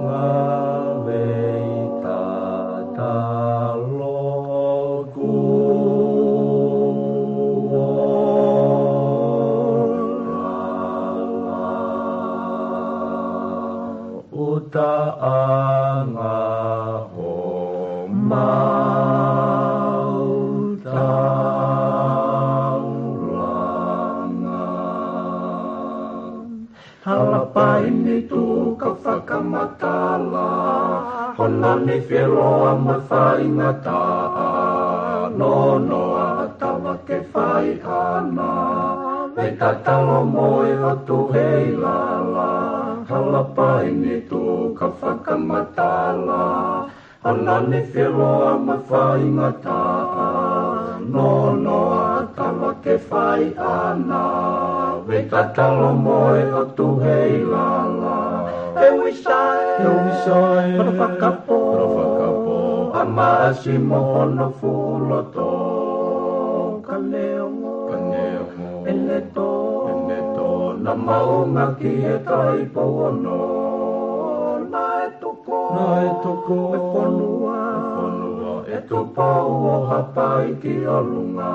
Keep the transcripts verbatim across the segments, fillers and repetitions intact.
Ngāue tatalo kuo lala, ʻuta ʻanga homau taulanga. Hala paini tuku ka fakamatala, hono nifi ʻe loa mo e faingataʻa, nonoa ʻa Tava ke fai ʻana, vei tatalo mo e ʻOtu hei lala. Hala paini tuku ka fakamatala, hono nifi ʻe loa mo e faingataʻa, nonoa ʻa Tava ke fai ʻana, vei tatalo mo e ʻOtu hei lala. ʻE Uisa ē, ʻe Uisa ē, kolo fakapō, kolo fakapō, ʻa Maʻasi mo hono fuʻu loto, ka neongo, ka neongo ʻene tō, ʻene tō, naʻa mau ngāueʻaki e Taipou Ono, naʻe tuku, naʻe tuku e fonua, e fonua ʻe Tupou ʻo Haʻapai ki ʻolunga,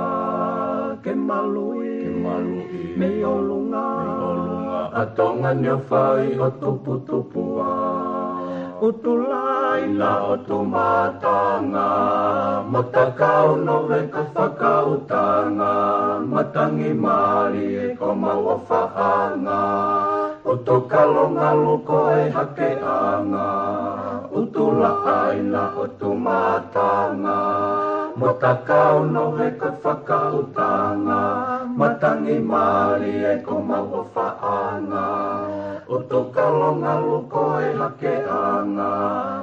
ke maluʻi, ke maluʻi mei ʻolunga, mei ʻolunga ʻa Tonga ni ʻo fai ʻo tuputupuʻa. ʻUtulā ʻi na ʻotu mātanga, mo takau no veka fakautanga, matangi mālie ko mau ʻofaʻanga, ʻutu kalo ngalu ko e hakeʻanga. ʻUtulā ʻi na ʻotu mātanga, mo takau no veka fakautanga, matangi mālie ko mau ʻofaʻanga, ʻutu kalo ngalu ko e hakeʻanga.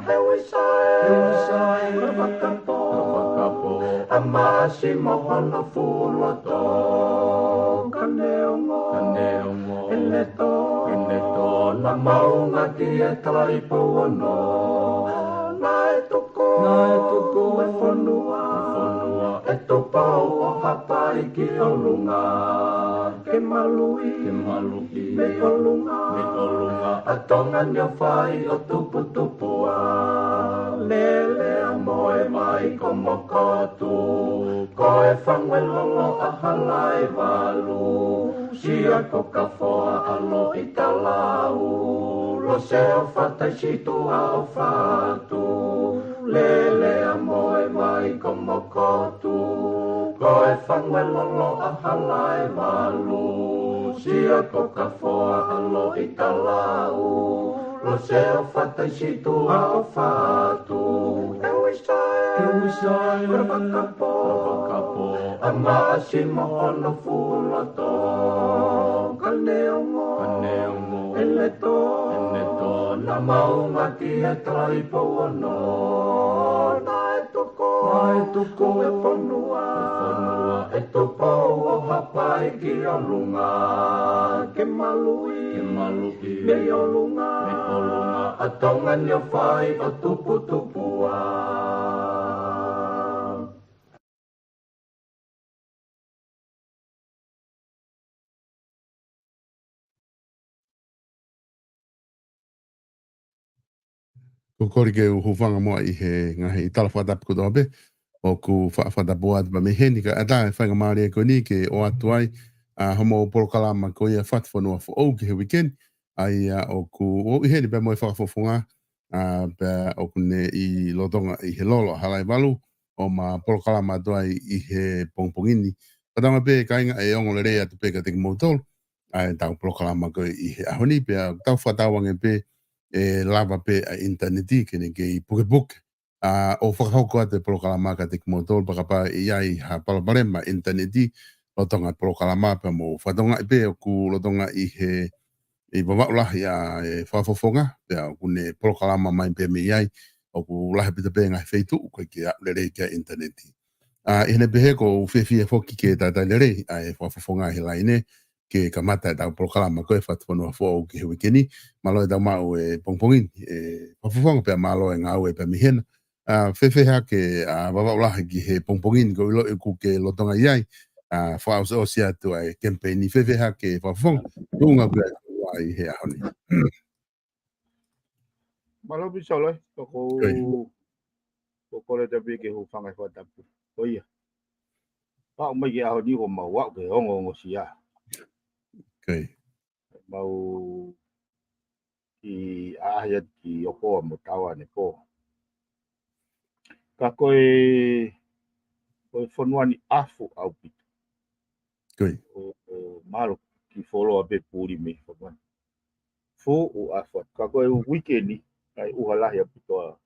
ʻE Uisa ē, ʻe Uisa ē, kolo fakapō, kolo fakapō, ʻa Maʻasi mo hono fuʻu loto, ka neongo, ka neongo ʻene tō, ʻene tō, naʻa mau ngāueʻaki e Taipou Ono, naʻe tuku, naʻe tuku e fonua, e fonua ʻe Tupou ʻo Haʻapai ki ʻolunga, ke maluʻi, ke maluʻi mei ʻolunga, mei ʻolunga ʻa Tonga ni ʻo fai ʻo tuputupuʻa. Lele ʻa Moevaikomokotu, ko e fangu ʻe lolo ʻa Halaevalu, Siakokafoa ʻa Loʻitalau, Lose ʻo Fataisituʻa ʻo Fatu, Lele ʻa Moevaikomokotu, ko e fangu ʻe lolo ʻa Halaevalu, Siakokafoa ʻa Loʻitalau, Lose ʻo Fataisituʻa ʻo Fatu. ʻE Uisa ē, ʻe Uisa ē, kolo fakapō, kolo fakapō, ʻa Maʻasi mo hono fuʻu loto, ka neongo, ka neongo ʻene tō, ʻene tō, naʻa mau ngāueʻaki e Taipou Ono, naʻe tuku, naʻe tuku e fonua, e fonua ʻe Tupou ʻo Haʻapai ki ʻolunga, ke maluʻi, ke maluʻi mei ʻolunga, mei ʻolunga ʻa Tonga ni ʻo fai ʻo tuputupuʻa. Ko e kole ke u hūfanga muʻa ʻi he ngaahi tala fakatapu kotoa pē ʻoku fa-, fakatapu atu pē mei heni, kae ʻatā e faingamālie ko eni ke ʻoatu ai ʻa hoʻomou polokalama ko ia Fatufonua Foʻou ki he uike ni, ʻa ia ʻoku ʻi heni pē mo e Fakafofonga, ʻa, pea ʻoku ne ʻi lolotonga ʻi he lolo ʻa Halaevalu, ʻo ma polokalama atu ai ʻi he pongipongi ni. Fakatauange pē kāinga ʻe ongo lelei atu pē kiate kimoutolu ʻa ʻetau polokalama ko ē ʻi he ʻaho ni, pea tau fakatauange pē ʻe lava pē ʻa e ʻinitaneti ke ne kei pukepuke, ʻa, ʻo fakahoko atu e polokalama kiate kimoutolu, pea kapau ʻe ʻi ai ha palopalema ʻinitaneti lolotonga e polokalama, pea mou fakatokangaʻi pē ʻoku lolotonga ʻi he ʻi Vavaʻu Lahi ʻa e Fakafofonga, pea ʻoku ne polokalama mai pē mei ai, ʻoku lahi ʻaupito pē ngaahi feituʻu ʻoku ʻikai ke aʻu lelei ki ai e ʻinitaneti. ʻA, ʻi heʻene pehē ʻoku ou fiefia foki ke talitali lelei ʻa e Fakafofonga he laine, ke kamata ʻetau polokalama ko e Fatufonua Foʻou ki he uike ni. Mālō e tau maʻu e pongipongi ni, e Fakafofonga, pea mālō e ngāue pē mei hena. ʻA, fēfē hake ʻa Vavaʻu Lahi ki he pongipongi ni, ko e ʻilo ʻoku ke lolotonga ʻi ai, ʻa, fakaʻosiʻosi atu ʻa e kemipeini, fēfē hake Fakafofonga, tuʻunga ko ia ʻi he ʻaho ni. Mālō Pisolo, ē, ko ʻeku, ʻoku ou kole atu pē ke u hūfanga he fakatapu. Ko ia. Pea ʻomai ki he ʻaho ni ʻoku mau aʻu ki he ongoongosia. Mau kiʻi ʻaʻahi atu ki ʻOhoa mo Taoa ʻanepō. Ka ko e, ko e fonua ni ʻafu ʻaupito. ʻO, ʻo mālō kiʻi fuoloa pē puli mei fonua ni. Fuʻu ʻafu atu. Ka ko e uike ni, ʻai ʻuha lahi ʻaupito ʻa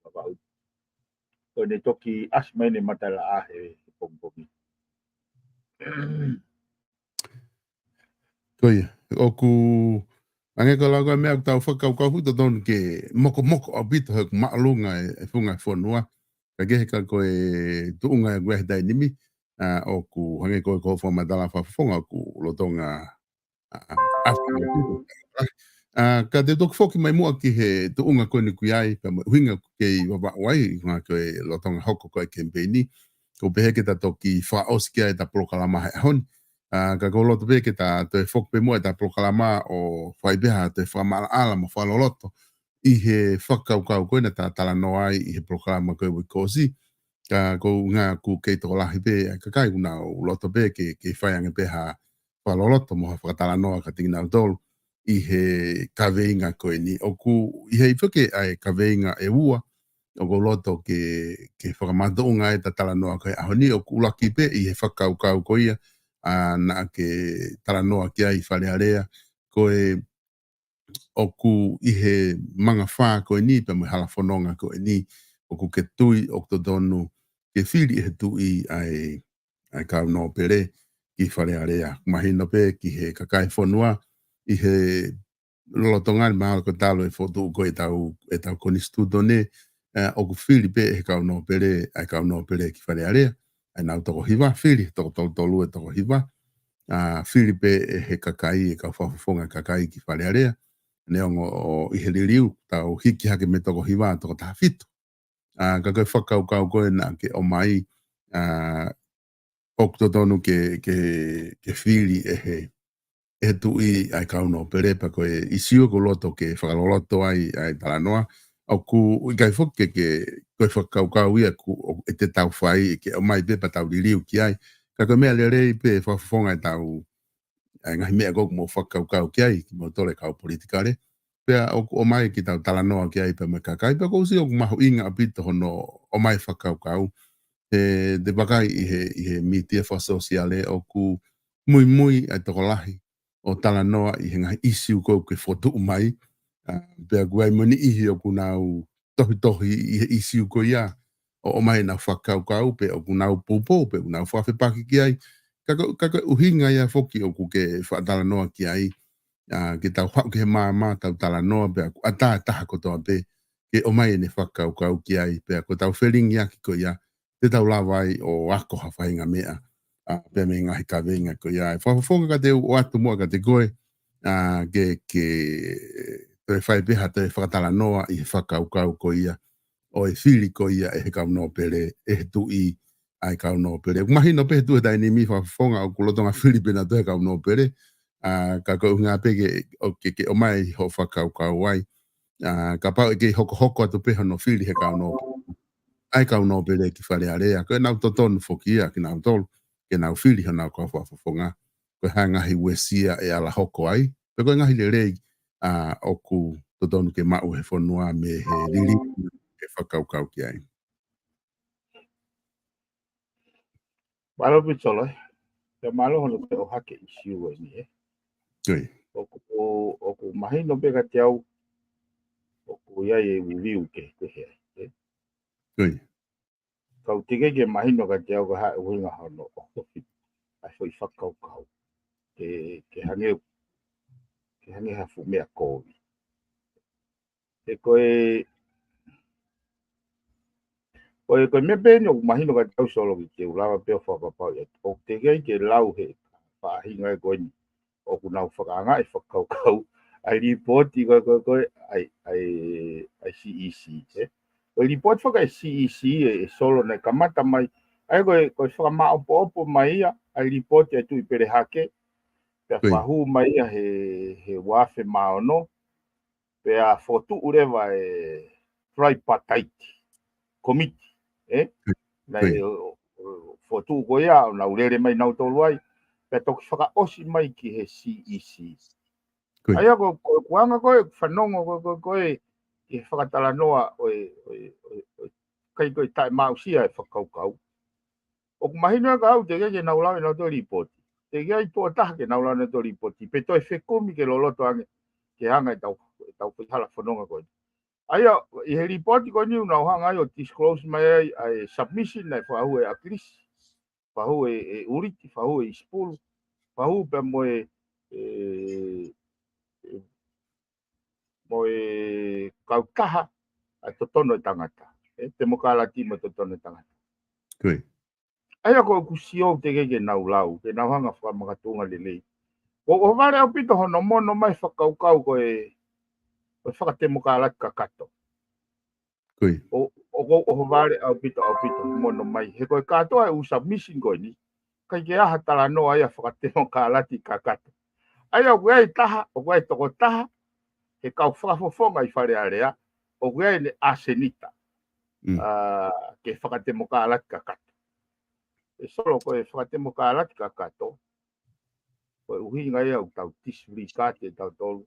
Vavaʻu. Ko ʻene toki ʻasi mai ʻene matalaʻā he, he pongipongi. Ko ia, ʻoku, hangē ko e lau ko e meʻa ʻoku tau fakakaukau fuʻu totonu ke mokomoko ʻaupito he ʻoku māʻolunga e, e funga e fonua. Ka kehe ka ko e tuʻunga ʻoku ʻi ai he taimi ni, ʻa, ʻoku hangē ko e ko e fakamatala fakafofonga ʻoku lolotonga, ʻa, ʻa, ʻa, ʻa, ka te u toki foki mai muʻa ki he tuʻunga ko eni ʻoku ʻi ai, pea mo e ʻuhinga ʻoku kei Vavaʻu ai, ʻuhinga ko e lolotonga hoko ko e kemipeini, ʻoku ou pehē ke ta toki fakaʻosi ki ai ʻeta polokalama he ʻaho ni. ʻA, ka ʻoku ou loto pē ke ta toe foki pē muʻa ʻeta polokalama ʻo fai pē ha toe fakamaʻalaʻala mo fakaloloto ʻi he fakakaukau ko ē naʻa ta talanoa ai ʻi he polokalama ko e uike kuo ʻosi. Ka ko e ʻuhinga ʻoku kei tokolahi pē ʻa e kakai ʻoku nau loto pē ke, ke fai ange pē ha fakaloloto mo ha fakatalanoa kiate kinautolu ʻi he kaveinga ko eni. ʻOku ʻi ai foki ʻa e kaveinga ʻe ua ʻoku ou loto ke, ke fakamātoʻunga ai ʻeta talanoa ko e ʻaho ni, ʻoku ʻuluaki pē ʻi he fakakaukau ko ia, ʻa, naʻa ke talanoa ki ai Fale Alea, ko e ʻoku ʻi he mangafā ko eni, pea mo e hala fononga ko eni, ʻoku ke tui ʻoku totonu ke fili ʻe he tuʻi ʻa e, ʻa e kau nōpele ki Fale Alea. Mahino pē ki he kakai fonua, ʻi he lolotonga ni mahalo ko e talu e fokotuʻu ko ē ʻetau, ʻetau konisitūtone, ʻa, ʻoku fili pē ʻe he kau nōpele, ʻa e kau nōpele ki Fale Alea, ʻa ʻenau toko hiva, fili toko tolu tolu e toko hiva, ʻa, fili pē ʻe he kakai, e kau fakafofonga kakai ki Fale Alea, neongo ʻi he liliu, tau hiki hake mei he toko hiva, toko taha fitu. ʻA, ka ko e fakakaukau ko ē naʻa ke ʻomai, ʻa, ʻoku totonu ke, ke, ke fili ʻe he, ʻe he tuʻi ʻa e kau nōpele pea ko e ʻīsiu ʻoku ou loto ke fakaloloto ai ʻa e talanoa. ʻOku ʻikai foki ke, ke, ko e fakakaukau ia ʻoku, ʻoku ʻikai te tau fai, ke ʻomai pē pea tau liliu ki ai. Ka ko e meʻa lelei pē fakafofonga ʻetau, ʻa e ngaahi meʻa ʻoku mou fakakaukau ki ai, kimoutolu e kau politikale. Pea ʻoku ʻomai ke tau talanoa ki ai pea mo e kakai, pea ʻoku ou sio ʻoku mahuʻinga ʻaupito hono ʻomai fakakaukau. He te vakai ʻi he, ʻi he mītia fakasōsiale ʻoku muimui ʻa e tokolahi ʻo talanoa ʻi he ngaahi ʻīsiu ʻoku ke fokotuʻu mai. ʻA, pea ʻoku ʻi ai mo e niʻihi ʻoku nau tohitohi ʻi he ʻīsiu ko ia, ʻo ʻomai ʻenau fakakaukau, pe ʻoku nau poupou, pe ʻoku nau fakafepaki ki ai. Ka ko, ka ko e ʻuhinga ia foki ʻoku ke fakatalanoa ki ai, ʻa, ke tau haʻu ki he maama, tau talanoa, pea ʻoku ʻatā e taha kotoa pē ke ʻomai ʻene fakakaukau ki ai, pea ko ʻetau felingiʻaki ko ia, te tau lava ai ʻo ako ha faʻahinga meʻa, ʻa, pea mei he ngaahi kaveinga ko ia. ʻE fakafofonga ka te u ʻoatu muʻa kiate koe, ʻa, ke, ke toe fai pē ha toe fakatalanoa ʻi he fakakaukau ko ia, ʻo e fili ko ia ʻe he kau nōpele, ʻe he tuʻi ʻa e kau nōpele. ʻOku mahino pē he tuʻu he taimi ni fakafofonga ʻoku lolotonga fili pē nautolu he kau nōpele, ʻa, ka ko e ʻuhinga pē ke, ʻo ke, ke ʻomai hoʻo fakakaukau ai. ʻA, kapau ʻe kei hokohoko atu pē hono fili he kau nōpele, ʻa e kau nōpele ki Fale Alea, ko ʻenau totonu foki ia kinautolu, ke nau fili honau kau fakafofonga. Ko e hā e ngaahi uesia ʻe ala hoko ai, pe ko e ngaahi lelei, ʻa, ʻoku totonu ke maʻu he fonua mei he liliu ke fakakaukau ki ai. Mālō Pisolo, ē. Pea mālō hono toe ʻohake ʻīsiu ko eni, ē. ʻOku, ʻoku mahino pē kiate au, ʻoku ʻi ai e liliu kehekehe ai, ē. Ka ʻoku teʻeki ke mahino kiate au ko e hā e ʻuhinga hono ʻohofi ʻa e foʻi fakakaukau. Ke, ke hangē, ke hangē ha fuʻu meʻa kovi. He ko e, ko e, ko e meʻa pē eni ʻoku mahino kiate au Solo ke u lava pē ʻo fakapapauʻi atu. ʻOku teʻeki ke lau he faʻahinga ko eni ʻoku nau fakaangaʻi fakakaukau ʻa e lipooti ko e, ko e, ko e, ʻa e, ʻa e, ʻa e C E C, ē? Ko e lipooti faka-C E C ē, ʻe Solo naʻe kamata mai. ʻA ia ko e, ko e fakamāʻopoʻopo mai ia ʻa e lipooti ʻa e Tuʻi Pele Hake. Pea fakahū mai ia he, he uaafe mā ono. pea fokotuʻu leva e tripartite committee, ē? Naʻe, ʻo, ʻo, fokotuʻu ko ia, ʻo nau lele mai nautolu ai, pea toki fakaʻosi mai ki he C E C. ʻA ia ko, ko, ko e anga ko ē, fanongo ko, ko, ko ē, ki he fakatalanoa ʻo e, ʻo e, ʻo e, ʻo e, ʻikai ko e taʻemaʻusia e fakakaukau. ʻOku mahino ʻe au teʻeki ke nau lau ʻenautolu e lipooti. Teʻeki ai tuʻo taha ke nau lau ʻenautolu e lipooti. Pe toe fekumi ke loloto ange ke hanga ʻetau, ʻetau faihala fononga ko eni. ʻA ia, ʻi he lipooti ko eni ʻoku nau hanga ai ʻo disclose mai ai ʻa e submission naʻe fakahū ʻe ʻAkilisi, fakahū ʻe, ʻe ʻUliti, fakahū ʻe ʻIsipulu, fakahū pea mo e, e, e, mo e kautaha ʻa e Totonu ʻo e Tangata. ʻE, Temokalati mo e Totonu ʻo e Tangata. ʻA ia ko ʻeku sio teʻeki ke nau lau, ke nau hanga fakamakatuʻunga lelei. ʻOku ʻohovale ʻaupito hono mono mai fakakaukau ko e, ko e fakatemokalati kakato. ʻO, ʻoku ʻohovale ʻaupito, ʻaupito mono mai. He ko e kātoa e ʻū submission ko eni, ʻikai ke ʻi ai ha talanoa ia fakatemokalati kakato. ʻA ia ʻoku ʻi ai taha, ʻoku ʻi ai tokotaha, he kau fakafofonga ʻi Fale Alea, ʻoku ʻi ai ʻene ʻasenita, ʻa, ke fakatemokalati kakato. ʻE Solo, ko e fakatemokalati kakato, ko e ʻuhinga ia ʻoku tau disregard ʻe tautolu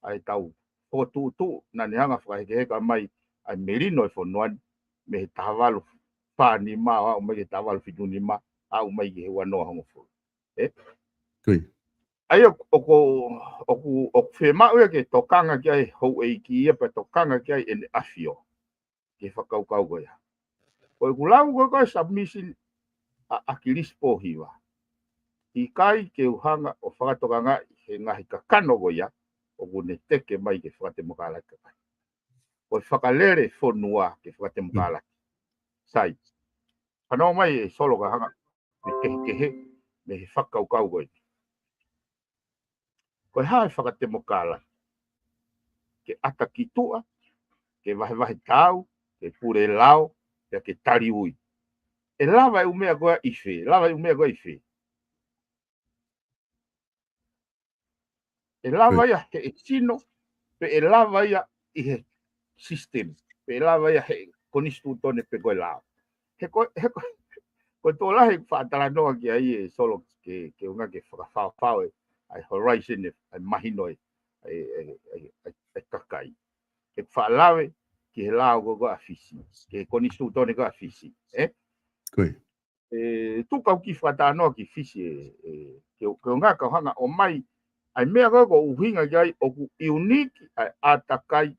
ʻa ʻetau fokotuʻutuʻu naʻa ne hanga fakahekeheka mai ʻa e melino e fonua ni mei he taha valu fā nima ʻo aʻu mai ki he taha valu fitu nima, aʻu mai ki he ua noa hongofulu. ʻE? ʻA ia ʻoku, ʻoku, ʻoku fiemaʻu ia ke tokanga ki ai houʻeiki ia pea tokanga ki ai ʻEne ʻAfio. Ke fakakaukau ko ia. Ko ʻeku lau ko ē ko e submission ʻa ʻAkilisi Pōhiva. ʻIkai ke u hanga ʻo fakatokangaʻi he ngaahi kakano ko ia, ʻoku ne teke mai ke fakatemokalati kakato. Ko e fakalele fonua ke fakatemokalati. Sai. Fanongo mai ʻe Solo ka hanga ʻo kehekehe mei he fakakaukau ko eni. Ko e hā e fakatemokalati? Ke ʻata ki tuʻa, ke vahevahe taau, ke pule lao, pea ke tali ui. ʻE lava e ʻū meʻa ko ia ʻi fē, lava e ʻū meʻa ko ia ʻi fē. ʻE lava ia he ʻe sino, pe ʻe lava ia ʻi he system, pe ʻe lava ia he konisitūtone pe ko e lao. He ko, he ko, ko e tokolahi ʻeku faʻa talanoa ki ai ʻe Solo ke, ke ʻuhinga ke fakafaofao e, ʻa e horizon e, ʻa e mahino e, ʻa e, ʻa e, ʻa e, ʻa e, ʻa e kakai. ʻEku faʻa lave ki he lao ko ē ko ē ʻa Fisi, ki he konisitūtone ko ē ʻa Fisi, ē? ʻE, tuku au ke fakatalanoa ki Fisi ē, ē, ke, ke ʻuhinga kau hanga ʻo ʻomai ʻa e meʻa ko ē ʻoku ou ʻuhinga ki ai ʻoku iuniki ʻa e ʻātakai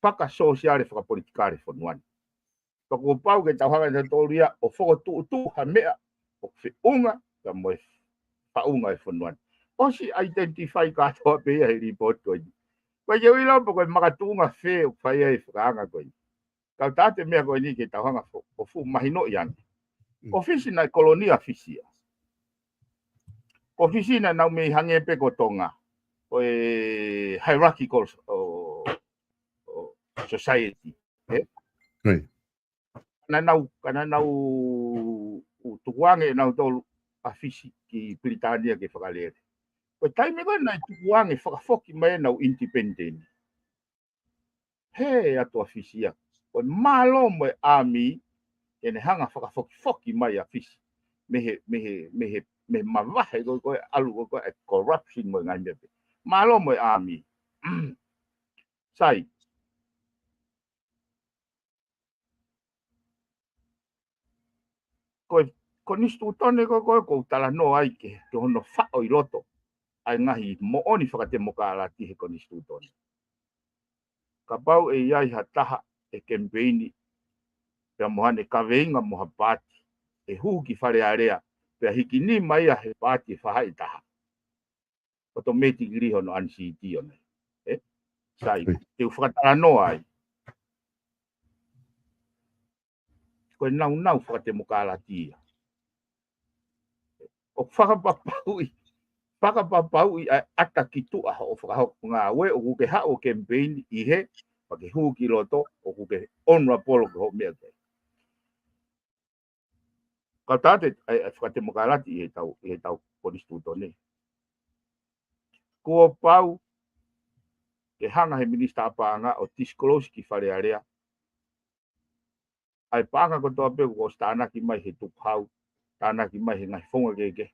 fakasōsiale fakapolitikale fonua ni. Pea kuo pau ke tau hanga ʻe tautolu ia ʻo fokotuʻutuʻu ha meʻa ʻoku feʻunga pea mo e faʻunga e fonua ni. ʻOsi identify kātoa pē ia he lipooti ko eni. Ko ia ʻoku ʻilo pe ko e makatuʻunga fē ʻoku fai ai e fakaanga ko eni. Kau tā atu e meʻa ko eni ke tau hanga fo, ʻo fuʻu mahinoʻi ange. Ko Fisi naʻe kolonia Fisi ia. Ko Fisi naʻa nau mei hangē pē ko Tonga. Ko e hierarchical, ʻo, ʻo society. Ē? Naʻa nau, ka naʻa nau ʻū tukuange ʻe nautolu ʻa Fisi ki Pilitānia ke fakalele. Ko e taimi ko ē naʻe tukuange fakafoki mai ʻenau independent. Hē atu ʻa Fisi ia. Ko e mālō mo e ʻāmī, ke ne hanga fakafokifoki mai ʻa Fisi. Mei he, mei he, mei he, mei he mavahe ko ē, ko ē ʻalu ko ē, ko ē e corruption mo e ngaahi meʻa pē. Mālō mo e ʻāmī. Sai. Ko e konisitūtone ko ē, ko ē ʻoku ou talanoa ai ke, ke hono faʻo ʻi loto ʻa e ngaahi moʻoni fakatemokalati he konisitūtone. Kapau ʻe ʻi ai ha taha ʻe kemipeini pea mo haʻane kaveinga mo ha paati, ʻe hū ki Fale Alea, pea hiki nima ia he paati ʻe faʻahi taha. Automatically hono unseat ia ʻo ne. Ē? Sai, te u fakatalanoa ai. Ko e naunau fakatemokalati ia. ʻOku fakapapauʻi, fakapapauʻi ʻa e ʻata ki tuʻa hoʻo fakahoko ngāue, ʻoku ke haʻu ʻo kemipeini ʻi hē, pea ke hū ki loto, ʻoku ke honorable ki hoʻo meʻa ko ē. Kau tā atu e, e, e fakatemokalati ʻi heʻetau, ʻi heʻetau konisitūtone. Kuo pau ke hanga he minisitā paʻanga ʻo disclose ki Fale Alea ʻa e paʻanga kotoa pē kuo ʻosi tānaki mai he tukuhau, tānaki mai he ngaahi founga kehekehe,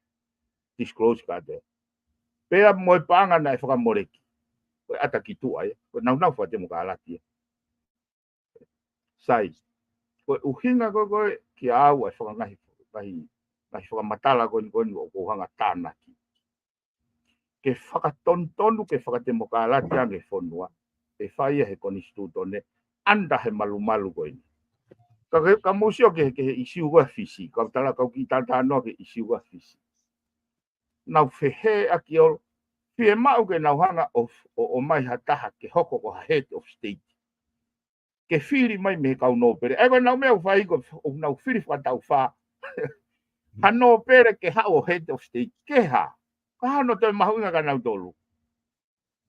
disclose kātoa. Pea mo e paʻanga naʻe fakamoleki, ko e ʻata ki tuʻa ia, ko e naunau fakatemokalati ia. Sai, ko e ʻuhinga ko ē ko ē kia au ʻa e fakangahi, ngaahi, ngaahi fakamatala ko eni ko eni ʻoku ou hanga tānaki ke fakatonutonu, ke fakatemokalati ange fonua, ʻe fai ia he konisitūtone, ʻanda he malumalu ko eni. Ka ke, ka mou sio ki he, ki he ʻisiū ko ē Fisi, kau tala, kau kiʻi talatalanoa ki he ʻisiū ko ē Fisi. Nau feheʻaki ʻo fiemaʻu ke nau hanga ʻo, ʻo, ʻomai ha taha ke hoko ko ha head of state. Ke fili mai mei he kau nōpele. ʻA ia ko e nau meʻa ʻoku fai ko ē, ʻoku nau fili fakataʻu fā. Ha nōpele ke haʻu ʻo head of state. Ke hā? Ka hano toe mahuʻinga kia nautolu.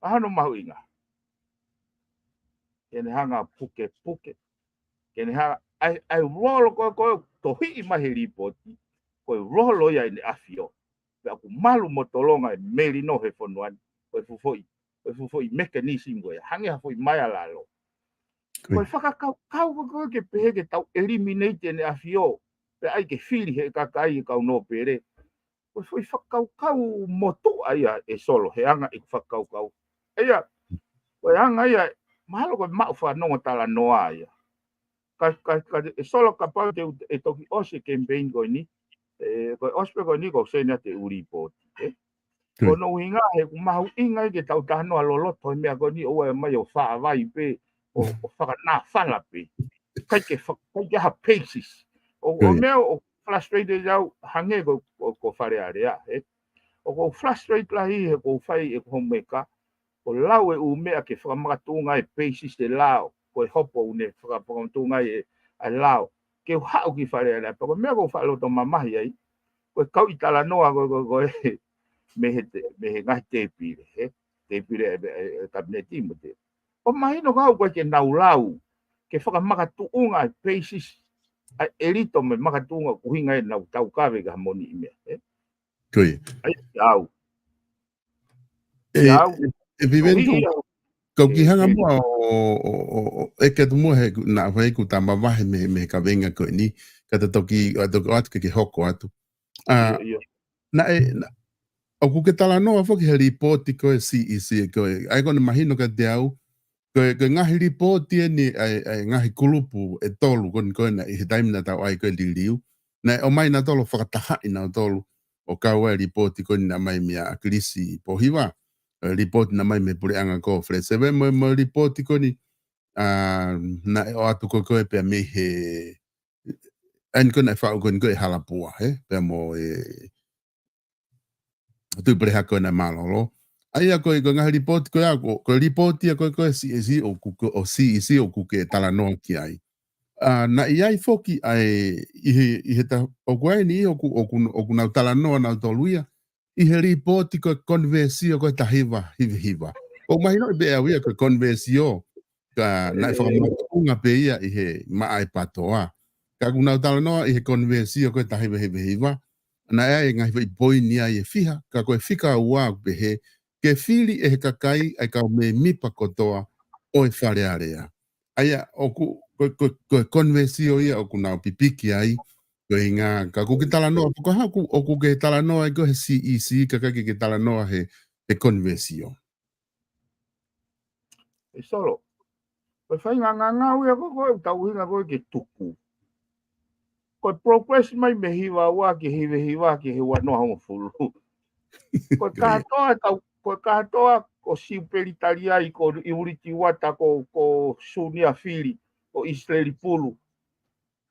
Ka hano mahuʻinga. Ke ne hanga pukepuke. Ke ne hanga, ʻa e, ʻa e role ko ē, ko ē, tohiʻi mai he lipooti. Ko e role ia ʻene ʻAfio. Pea ʻoku malu mo tolonga e melino he fonua ni. Ko e fuʻu foʻi, ko e fuʻu foʻi mechanism ko ia. Hangē ha foʻi maea lalo. Ko e fakakaukau ko ē ke pehē ke tau eliminate ʻene ʻAfio, pea ʻai ke fili he kakai e kau nōpele. Ko e foʻi fakakaukau motuʻa ia ʻe Solo, he anga ʻeku fakakaukau. ʻA ia, ko e anga ia, mahalo ko e maʻu fanongo talanoa ia. Ka, ka, ka, ʻe Solo kapau te u, ʻe toki ʻosi e campaign ko eni, ʻe, ko e ʻosi pē ko eni ko e send atu e ʻū lipooti, ē? Ko hono ʻuhinga he ʻoku mahuʻinga ia ke tau talanoa loloto he meʻa ko eni ʻoua ʻe ʻomai ʻo faʻa vai pē, ʻo, ʻo fakanāfala pē. ʻIkai ke fa-, ʻikai ke ha basis. ʻO, ʻo meʻa ʻoku frustrate au hangē ko, ko, ko Fale Alea, ē? ʻOku ou frustrate lahi he ʻoku ou fai ʻeku homework, ʻo lau e ʻū meʻa ke fakamakatuʻunga e basis e lao, ko e hopo ʻoku ne faka-, fakamakatuʻunga e, ʻa e lao. Ke u haʻu ki Fale Alea, pea ko e meʻa ʻoku ou faʻa loto mamahi ai, ko e kau ʻi talanoa ko, ko, ko e, mei he te-, mei he ngaahi tēpile, he tēpile e, e, e kapineti mo te. ʻO mahino kau ko e ke nau lau, ke fakamakatuʻunga e basis, ʻa e ʻelito mo e makatuʻunga ʻuhinga ʻenau taukave ki ha moni ʻi meʻa, ē? Ko ia. ʻA ia, au. ʻE, ʻe Piveni, kau kiʻi hanga muʻa ʻo, ʻo, ʻo, ʻo ʻeke atu muʻa he, naʻa fai ʻeku tama vahe mei, mei he kaveinga ko eni, ka ta toki, ʻa toki ʻoatu ke, ke hoko atu. ʻA, naʻe, na, ʻoku ke talanoa foki he lipooti ko e C E C ko ē, ʻa ia ko ʻene mahino kiate au, ko e, ko e ngaahi lipooti eni ʻa e, ʻa e ngaahi kulupu ʻe tolu ko eni ko ē naʻe ʻi he taimi naʻa tau ʻai ko ē liliu. Naʻe ʻomai nautolu ʻo fakatahaʻi nautolu ʻo kau ai e lipooti ko eni naʻe ʻomai meia ʻAkilisi Pōhiva. E lipooti naʻe ʻomai mei he puleʻanga ko Fred Seven mo, mo e lipooti ko eni, ʻa, naʻe ʻoatu ko ē ko ē pea mei he, ʻa eni ko ē naʻe faʻu ko eni ko ē ʻe Halapua, he? Pea mo e, Tuʻi Pelehake naʻe mālōlō. ʻA ia ko e, ko e ngaahi lipooti ko ia, ko, ko e lipooti ia ko ē ko e C E C ʻoku, ko, ʻo C E C ʻoku ke talanoa ki ai. ʻA, naʻe ʻi ai foki ʻa e, ʻi he, ʻi he ta-, ʻoku ʻi ai ni ʻoku, ʻoku, ʻoku nau talanoa nautolu ia, ʻi he lipooti ko e konivēsio ko e taha hiva hiva hiva. ʻOku mahinoʻi pē ʻe au ia ko e konivēsio, ka naʻe fakamakatuʻunga pē ia ʻi he maʻa e PATOA. Ka ʻoku nau talanoa ʻi he konivēsio ko e taha hiva hiva hiva, naʻe ʻi ai e ngaahi foʻi poini ia ʻe fiha, ka ko e fika ua ʻoku pehē, ke fili ʻe he kakai ʻa e kau mēmipa kotoa ʻo e Fale Alea. ʻA ia, ʻoku, ko, ko, ko e konivēsio ia ʻoku nau pipiki ai, ko e ʻuhinga, ka ʻoku ke talanoa, ko e hā ʻoku, ʻoku ke talanoa ai ko e he C E C, ka ʻikai ke ke talanoa he, he konivēsio. ʻE Solo, ko e faʻahinga ngangau ia ko ē, ko e tauhinga ko ē ke tuku. Ko e progress mai mei he hiva ua ki he hiva hiva ki he ua noa hongofulu. Ko e kātoa tau, ko e kātoa ko Siupeli Taliai, ko ʻIuliti Uata, ko, ko Sunia Fili, ko ʻIsileli Pulu,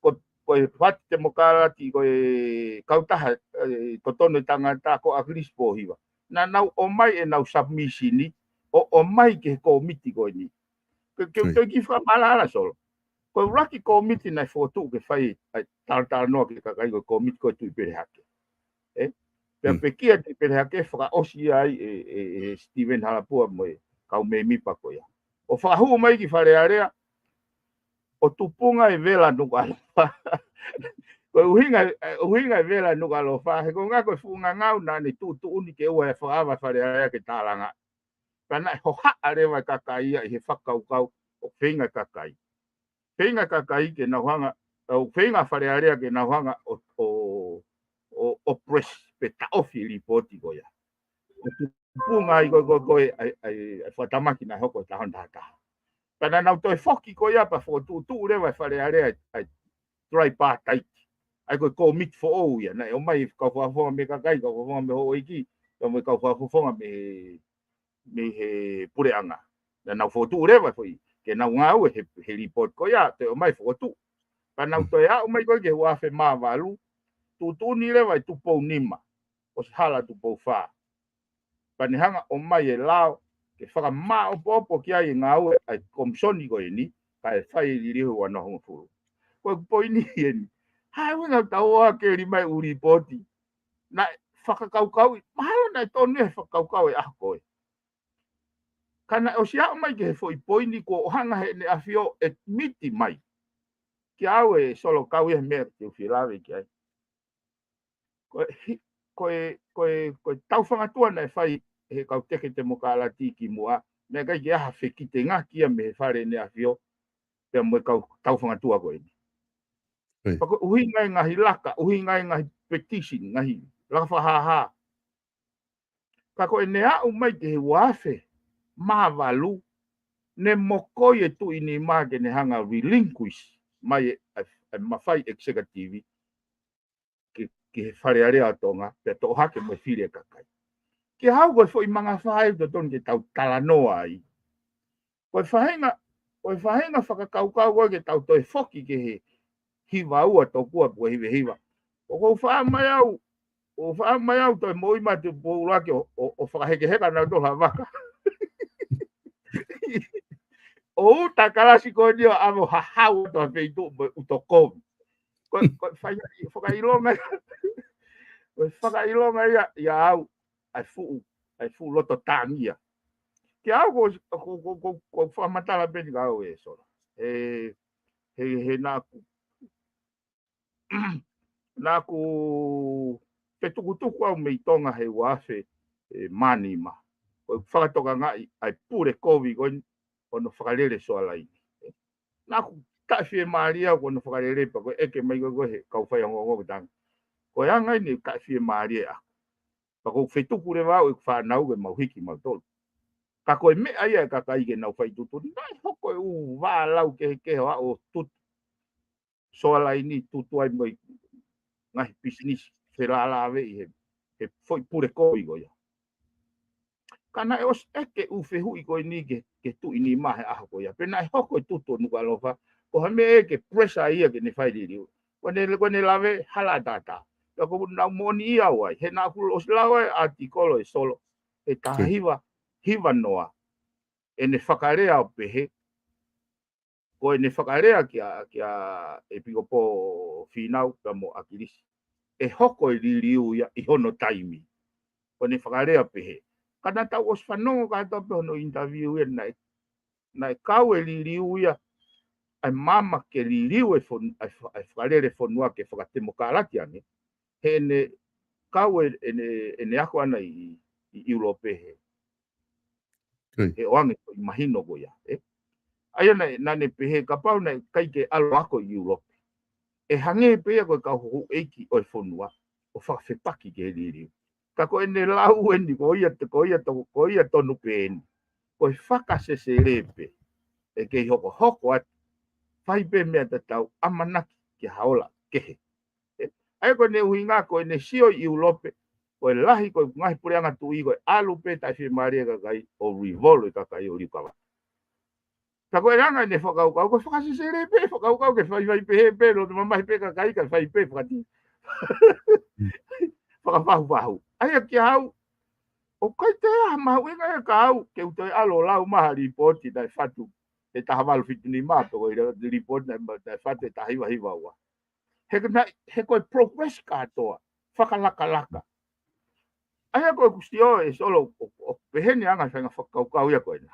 ko, ko e Pāti Temokalati, ko e kautaha, e, totonu e tangata, ko ʻAkilisi Pōhiva. Naʻa nau ʻomai ʻenau submission ʻo, ʻomai ki he kōmiti ko eni. Ke, ke, ke kiʻi fakamaʻalaʻala Solo. Ko e ʻuluaki kōmiti naʻe fokotuʻu ke fai, ʻa e, talatalanoa ki he kakai ko e kōmiti ko e Tuʻi Pelehake. Ē? Pea pekia Tuʻi Pelehake fakaʻosi ai ʻe, ʻe, ʻe Steven Halapua mo e kau mēmipa ko ia. ʻO fakahū mai ki Fale Alea, ʻo tupunga e vela Nukuʻalofa. Ko e ʻuhinga, ʻuhinga e vela Nukuʻalofa, he ko e ʻuhinga ko e fuʻu ngangau naʻa ne tuʻutuʻuni ke ʻoua ʻe fakaava Fale Alea ke tālanga. Pea naʻe hohaʻa leva e kakai ia ʻi he fakakaukau ʻoku feinga e kakai. Feinga e kakai ke nau hanga, ʻoku feinga Fale Alea ke nau hanga ʻo, ʻo, ʻo, ʻo press pe taʻofi e lipooti ko ia. ʻO tupunga ai ko, ko, ko e, ai, ai, ai fakatamaki naʻe hoko e tahon tahataha. Pea naʻa nau toe foki ko ia pea fokotuʻutuʻu leva e Fale Alea e, e tripartite. ʻA ia ko e kōmiti foʻou ia, naʻe ʻomai e kau fakafofonga mei he kakai, kau fakafofonga mei he houʻeiki, pea mo e kau fakafofonga mei he, mei he puleʻanga. Naʻa nau fokotuʻu leva foʻi, ke nau ngāue he, he lipooti ko ia, toe ʻomai fokotuʻu. Pea nau toe aʻu mai ko ē ki he ua afe mā valu, tuʻutuʻuni leva e Tupou Nima, ʻo Sihala Tupou Fā. Pea ne hanga ʻo ʻomai e lao ke fakamāʻopoʻopo ki ai e ngāue ʻa e komisoni ko eni, kae fai e liliu ua noa hongofulu. Ko e poini eni. Haʻu ʻo nau tau ō ʻo keli mai ʻū lipooti. Naʻe fakakaukauʻi, mahalo naʻe tonu e fakakaukau e ʻaho ko ē. Ka naʻe ʻosi aʻu mai ki he foʻi poini kuo hanga heʻene ʻafio ʻo admit mai. Kia au e Solo, kau ia he meʻa te u fie lave ki ai. Ko e, hi-, ko e, ko e, ko e taufangatua naʻe fai he kau teke temokalati ki muʻa, naʻe ʻikai ke ʻi ai ha fekitengaki ia mei he Fale ʻEne ʻAfio, pea mo e kau taufangatua ko eni. Pea ko e ʻuhinga e ngaahi laka, ʻuhinga e ngaahi petition, ngaahi laka fakahāhā. Ka ko ʻene aʻu mai ki he ua afe mā valu, ne mokoi e Tuʻi Nima ke ne hanga relinquish mai e, e, e mafai executive ki, ki he Fale Alea ʻo Tonga, pea toʻo hake mo e fili e kakai. Ke hau ko e foʻi mangafā ʻe totonu ke tau talanoa ai. Ko e faʻahinga, ko e faʻahinga fakakaukau ko ē ke tau toe foki ki he hiva ua tokua pe ko e hiva hiva. ʻOku ou faʻa mai au, ʻoku ou faʻa mai au toe moʻui mai atu pō ʻuluaki ʻo, ʻo, ʻo fakahekeheka nautolu ha vaka. ʻO uta kalasi ko eni ʻo ʻave ʻo hahau atu ha feituʻu mo e utokovi. Ko, ko e fai, fakaʻilonga ia. Ko e fakaʻilonga ia, ia au, ʻa e fuʻu, ʻa e fuʻu loto tangia. Kia au ko, ko, ko, ko, ko fakamatala pē eni kia au e Solo. He, he, he naʻa ku, naʻa ku fetukutuku au mei Tonga he ua afe mā nima. Ko e fakatokangaʻi ʻa e pule kovi ko eni ʻo hono fakalele Soalaini. Naʻa ku taʻefiemālie au ko hono fakalele pea ko e ʻeke mai ko ē ko ē he kau faiongoongo ko e tanga. Ko e anga eni ʻeku taʻefiemālie ʻaʻaku. Pea ʻoku ou fetuku leva au ʻeku fānau ke mau hiki mautolu. Ka ko e meʻa ia e kakai ke nau fai tuʻutuʻuni, naʻe hoko e ʻū vālau kehekehe ʻo aʻu ʻo tutu Soalaini, tutu ai mo e ngaahi pisinisi felālāveʻi he, he foʻi pule kovi ko ia. Ka naʻe ʻosi ʻeke ʻū fehuʻi ko eni ki he, ki he Tuʻi Nima he ʻaho ko ia. Pe naʻe hoko e tutu ʻo Nukuʻalofa ko ha meʻa ia ke pressure ia ke ne fai liliu. Ko ʻene, ko ʻene lave hala ʻatā. Pea ʻoku nau moʻoni ia au ai. He naʻa ku ʻosi lau ai ʻa e ʻatikolo e Solo he taha hiva, hiva noa. ʻEne fakalea ʻo pehē, ko ʻene fakalea kia, kia ʻEpikopō Fīnau pea mo ʻAkilisi, ʻe hoko e liliu ia ʻi hono taimi. Ko ʻene fakalea pehē. Ka naʻa tau ʻosi fanongo kātoa pē hono interview ia naʻe, naʻe kau e liliu ia, ʻa e maama ke liliu e fon-, ʻa e fa-, ʻa e fakalele fonua ke fakatemokalati ange, he ʻene kau e, ʻene, ʻene ako ʻana ʻi, ʻi ʻIulope he. He ʻoange ko e mahino ko ia, ē? ʻA ia naʻe, naʻa ne pehē kapau naʻe ʻikai ke ʻalu ʻo ako ʻi ʻIulope, ʻe hangē pē ia ko e kau houʻeiki ʻo e fonua ʻo fakafepaki ki he liliu. Ka ko ʻene lau eni, ko ia to-, ko ia to-, ko ia tonu pē eni. Ko e fakasesele pē, ʻe kei hokohoko atu, fai pē meʻa tatau, ʻamanaki ki ha ola kehe. Ē, ʻa ia ko ʻene ʻuhinga ko ʻene sio ʻi ʻIulope, ko e lahi ko e ngaahi puleʻanga tuʻi ko e ʻalu pē taʻefiemālie e kakai ʻo revolt e kakai ʻo liukava. Ka ko e anga ʻene fakakaukau, ko e fakasesele pē, fakakaukau ke faifai pē he pē, loto mamahi pē kakai, kae fai pē fakati. Fakafahufahu. ʻA ia kia au, ʻoku ʻikai toe ʻi ai ha mahuʻinga ia kia au, ke u toe ʻalu ʻo lau mai ha lipooti naʻe fatu he taha valu fitu nima, pe ko e lipooti naʻe, naʻe fatu he taha hiva hiva ua. He ko e, he ko e progress kātoa, fakalakalaka. ʻA ia ko ʻeku sio e Solo ʻo, ʻo, ʻo pehē ni anga e faʻahinga fakakaukau ia ko ena.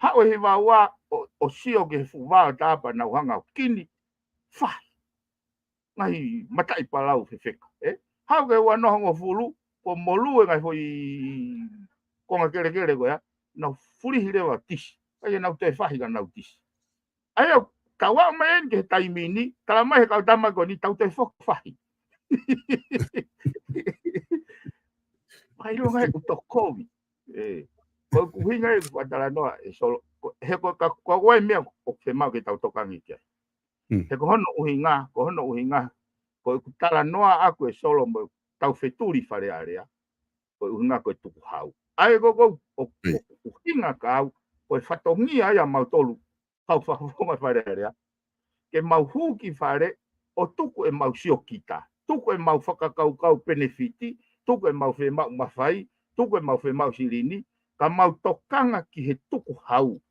Haʻu e hiva ua ʻo, ʻo sio ki he fuʻu vā ʻo tā pea nau hanga ʻo kini, fahi. Ngaahi mataʻi palau fefeka, ē? Haʻu ki he ua noa hongofulu, kuo molū e ngaahi foʻi konga kelekele ko ia, nau fulihi leva tisi. ʻIkai ke nau toe fahi ka nau tisi. ʻA ia, tau aʻu mai eni ki he taimi ni, tala mai he kau tama ko eni, tau toe foki fahi. Mai lo ngai ʻuto kovi. ʻE, ko e ʻuhinga ʻeku faʻa talanoa ʻe Solo. Ko, he ko, ka, ko e meʻa ʻoku fiemaʻu ke tau tokanga ki ai. He ko hono ʻuhinga, ko hono ʻuhinga, ko ʻeku talanoa ʻaku ʻe Solo mo ʻetau fetuli Fale Alea, ko e ʻuhinga ko e tukuhau. ʻA ia ko, ko, ʻo, ʻo, ʻuhinga ka au, ko e fatongia ia mautolu, kau fakafofonga Fale Alea. Ke mau hū ki fale, ʻo tuku ʻemau siokita, tuku ʻemau fakakaukau penefiti, tuku ʻemau fiemaʻu mafai, tuku ʻemau fiemaʻu silini, ka mau tokanga ki he tukuhau,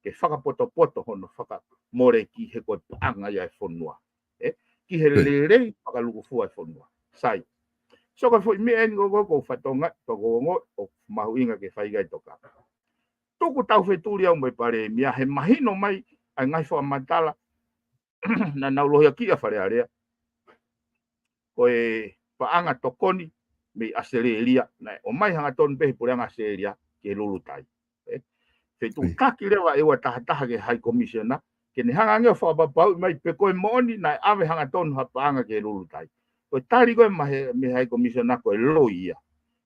ke fakapotopoto hono fakamoleki he ko e paʻanga ia e fonua. ʻE, ki he lelei fakalukufua e fonua. Sai. So ko e foʻi meʻa eni ko, ko, ko fatongia, ko, ko, ko, ʻoku mahuʻinga ke fai ki ai e tokanga. Tuku ʻetau fetuli au mo e Palēmia, he mahino mai ʻa e ngaahi fakamatala, naʻa nau lohiakiʻi ʻa Fale Alea. Ko e paʻanga tokoni mei ʻAositelēlia, naʻe ʻomai hangatonu pē he puleʻanga ʻAositelēlia ki he Lulutai. ʻE, fetuʻutaki leva ʻe ua taha taha ki he High Commissioner, ke ne hanga ange ʻo fakapapauʻi mai pe ko e moʻoni naʻe ʻave hangatonu ha paʻanga ki he Lulutai. Ko e tali ko ē mei he, mei he High Commissioner ko e loi ia.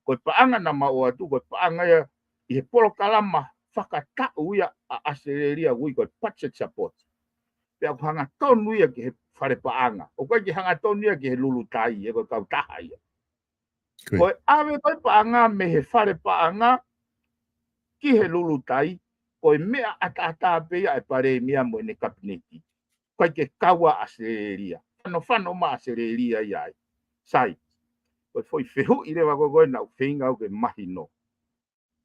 Ko e paʻanga naʻa mau ʻoatu, ko e paʻanga ia ʻi he polokalama fakataʻu ia ʻa ʻAositelēlia ʻoku ui ko e budget support. Pea ʻoku hangatonu ia ki he fale paʻanga. ʻOku ʻikai ke hangatonu ia ki he Lulutai, he ko e kautaha ia. Ko e ʻave ko ē paʻanga mei he fale paʻanga ki he Lulutai, ko e meʻa ʻataʻatā pē ia ʻa e Palēmia mo ʻene kapineti. ʻIkai ke kau ʻa ʻAositelēlia. Fanofano mai ʻAositelēlia ia ai. Sai. Ko e foʻi fehuʻi leva ko ē naʻa ku feinga au ke mahino.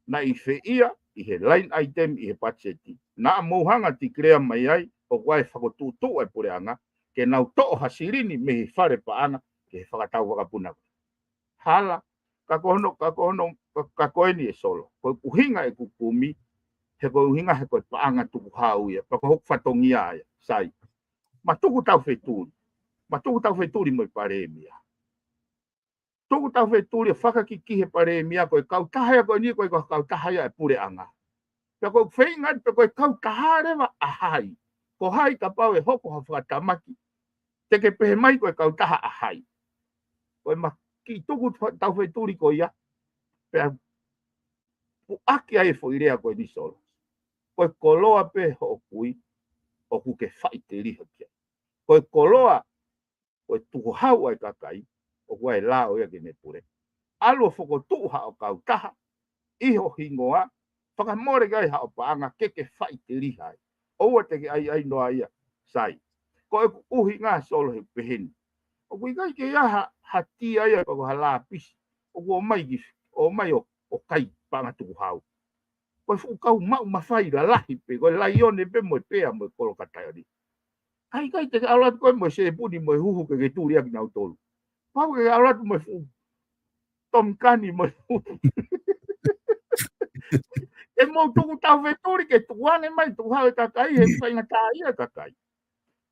Naʻe ʻi fē ia ʻi he line item ʻi he patiseti. Naʻa mou hanga ʻo declare mai ai, ʻoku ʻi ai e fakatuʻutuʻu ʻa e puleʻanga, ke nau toʻo ha silini mei he fale paʻanga, ki he fakatau vakapuna. Hala, ka ko hono, ka ko hono, ka, ka ko eni ʻe Solo. Ko e ʻuhinga ʻeku kumi, he ko e ʻuhinga he ko e paʻanga tukuhau ia, pea ko hoku fatongia ia, sai. Ma tuku ʻetau fetuli. Ma tuku ʻetau fetuli mo e Palēmia. Tuku ʻetau fetuli ʻo fakakiki he Palēmia ko e kautaha ia ko eni ko e kautaha ia e puleʻanga. Pea ko e feinga pe ko e kautaha leva ʻa hai. Ko hai kapau ʻe hoko ha fakatamaki. Te ke pehē mai ko e kautaha ʻa hai. Ko e ma kiʻi tuku ʻetau fetuli ko ia. Pea puʻaki ai e foʻi lea ko eni Solo. Ko e koloa pē hoʻo kui, ʻoku ke faʻiteliha ki ai. Ko e koloa, ko e tukuhau ʻa e kakai, ʻoku ʻi ai e lao ia ke ne pule. ʻAlu ʻo fokotuʻu haʻo kautaha, ʻi ho hingoa, fakamole ki ai haʻo paʻanga ke ke faʻiteliha ai. ʻOua te ke ʻaiʻai noa ia, sai. Ko ʻeku ʻuhinga Solo he peheni. ʻOku ʻikai ke ʻi ai ha, ha tia ia pe ko ha lāpisi. ʻOku ʻomai ki, ʻomai ʻo, ʻo kai paʻanga tukuhau. Ko e fuʻu kau maʻu mafai lalahi pē, ko e laione pē mo e pea mo e kolo kataioni. ʻIkai, ʻikai te ke ʻalu atu koe mo e sepuni mo e huhu ke ke tuli ʻaki nautolu. Pau ke ke ʻalu atu mo e fuʻu tomikani mo e huhu. ʻE mou tuku ʻetau fetuli ke tukuange mai, tukuhau e kakai, he faingataʻaʻia e kakai.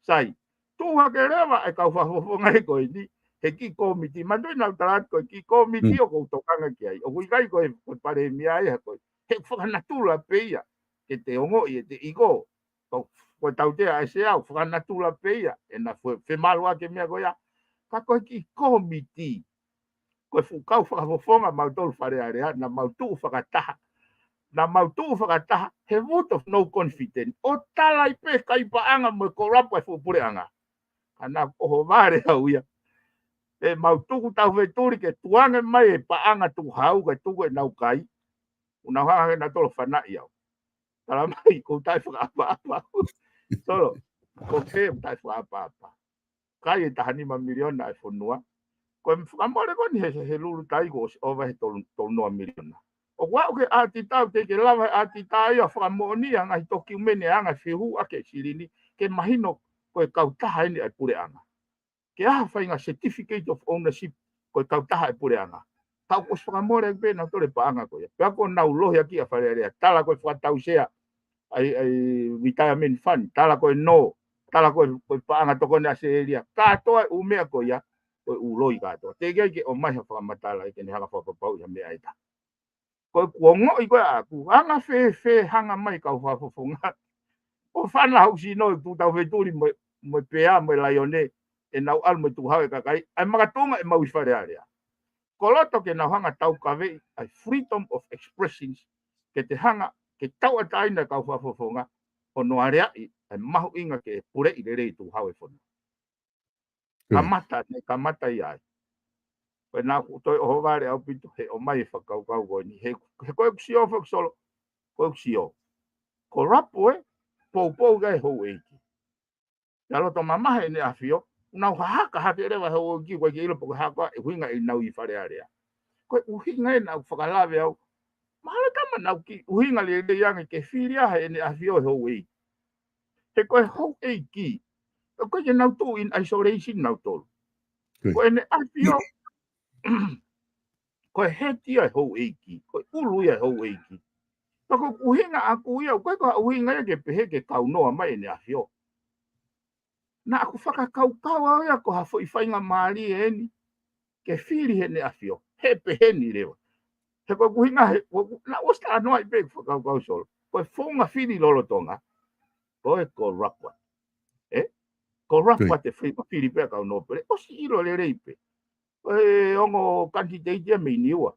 Sai, tuʻu hake leva e kau fakafofonga ko eni, he kiʻi kōmiti, manatuʻi naʻa ku tala atu ko e kiʻi kōmiti ʻoku ou tokanga ki ai. ʻOku ʻikai ko e, ko e Palēmia ia ko e, he fakanatula pē ia, ke te ongoʻi ʻe te ʻi ko, ko, ko e tautea ʻa e sea ʻoku fakanatula pē ia, ʻena fe-, femaluʻaki e meʻa ko ia, ka ko e kiʻi kōmiti, ko e fuʻu kau fakafofonga mautolu Fale Alea, naʻa mau tuʻu fakataha. Naʻa mau tuʻu fakataha, he vote of no confidence. ʻO tala ai pē kai paʻanga mo e kolapu ʻa e fuʻu puleʻanga. Ka naʻa ku ʻohovale au ia. ʻE mau tuku ʻetau fetuli ke tukuange mai e paʻanga tukuhau ke tuku ʻenau kai. ʻOku nau hanga ke nau tolo fanaʻi au. Tala mai, ʻoku ou taʻefakaʻapaʻapa. Solo, ko e pē ʻoku ou taʻefakaʻapaʻapa. Kai e taha nima miliona e fonua. Ko e fakamole ko eni he, he Lulutai kuo ʻosi ʻova he tolu, tolu noa miliona. ʻOku aʻu ki he ʻatita, teʻeki ke lava e ʻatita ia ʻo fakamoʻoni ʻa e ngaahi tokiumeni ʻa e anga e fehuʻaki e silini, ke mahino ko e kautaha eni ʻa e puleʻanga. Ke ʻai ha faʻahinga certificate of ownership ko e kautaha e puleʻanga. Ka kuo ʻosi fakamole pē nautolu e paʻanga ko ia. Pea ko ʻenau lohiakiʻi ʻa Fale Alea, tala ko e fakatau sea ʻa e, ʻa e retirement fund, tala ko e nō, tala ko e, ko e paʻanga tokoni ʻAositelēlia, kātoa e ʻū meʻa ko ia, ko e ʻū loi kātoa. Teʻeki ai ke ʻomai ha fakamatala ʻe ke ne hanga fakapapauʻi ha meʻa ʻe taha. Ko e kuo ongoʻi ko ē ʻaku, anga fēfē hanga mai kau fakafofonga ʻo fana hoku sino ʻi he tuʻu tau fetuli mo e, mo e pea mo e laione, ʻenau ʻalu mo e tuʻuhau e kakai, ʻa e makatuʻunga ʻemau ʻi Fale Alea. Koloto ke nau hanga taukaveʻi ʻa e freedom of expressions, ke te hanga, ke tauʻatāina kau fakafofonga, ʻo nau aleaʻi, ʻa e mahuʻinga ke puleʻi lelei tuʻuhau e fonua. Kamata, ne kamata ia ai. Ko e naʻa ku toe ʻohovale ʻaupito he ʻomai e fakakaukau ko eni. He, he ko ʻeku sio foki Solo, ko ʻeku sio. Ko rapo e, poupou ka e houʻeiki. Ia loto mamahe ʻEne ʻAfio, nau hahaka hake leva houʻeiki, ko e ke ʻilo pe ko e hā koā e ʻuhinga ʻenau ʻi Fale Alea. Ko e ʻuhinga ē naʻa ku fakalave au. Mahalo tama naʻa ku kiʻi ʻuhinga lelei ange ke fili ʻa ʻEne ʻAfio e houʻeiki. He ko e houʻeiki. Ko e ke nau tuʻu in isolation nau tolu. Ko ʻEne ʻAfio, ko e heti ia e houʻeiki, ko e ʻulu ia e houʻeiki. Ka ko e ʻuhinga ʻaku ia, ko e ko e ʻuhinga ia ke pehē ke kaunoa mai ʻEne ʻAfio. Naʻa ku fakakaukau au ia ko ha foʻi faingamālie eni, ke fili ʻEne ʻAfio, he pehē ni leva. He ko e ʻuhinga, he, ko, naʻa ku ʻosi talanoaʻi pē ʻeku fakakaukau Solo. Ko e founga fili lolotonga, ko e ko rapo. E? Ko rapo te fili, fili pē kau nōpele. ʻOsi ʻilo lelei pē. Ko e ongo kanititeiti ia mei Niua.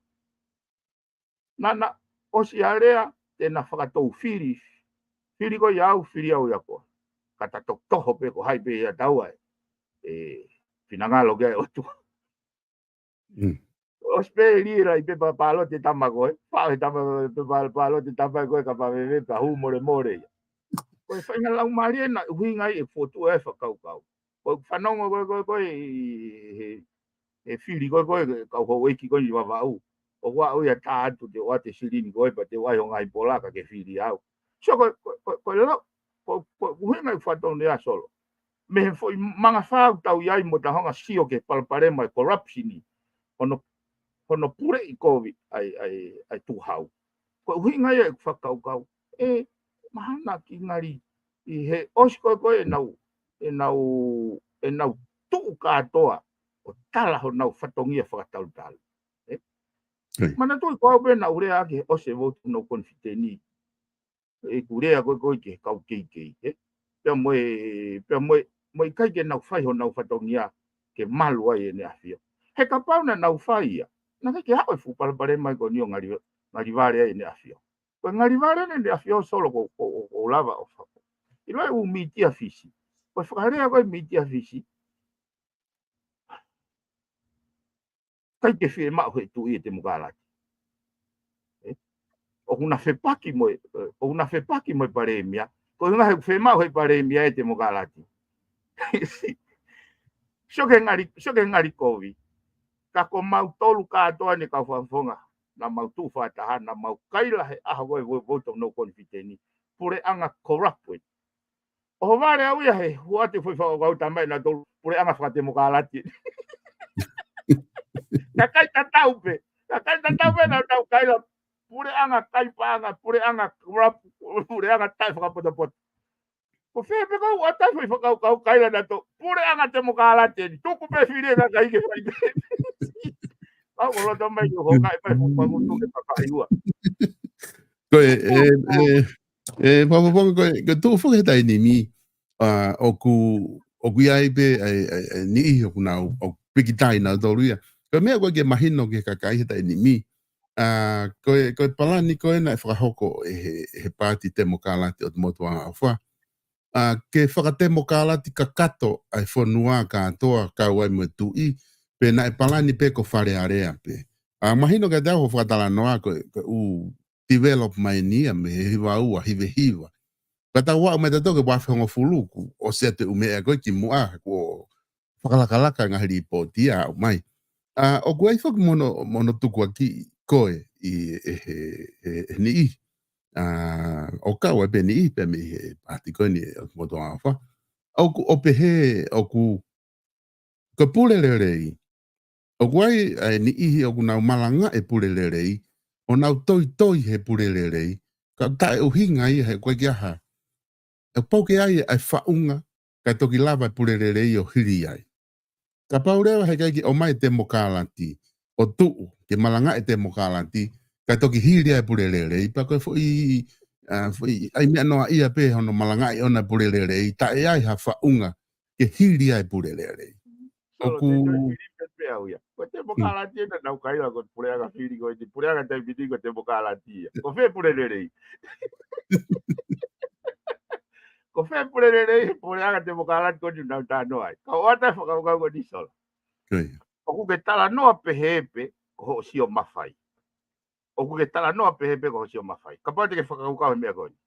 Naʻa na ʻosi alea, te na fakatou fili. Fili ko ia au, fili au ia koe. Ka ta tokotoho pē ko hai pē ia taua e. E, finangalo ke ʻOtua. ʻOsi pē lila ʻi pepa palote tama koe. Faʻo he tama, pepa palote tama koe ka paveve pa hū mole mole ia. Ko e faʻahinga laumālie naʻe ʻuhinga ai e fotu e fakakaukau. Ko e fanongo koe, koe, koe, he, he fili koe, koe, kau houʻeiki koe ni Vavaʻu. ʻOku aʻu ia tā atu te ʻoate silini koe, pa te ʻoai ho ngaahi pola ka ke fili au. So ko, ko, ko, ko e lau, ko, ko e ʻuhinga e fatone a Solo. Mei he foʻi manga fau tau ʻi ai mo ta hanga sio ke palopalema e corruption ni. Hono, hono puleʻi kovi ai, ai, ai tuʻuhau. Ko e ʻuhinga ia e fakakaukau. E, mahana ki ngali ʻi he ʻosi koe koe ʻenau, ʻenau, ʻenau tuʻu kātoa ʻo tala honau fatongia fakatalutalu. E? Manatuʻi ko au pē naʻa ku lea ake ʻosi e vote no confidence. ʻEku lea koe koe ki he kau keikei, e? Pea mo e, pea mo e, mo e ʻikai ke nau fai honau fatongia ke malu ai ʻEne ʻAfio. He kapau naʻa nau fai ia, naʻe ʻikai ke haʻu e fuʻu palopalema ko eni ʻo ngali, ngali vale ai ʻEne ʻAfio. Ko e ngali vale ʻEne ʻAfio Solo ko, ko, ko, ko lava ʻo fako. ʻIlo e ʻū mītia Fisi. Ko e fakalea ko e mītia Fisi, ʻikai ke fiemaʻu he tuʻi e temokalati. E? ʻOku na fepaki mo e, ʻoku na fepaki mo e palēmia. Ko e ngaahi ʻoku fiemaʻu he palēmia e temokalati. Sio ke ngali, sio ke ngali kovi. Ka ko mautolu kātoa ni kau fakafofonga. Naʻa mau tuʻu fakataha, naʻa mau kaila he ʻaho ko e vo-, vote of no confidence. Puleʻanga corrupt. ʻOhovale au ia he huate foʻi fakakaukau tama ʻe nautolu puleʻanga fakatemokalati. Kakai tatau pē. Kakai tatau pē naʻa tau kaila puleʻanga kai paʻanga, puleʻanga corrupt, puleʻanga taʻefakapotopoto. Ko fē pē kau ʻata foʻi fakakaukau kaila nautolu puleʻanga temokalati eni. Tuku pē fili e kakai ke fai pē. Kau ko loto mai ki ho kai mai fupangu tuke pakai ua. Ko e, e, e, E, fakafofonga ko e, ko e tuʻu foki he taimi ni, a, ʻoku, ʻoku ʻi ai pē, ʻa e, ʻa e, ʻa e niʻihi ʻoku nau, ʻoku pikitai nautolu ia. Ko e meʻa ko ē ke mahino ki he kakai he taimi ni. A, ko e, ko e palani ko ē naʻe fakahoko ʻe he, he paati temokalati ʻo te motu ʻa ʻOfa. A, ke fakatemokalati kakato ʻa e fonua kātoa kau ai mo e tuʻi, pe naʻe palani pē ko Fale Alea pē. A, mahino kiate au hoʻo fakatalanoa ko e, ko e ʻū develop mai ni ia mei he hiva ua, hiva hiva. Ka tau aʻu mai tautolu ki he ua afe hongofulu kuo ʻosi atu e ʻū meʻa ko ē ki muʻa, kuo fakalakalaka ngaahi lipooti ia aʻu mai. A, ʻoku ʻi ai foki mo hono, mo hono tukuakiʻi ko ē ʻi he, he, he, he niʻihi. A, ʻo kau ai pē niʻihi pē mei he paati ko eni ʻo te motu ʻa ʻOfa. ʻOku, ʻo pehē, ʻoku, ko e pule lelei. ʻOku ʻi ai e niʻihi ʻoku nau malanga e pule lelei, ʻo nau toitoi he pule lelei, ka taʻeʻuhinga ia he ko e ke aha. ʻE pau ke ʻi ai e faʻunga, ka toki lava e pule lelei ʻo hili ai. Kapau leva he ʻikai ke ʻomai e temokalati, ʻo tuʻu, ke malanga e temokalati, Kae toki hili ai e pule lelei, pea ko e foʻi, ʻa, foʻi, ʻai meʻa noaʻia pē hono malangaʻi ʻona e pule lelei, taʻe ʻi ai ha faʻunga ke hili ai e pule lelei. Solo, ʻoku te toe fili pē pea au ia. Ko e temokalati ena naʻa ku kaila ko e puleʻanga fili ko e te puleʻanga taimi ni ko e temokalati ia. Ko fē pule lelei? Ko fē pule lelei, puleʻanga temokalati ko eni naʻa ku talanoa ai? Ka ʻoku ʻata e fakakaukau ko eni Solo. Ko ia. ʻOku ke talanoa pehē pē ko hoʻo sio mafai. ʻOku ke talanoa pehē pē ko hoʻo sio mafai. Kapau te ke fakakaukau he meʻa ko eni.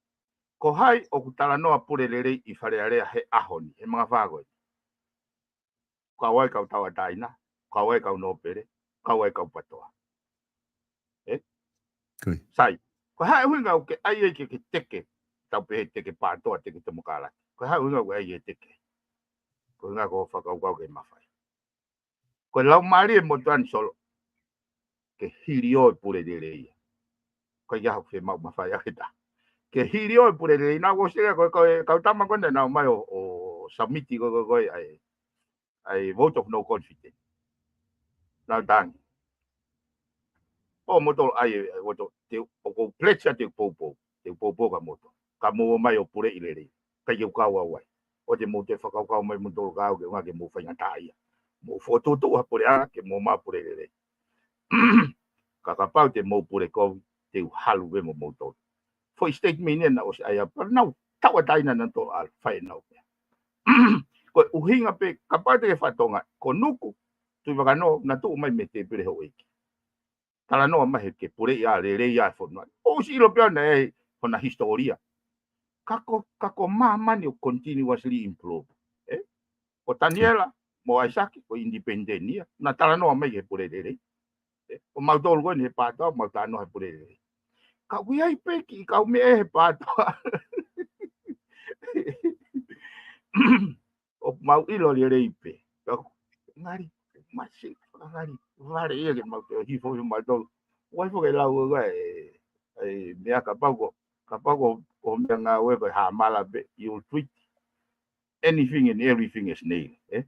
Ko hai ʻoku talanoa pule lelei ʻi Fale Alea he ʻaho ni, he mangafā ko eni? Kau ai kau tauʻatāina, kau ai kau nōpele, kau ai kau pātoa. Ē? Ko ia. Sai. Ko e hā e ʻuhinga ʻoku ke ʻai ai ke ke teke, tau pehē teke pātoa, teke temokalati. Ko e hā e ʻuhinga ʻoku ke ʻai ke teke? Ko e ʻuhinga ko hoʻo fakakaukau ke mafai. Ko e laumālie motuʻa ni Solo, ke hili ʻo e pule lelei ia. Ko ia ʻoku ke maʻu mafai ʻaki ta. Ke hili ʻo e pule lelei, naʻa ku ʻosi lea ko e, ko e kau tama ko ena naʻa nau ō mai ʻo, ʻo submit ko e, ko e, ko e, ʻai, ʻai vote of no confidence. Naʻa ku tangi. ʻO moutolu ʻai, ʻai, vote, te, ʻoku ou pledge ʻa te u poupou. Te u poupou kia moutolu. Ka mou ō mai ʻo puleʻi lelei. Kae ʻikai ke u kau au ai. ʻOua te mou toe fakakaukau mai moutolu kia au ke ʻuhinga ke mou faingataʻaʻia. Mou fokotuʻutuʻu ha puleʻanga ke mou maʻu pule lelei. Ka kapau te mou pule kovi, te u halu pē mo moutolu. Foʻi statement ia naʻe ʻosi ʻai ʻa, pea nau tauʻatāina nautolu ʻalu, fai ʻenau meʻa. Ko e ʻuhinga pē, kapau te ke fakatonga, ko Nuku, Tuʻivakanō, naʻa na tuʻu mai mei he tēpile houʻeiki. Talanoa mai he ke puleʻi ʻa, lelei ʻa e fonua. ʻOsi ʻilo pē ʻa ē hona hisitōlia. Ka ko, ka ko māmani ʻoku continuously improve. Ē? Ko Taniela, mo ʻAisake, ko e independent ia. Naʻa na talanoa mai he pule lelei. Ē? Ko mautolu ko eni he pātoa, mau talanoa he pule lelei. Ka ʻoku ʻi ai pē kiʻi kau meʻa he pātoa. ʻOku mau ʻilo lelei pē. Ka ngali, masi, ngali, vale ia ke mau toe hifo ʻi mautolu. Wai fo ke lau ʻa e, ʻa e meʻa kapau ko, kapau ko, ko meʻa ngāue ko e hāmala pē, you treat anything and everything as nail, ē?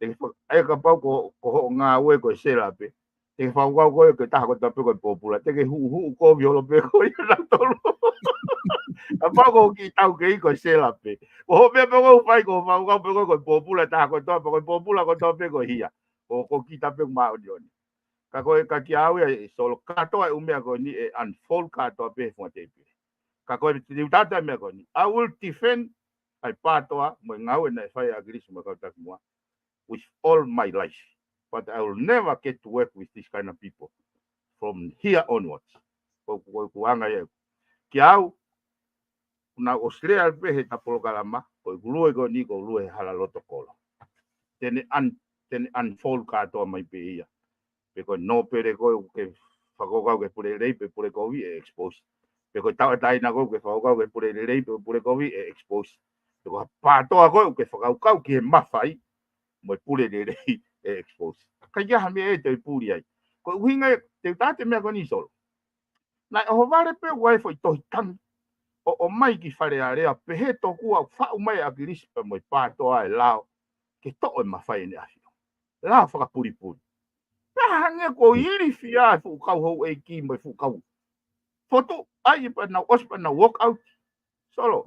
Te ke fa-, ʻe kapau ko, ko hoʻo ngāue ko e sela pē. Te ke fakakaukau koe ko e taha kotoa pē ko e pōpula. Te ke huʻuhuʻu kovi holo pē ko ia nautolu. Kapau ko e kiʻi taukei ko e sela pē. Ko hoʻo meʻa pē ko e fai ko e fakakaukau pē ko e, ko e pōpula taha kotoa pē, ko e pōpula kotoa pē ko e hia. Ko, ko e kiʻi taha pē māʻoniʻoni. Ka ko e ka kia au ia ē Solo kātoa e ʻū meʻa ko eni ʻe unfold kātoa pē he funga tēpile. Ka ko e te u tata e meʻa ko eni. I will defend ʻa e pātoa mo e ngāue naʻe fai ʻe ʻAkilisi mo e kau taki muʻa with all my life. But I will never get to work with this kind of people from here onwards. Ko, ko, ko anga ia. Kia au, naʻa ku ʻosi lea pē he ta polokalama, ko e lue ko eni ko e lue he hala loto kolo. Te ne un-, te ne unfold kātoa mai pē ia. Pe ko e nōpele ko ē ʻoku ke fakakaukau ke pule lelei pe pule kovi ʻe expose. Pe ko e tauʻatāina ko ē ʻoku ke fakakaukau ke pule lelei pe pule kovi ʻe expose. Pe ko e pātoa ko ē ʻoku ke fakakaukau ki he mafai mo e pule lelei ʻe expose. Ka ʻi ai ha meʻa ʻe toe puli ai. Ko e ʻuhinga ia, te u tata e meʻa ko eni Solo. Naʻe ʻohovale pē ʻa e foʻi tohi tangi ʻo, ʻomai ki Fale Alea pehē tokua ʻoku faʻu mai ʻe ʻAkilisi pea mo e pātoa e lao ke toʻo e mafai ʻEne ʻAfio. Lao fakapulipuli. Pea hangē ko e ilifia e fuʻu kau houʻeiki mo e fuʻu kau. Fotu, ʻai pea nau ʻosi pea nau walk out. Solo.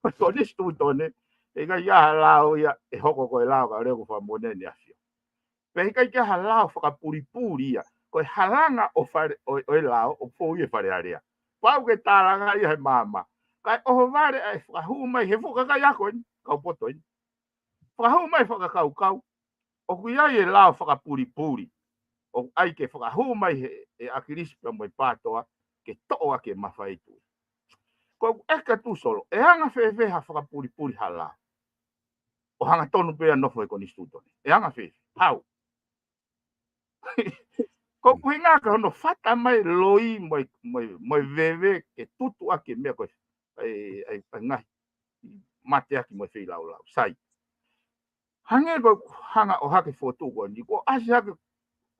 Ko e konisitūtone, ʻe ʻikai ha lao ia ʻe hoko ko e lao ka leo ko fakamoʻoni ʻEne ʻAfio. Pea ʻikai ke ha lao fakapulipuli ia. Ko e halanga ʻo Fale, ʻo, ʻo e lao, ʻoku fou ia ʻi Fale Alea. Pau ke tālanga ia he maama. Kae ʻohovale ʻa e fakahū mai he fuʻu kakai ako eni, kau poto eni. Fakahū mai fakakaukau, ʻoku ʻi ai e lao fakapulipuli. ʻOku ʻai ke fakahū mai he, ʻe ʻAkilisi pea mo e pātoa, ke toʻo ʻaki e mafai Tuʻi. Ko ʻeku ʻeke atu Solo, ʻe anga fēfē ha fakapulipuli ha lao. ʻO hangatonu pē ʻa e nofo he konisitūtone. ʻE anga fēfē. Hau. Ko e ʻuhinga ka hono fata mai loi mo e, mo e, mo e veve ke tutu ʻaki e meʻa ko ē, ʻai, ʻai, ʻai ngaahi mateaki mo e feilaulau. Sai. Hangē ko e hanga ʻo hake fotu ko eni, ko ʻasi hake,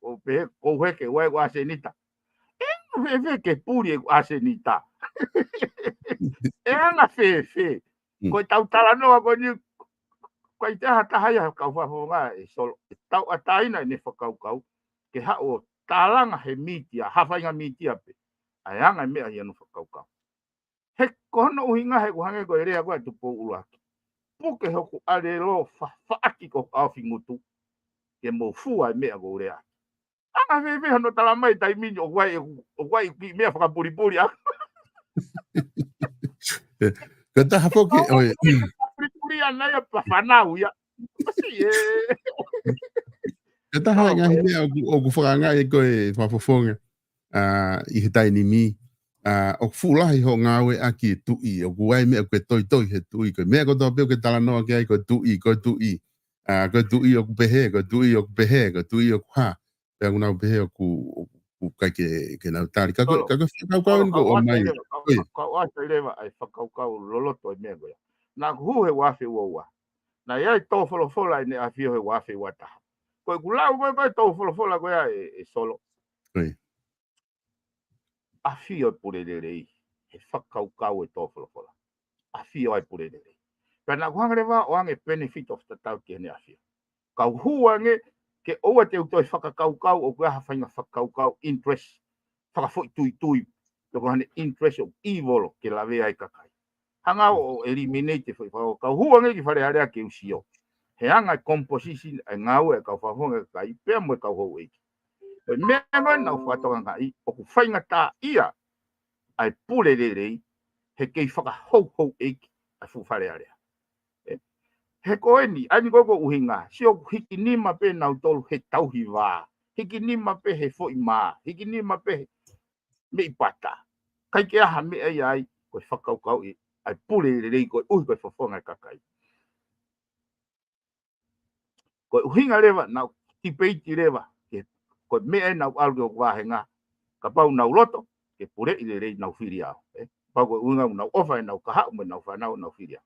ko pē, ko heke, ʻoua ʻe ko ʻasenita. ʻE anga fēfē ke puli ʻeku ʻasenita? ʻE anga fēfē? Mm. Ko e tau talanoa ko eni, ko e taha taha ia kau fafonga ʻe Solo, ʻe tauʻatāina ʻene fakakaukau, ke haʻu ʻo tālanga he mītia, ha faʻahinga mītia pē. ʻA e anga e meʻa ʻi hono fakakaukau. He ko hono ʻuhinga he ʻoku hangē ko e lea ko ē ʻa Tupou ʻUluaki. Puke hoku ʻalelo fa-, faʻaki ko hoku ʻaofi ngutu. Ke mou fua e meʻa ʻoku ou lea. Anga fēfē hono tala mai taimi ni ʻoku ʻi ai, ʻoku ʻi ai kiʻi meʻa fakapulipuli ʻaku. Ko e taha foki, ʻoe. Pulipuli ʻana ia pa fanau ia. Pasi e. Ko e taha e ngaahi meʻa ʻoku, ʻoku fakaangaʻi ko e fakafofonga. ʻA, ʻi he taimi ni. ʻA, ʻoku fuʻu lahi hoʻo ngāueʻaki e tuʻi. ʻOku ʻi ai meʻa ʻoku ke toitoi he tuʻi. Ko e meʻa kotoa pē ʻoku ke talanoa ki ai ko e tuʻi, ko e tuʻi. ʻA, ko e tuʻi ʻoku pehē, ko e tuʻi ʻoku pehē, ko e tuʻi ʻoku hā. Pea ʻoku nau pehē ʻoku, ʻoku ʻikai ke, ke nau tali. Ka ko, ka ko e fakakaukau ni ko ʻomai. Ka ʻoku ʻasi leva ʻa e fakakaukau loloto e meʻa ko ia. Naʻa ku hū he ua afe ua ua. Naʻe ʻi ai e tō folofola ʻEne ʻAfio he ua afe ua taha. Ko ʻeku lau ko ē ko e tō folofola ko ia ʻe, ʻe Solo. ʻAfio e pule lelei, he fakakaukau e tō folofola. ʻAfio ai pule lelei. Pea naʻa ku hanga leva ʻo ʻoange benefit of the doubt ki heʻene ʻafio. Kau hū ange ke ʻoua te u toe fakakaukau ʻoku ʻi ai ha faʻahinga fakakaukau interest, fakafoʻituitui, pe ko haʻane interest ʻoku ʻivolo ke lavea ai e kakai. Hanga ʻo eliminate e foʻi fakakaukau. Kau hū ange ki Fale Alea ke u sio he anga e composition e ngāue e kau fakafofonga kakai pea mo e kau houʻeiki. Ko e meʻa ko ē naʻa ku fakatokangaʻi ʻoku faingataʻaʻia ʻa e pule lelei he kei fakahouhouʻeiki ʻa e fuʻu Fale Alea. He ko eni, ʻa eni ko e ʻuhinga, sio ʻoku hiki nima pē nautolu he tauhi vā, hiki nima pē he foʻi mā, hiki nima pē he meʻi pata. ʻIkai ke ʻi ai ha meʻa ia ai, ko e fakakaukauʻi ʻa e pule lelei koeʻuhi ko e fakafofonga e kakai. Ko e ʻuhinga leva, naʻa ku tipeiti leva, ke, ko e meʻa ē naʻa ku ʻalu ke u vāhenga, kapau naʻa ku loto ke puleʻi lelei naʻa ku fili au. Kapau ko e ʻuhinga naʻa ku ʻofa ʻenau kahaʻu mo ʻenau fānau naʻa ku fili au.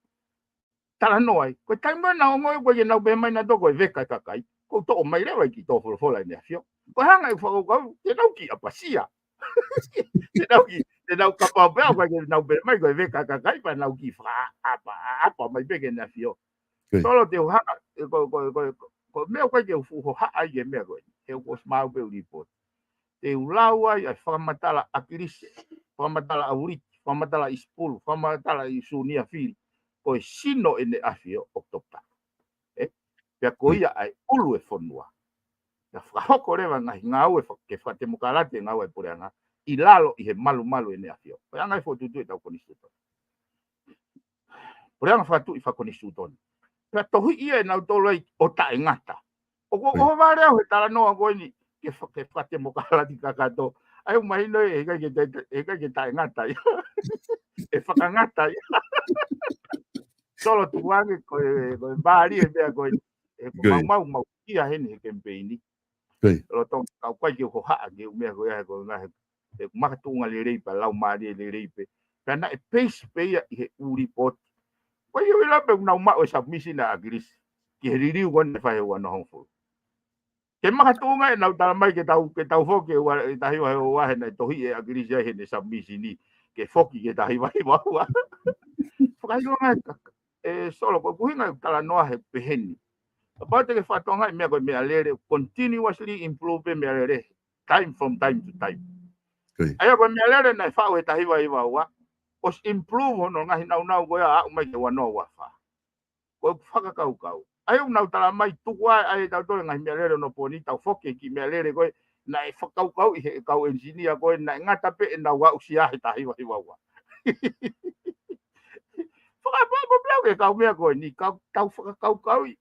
Talanoa ai, ko e taimi ē naʻa ku ongoʻi ko ē ke nau pehē mai nautolu ko e veka e kakai, ko u toʻo mai leva e kiʻi tō folofola ʻEne ʻAfio. Ko e hanga ʻeku fakakaukau, te nau kiʻi ʻapasia. Te nau kiʻi, te nau kapau pē au, ʻikai ke nau pehē mai ko e veka e kakai, pea nau kiʻi fakaʻapaʻapa mai pē ki Heʻene ʻAfio. Solo te u hanga, ko, ko, ko, ko, ko e meʻa ʻoku ʻikai ke u fuʻu hohaʻa ai ki he meʻa ko ē. He ʻoku ʻosi maʻu pē ʻeku lipooti. Te u lau ai ʻa e fakamatala ʻa ʻAkilisi, fakamatala ʻa Uliti, fakamatala ʻa ʻIsipulu, fakamatala ʻa Sūnia Fili, ko e sino ʻEne ʻAfio ʻoku toputapu. Pea ko ia ʻa e ʻulu e fonua. Naʻa fakahoko leva ngaahi ngāue ke fakatemokalati e ngāue e puleʻanga ʻi lalo ʻi he malumalu ʻEne ʻAfio. Ko e anga e fokotuʻutuʻu ʻetau konisitūtone. Puleʻanga fakatuʻi fakakonisitūtone. Pea tohiʻi ʻe nautolu ai ʻo taʻengata. ʻOku ou vale au he talanoa ko eni ke fa-, ke fakatemokalati kakato. ʻA ia ʻoku mahino ē, heʻikai ke ta-, heʻikai ke taʻengata ia. ʻE fakangata ia. Solo tuku ange ko e, ko e vali e meʻa ko eni. ʻE ko e maumau mau kia heni he kemipeini. Lolotonga ka ʻoku ʻikai ke u hohaʻa ki he ʻū meʻa ko ia he ko e ngaahi, he ʻoku makatuʻunga lelei pē, laumālie lelei pē. Pea naʻe peisi pē ia ʻi he ʻū lipooti. Ko ia ʻoku ʻi ai pē ʻoku nau maʻu e submission ʻa ʻAkilisi ki he liliu ko eni naʻe fai he ua noa hongofulu. Ke makatuʻunga ʻenau tala mai ke tau, ke tau foki he ua, taha hiva hiva ua he naʻe tohiʻi ʻe ʻAkilisi ai heʻene submission ni ke foki ki he taha hiva hiva ua. Fakaʻilonga e kaka. ʻE Solo, ko e ʻuhinga ʻeku talanoa he pehē ni. Kapau te ke fakatokangaʻi e meʻa ko e meʻalele, continuously improve e meʻalele, time from time to time. ʻA ia ko e meʻalele naʻe faʻu he taha hiva hiva ua, ʻosi improve hono ngaahi naunau ko ia ʻo aʻu mai ki he ua noa ua fā. Ko ʻeku fakakaukau. ʻA ia ʻoku nau tala mai tuku ai, ʻa ia ʻe tautolu e ngaahi meʻalele ʻo onopooni, tau foki ki he meʻalele ko ē, naʻe fakakaukauʻi he kau engineer ko ē, naʻe ngata pē ʻenau aʻusia he taha hiva hiva ua. Fakaʻapaʻapa pē au ki he kau meʻa ko eni, kau, tau fakakaukauʻi.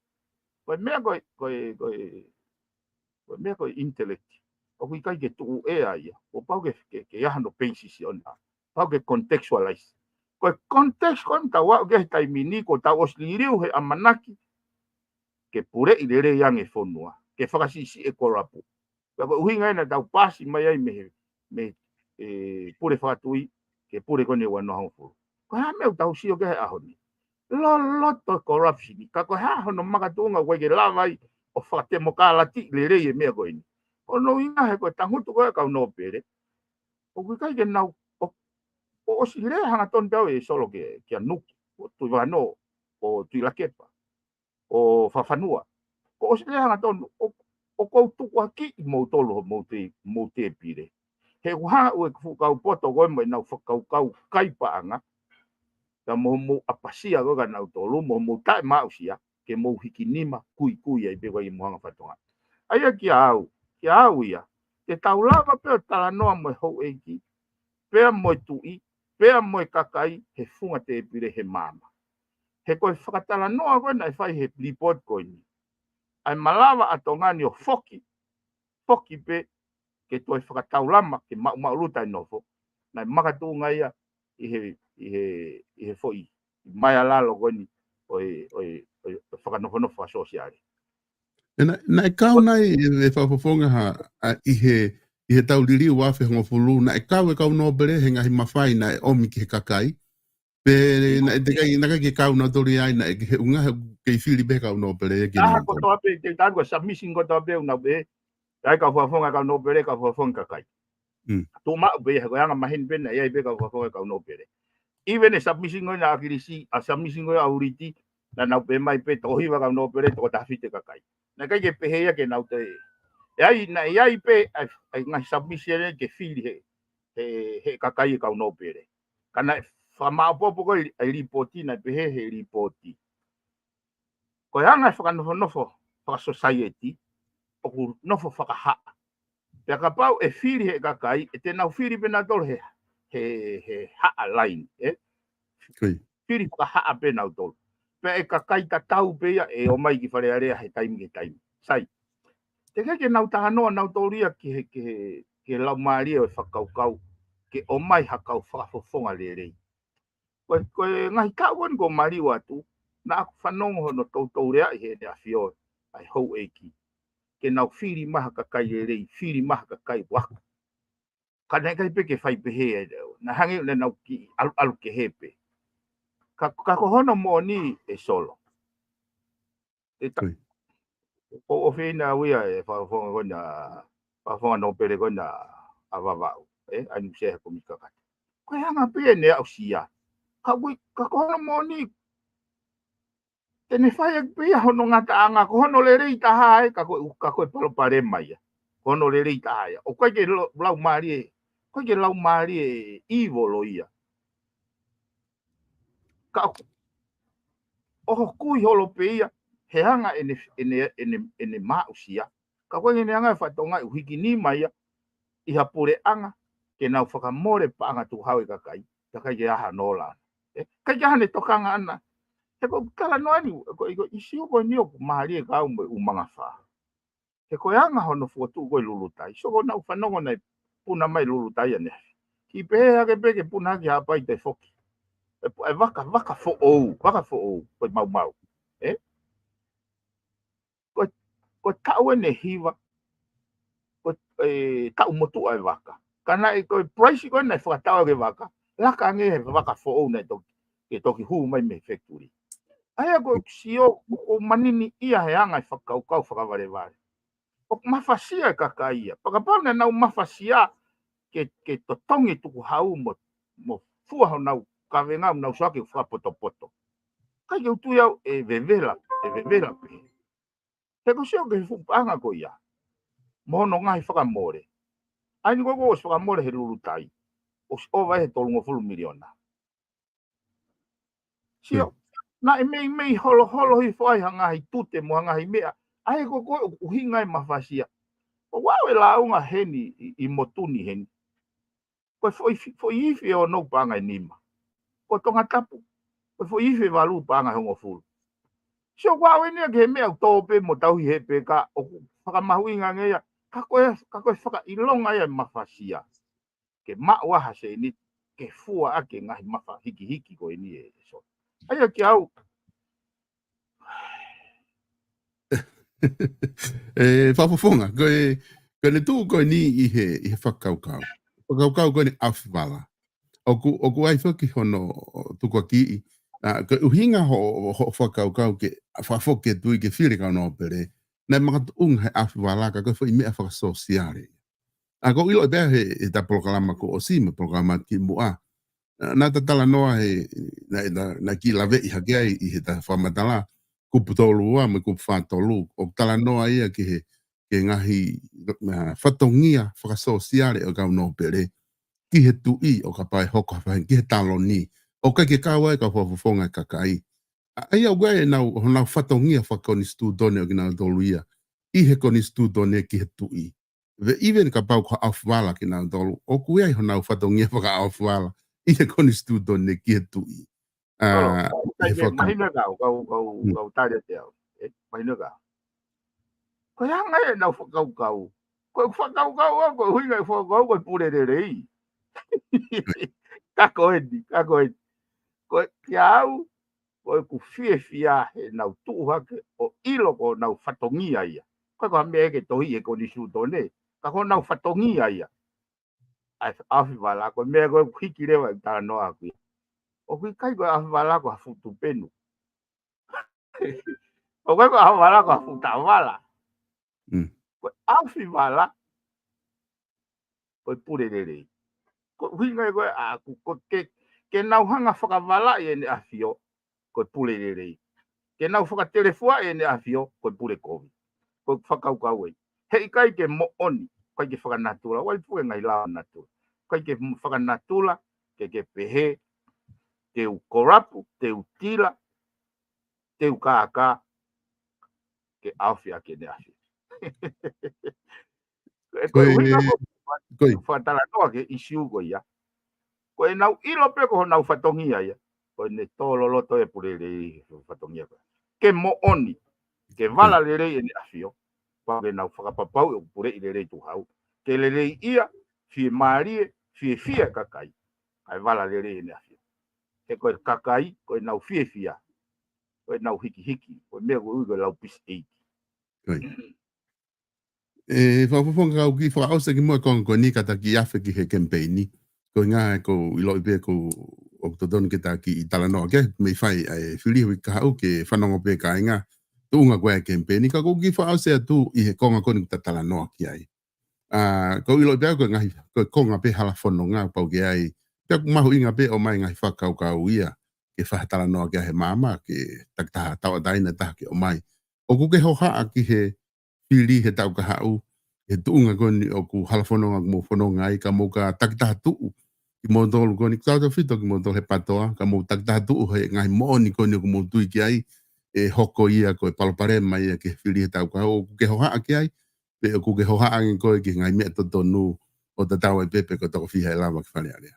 Ko e meʻa ko ē, ko e, ko e, ko e meʻa ko e intellect. ʻOku ʻikai ke tuʻu ʻea ia. Kuo pau ke, ke, ke ʻi ai hano basis ʻona. Pau ke contextualize. Ko e context ko ē ʻoku tau aʻu ki ai he taimi ni, kuo tau ʻosi liliu he ʻamanaki ke puleʻi lelei ange e fonua, ke fakasiʻisiʻi e kolapu. Pea ko e ʻuhinga ia naʻa tau paasi mai ai mei he, mei he, ʻe, pule fakatuʻi, ki he pule ko eni ua noa hongofulu. Ko e hā e meʻa ʻoku tau sio ki ai he ʻaho ni? Loloto e corruption, ka ko e hā hono makatuʻunga ʻoku ʻikai ke lava ai ʻo fakatemokalati lelei e meʻa ko eni? Ko hono ʻuhinga he ko e tangutu ko ē ʻa e kau nōpele, ʻoku ʻikai ke nau, ʻo, ʻo ʻosi lea hangatonu pē au ʻe Solo kia, kia Nuku, ʻo Tuʻivakanō, ʻo Tuʻilakepa, ʻo Fakafanua. Kuo ʻosi lea hangatonu, ʻo, ʻo ʻoku ou tukuakiʻi moutolu hoʻomou tē, mou tēpile. He ʻoku haʻu e fuʻu kau poto ko ē mo ʻenau fakakaukau kai paʻanga. Ka mo mou ʻapasia ko ē kia nautolu, mo mou taʻemaʻusia, ke mou hiki nima kuikui ai pē ko ē ʻi muʻa ʻa e fatongia. ʻA ia kia au, kia au ia, te tau lava pē ʻo talanoa mo e houʻeiki, pea mo e tuʻi, pea mo e kakai, he funga tēpile he maama. He ko e fakatalanoa ko ē naʻe fai he report ko eni. ʻA e malava ʻa Tonga ni ʻo foki, foki pē ke toe fakataulama, ke maʻumaʻuluta e nofo. Naʻe makatuʻunga ia ʻi he, ʻi he, ʻi he foʻi, ʻi maialalo ko eni ʻo e, ʻo e, ʻo e fakanofonofo fakasōsiale. ʻE naʻe, naʻe kau nai e, e fakafofonga ha, ʻa, ʻi he, ʻi he tau liliu ua afe hongofulu, naʻe kau e kau nōpele he ngaahi mafai naʻe ʻomi ki he kakai. Pe naʻe teʻeki ai, naʻe ʻikai ke kau nautolu ia ai, naʻe ke he unga he kei fili pē kau nōpele ke Taha nau kotoa pē, te tau ko e submission kotoa pē ʻoku nau pehē, ʻa e kau fakafofonga kau nōpele, kau fakafofonga kakai. Mm. Tuʻu maʻu pē, he ko e anga maheni pē naʻe ʻi ai pē kau fakafofonga kau nōpele. Even e submission ko ena ʻa ʻAkilisi, ʻa e submission ko ē ʻa ʻAuliti, naʻa nau pehē mai pē, toko hiva kau nōpele, toko taha fitu e kakai. Naʻe ʻikai ke pehē ia ke nau toe. ʻE ʻi ai, naʻe ʻi ai pē, ʻa e, ʻa e ngaahi submission ē ke fili he, he, he kakai e kau nōpele. Ka naʻe fakamāʻopoʻopo ko ē ʻa e lipooti, naʻe pehē he lipooti. Ko e anga e fakanofonofo, fakasōsaieti, ʻoku nofo fakahaʻa. Pea kapau ʻe fili he kakai, ʻe te nau fili pē nautolu he, he, he haʻa laini, ē? Kui. Fili fakahaʻa pē nautolu. Pea ʻe kakai tatau pē ia ʻe ō mai ki Fale Alea he taimi ki he taimi. Sai. Teʻeki ke nau talanoa nautolu ia ki he, ki he, ki he laumālie ʻo e fakakaukau, ke ō mai ha kau fakafofonga lelei. Ko e, ko e ngaahi taʻu ko eni ko ʻeku maliu atu, naʻa ku fanongo hono toutou lea ʻi heʻene ʻafio, ʻa e houʻeiki. Ke nau fili mai ha kakai lelei, fili mai ha kakai vaka. Ka naʻe ʻikai pē ke fai pehē ai leo. Naʻe hangē naʻa nau kiʻi ʻalu, ʻalu kehe pē. Ka, ka ko hono moʻoni ʻe Solo. ʻE ta-, Ui. ʻo, ʻo fina uia e fakafofonga ko ena, fakafofonga nōpele ko ena ʻa Vavaʻu, ē, ʻa Nuʻusila he komiti kakato. Ko e anga pē ʻene aʻusia. Ka ui, ka ko hono moʻoni, te ne fai ʻaki pē ia hono ngataʻanga, ko hono lelei taha ē, ka ko e, ka ko e palopalema ia. Ko hono lelei taha ia. ʻOku ʻikai ke lo-, laumālie, ʻoku ʻikai ke laumālie ʻi volo ia. Ka ʻoku, ʻoku hoko holo pē ia, he anga ʻene, ʻene, ʻene, ʻene maʻusia. Ka ko ʻene anga e fatongia ʻoku hiki nima ia, ʻi ha puleʻanga, ke nau fakamole paʻanga tukuhau e kakai, ka ʻikai ke ʻi ai hano ola. Ē, ʻikai ke ʻi ai hano tokanga ʻana. He ko e talanoa ni, ko e, ko e ʻisiū ko eni ʻoku mālie kau mo e ʻumanga fā. He ko e anga hono fokotuʻu ko ē Lulutai. So ko ʻeku fanongo naʻe puna mai Lulutai ʻaneafi. Kiʻi pehē hake pē ke puna hake Haʻapai toe foki. E pu-, e vaka, vaka foʻou, vaka foʻou, ko e maumau. Ē? Ko, ko e taʻu ʻeni ʻe hiva, ko e, e, taʻu motuʻa e vaka. Ka naʻe ko e price ko ē naʻe fakatau ʻaki e vaka, laka ange he vaka foʻou naʻe toki, ke toki hū mai mei he factory. ʻA ia ko e sio, ʻoku manini ia he anga e fakakaukau fakavalevale. ʻOku mafasia e kakai ia. Pea kapau naʻa nau mafasia ke, ke totongi tukuhau mo, mo fua honau kavenga mo nau sio hake fakapotopoto. ʻIkai ke u tui au ʻe vevela, ʻe vevela pē. He ko e sio ki he fuʻu paʻanga ko ia. Mo hono ngaahi fakamole. ʻA eni ko ē kuo ʻosi fakamole he Lulutai. ʻOsi ʻova he tolungofulu miliona. Sio, Hmm. naʻe meimei holoholo hifo ai ha ngaahi tute mo ha ngaahi meʻa. ʻA ia ko ē ko e ʻuhinga e mafasia. ʻOku ʻi ai e lāunga heni ʻi, ʻi motu ni heni. Ko e foʻi fi-, foʻi ifi ʻe ono paʻanga ʻe nima. Ko Tongatapu, ko e foʻi ifi ʻe valu paʻanga ʻe hongofulu. Sio, ʻoku ʻi ai eni ia ki he meʻa ʻoku tō pē mo tauhi he pē ka ʻoku fakamahuʻinga ange ia. Ka ko e, ka ko e fakaʻilonga ia e mafasia. Ke maʻu ʻa ha sēniti, ke fua ʻaki e ngaahi mafa hikihiki ko eni ē, ē Solo. ʻA ia kia au. E, fakafofonga, ko e, ko ʻene tuʻu ko eni ʻi he, ʻi he fakakaukau. Fakakaukau ko eni ʻafivala. ʻOku, ʻoku ʻi ai foki hono tukuakiʻi. ʻA, ko e ʻuhinga ho, ho, ho fakakaukau ke, fakafoki e tui ke fili kau nōpele. Naʻe makatuʻunga he ʻafivala ka ko e foʻi meʻa fakasōsiale. ʻA, ʻoku ou ʻilo pē he, he ta polokalama kuo ʻosi mo e polokalama kimuʻa. ʻA, naʻa ta talanoa he, naʻa, naʻa, naʻa kiʻi laveʻi hake ai ʻi he ta fakamatala, kupu tolu ua mo e kupu fā tolu. ʻOku talanoa ia ki he, ki he ngaahi, ā, fatongia fakasōsiale ʻo e kau nōpele, ki he tuʻi ʻo kapau ʻe hoko ha faʻahinga, ki he taloni, ʻoku ʻikai ke kau ai e kau fakafofonga e kakai. ʻA ia ʻoku ʻi ai ʻenau, honau fatongia fakakonisitūtone ʻo kinautolu ia, ʻi he konisitūtone ki he tuʻi. Ve even kapau ko ha ʻaofivala kinautolu, ʻoku ʻi ai honau fatongia fakaʻaofivala, ʻi he konisitūtone ki he tuʻi. Ā, ʻOlo, ʻi he ʻikai ke faka- mahino ka, kau, kau, Hmm. kau tali atu au. ʻE, mahino ka. Ko e anga ʻenau fakakaukau. Ko e fakakaukau au, ko e ʻuhinga e fakakaukau, ko e pule lelei. Ka ko eni, ka ko eni. Ko e kiate au, ko ʻeku fiefia heʻenau tuʻu hake ʻo ʻilo ko honau fatongia ia. Ko e ko ha meʻa ke tohi he konisitūtone, ka ko honau fatongia ia. ʻA e ʻaofivala, ko e meʻa ko ē ʻoku hiki leva e talanoa ʻaku ia. ʻOku ʻikai ko e ʻaofivala ko ha fuʻu tupenu. ʻOku ʻikai ko e ʻaofivala ko ha fuʻu taʻovala. Mm. Ko e ʻaofivala, ko e pule lelei. Ko e ʻuhinga ia ko ē ʻaku, ko ke, ke nau hanga fakavalaʻi ʻEne ʻAfio, ko e pule lelei. Ke nau fakatelefuaʻi ʻEne ʻAfio, ko e pule kovi. Ko e fakakaukau ē. He ʻikai ke moʻoni, ʻikai ke fakanatula, ʻoku ʻi ai pē e ngaahi lao natula. ʻIkai ke fakanatula, ke, ke pehē, te u kolapu, te u tila, te u kākā, ke ʻaofi ʻaki ʻEne ʻAfio. Ko e, ko e Ko e, ʻuhinga ko, ko e. fakatalanoa ki he ʻīsiu ko ia. Ko ʻenau ʻilo pē ko honau fatongia ia. Ko ʻene tō loloto e pule lelei he fatongia ko ia. Ke moʻoni, ke vala lelei ʻEne ʻAfio. Pau ke nau fakapapauʻi ʻoku puleʻi lelei e tuʻuhau. Ke lelei ia, fiemālie, fiefia e kakai. Kae vala lelei ʻEne ʻAfio. He ko e kakai, ko ʻenau fiefia. Ko ʻenau hikihiki. Ko e meʻa ko ē ʻoku ui ko e lau pisi ʻeiki. Ko e. ʻE, fakafofonga, kau kiʻi fakaʻosi kimuʻa e konga ko eni ka ta kiʻi afe ki he kemipeini. Ko e ʻuhinga ʻoku ou ʻiloʻi pē ʻoku, ʻoku totonu ke ta kiʻi talanoa ki ai, mei fai ʻa e fili hui kahaʻu ke fanongo pē kāinga, tuʻunga ko ē e kemipeini, ka ʻoku ou kiʻi fakaʻosi atu ʻi he konga ko eni ʻoku ta talanoa ki ai. Ā, ʻoku ou ʻiloʻi pē au ko e ngaahi, ko e konga pē hala fononga, pau ke ʻi ai, pea ʻoku mahuʻinga pē ʻomai e ngaahi fakakaukau ia, ke fai ha talanoa ki ai he maama, ke takitaha tauʻatāina ʻe taha ke ʻomai. ʻOku ke hohaʻa ki he fili he taʻu kahaʻu, he tuʻunga ko eni ʻoku hala fononga ʻoku mou fononga ai, ka mou ka takitaha tuʻu, kimoutolu ko eni, tautautefito kimoutolu he PTOA, ka mou takitaha tuʻu he ngaahi moʻoni ko eni ʻoku mou tui ki ai, ʻe hoko ia ko e palopalema ia ki he fili he taʻu kahaʻu, ʻoku ke hohaʻa ki ai, pe ʻoku ke hohaʻa ange koe ki he ngaahi meʻa totonu ʻo tatau ai pē pe ko e toko fiha ʻe lava ke Fale Alea.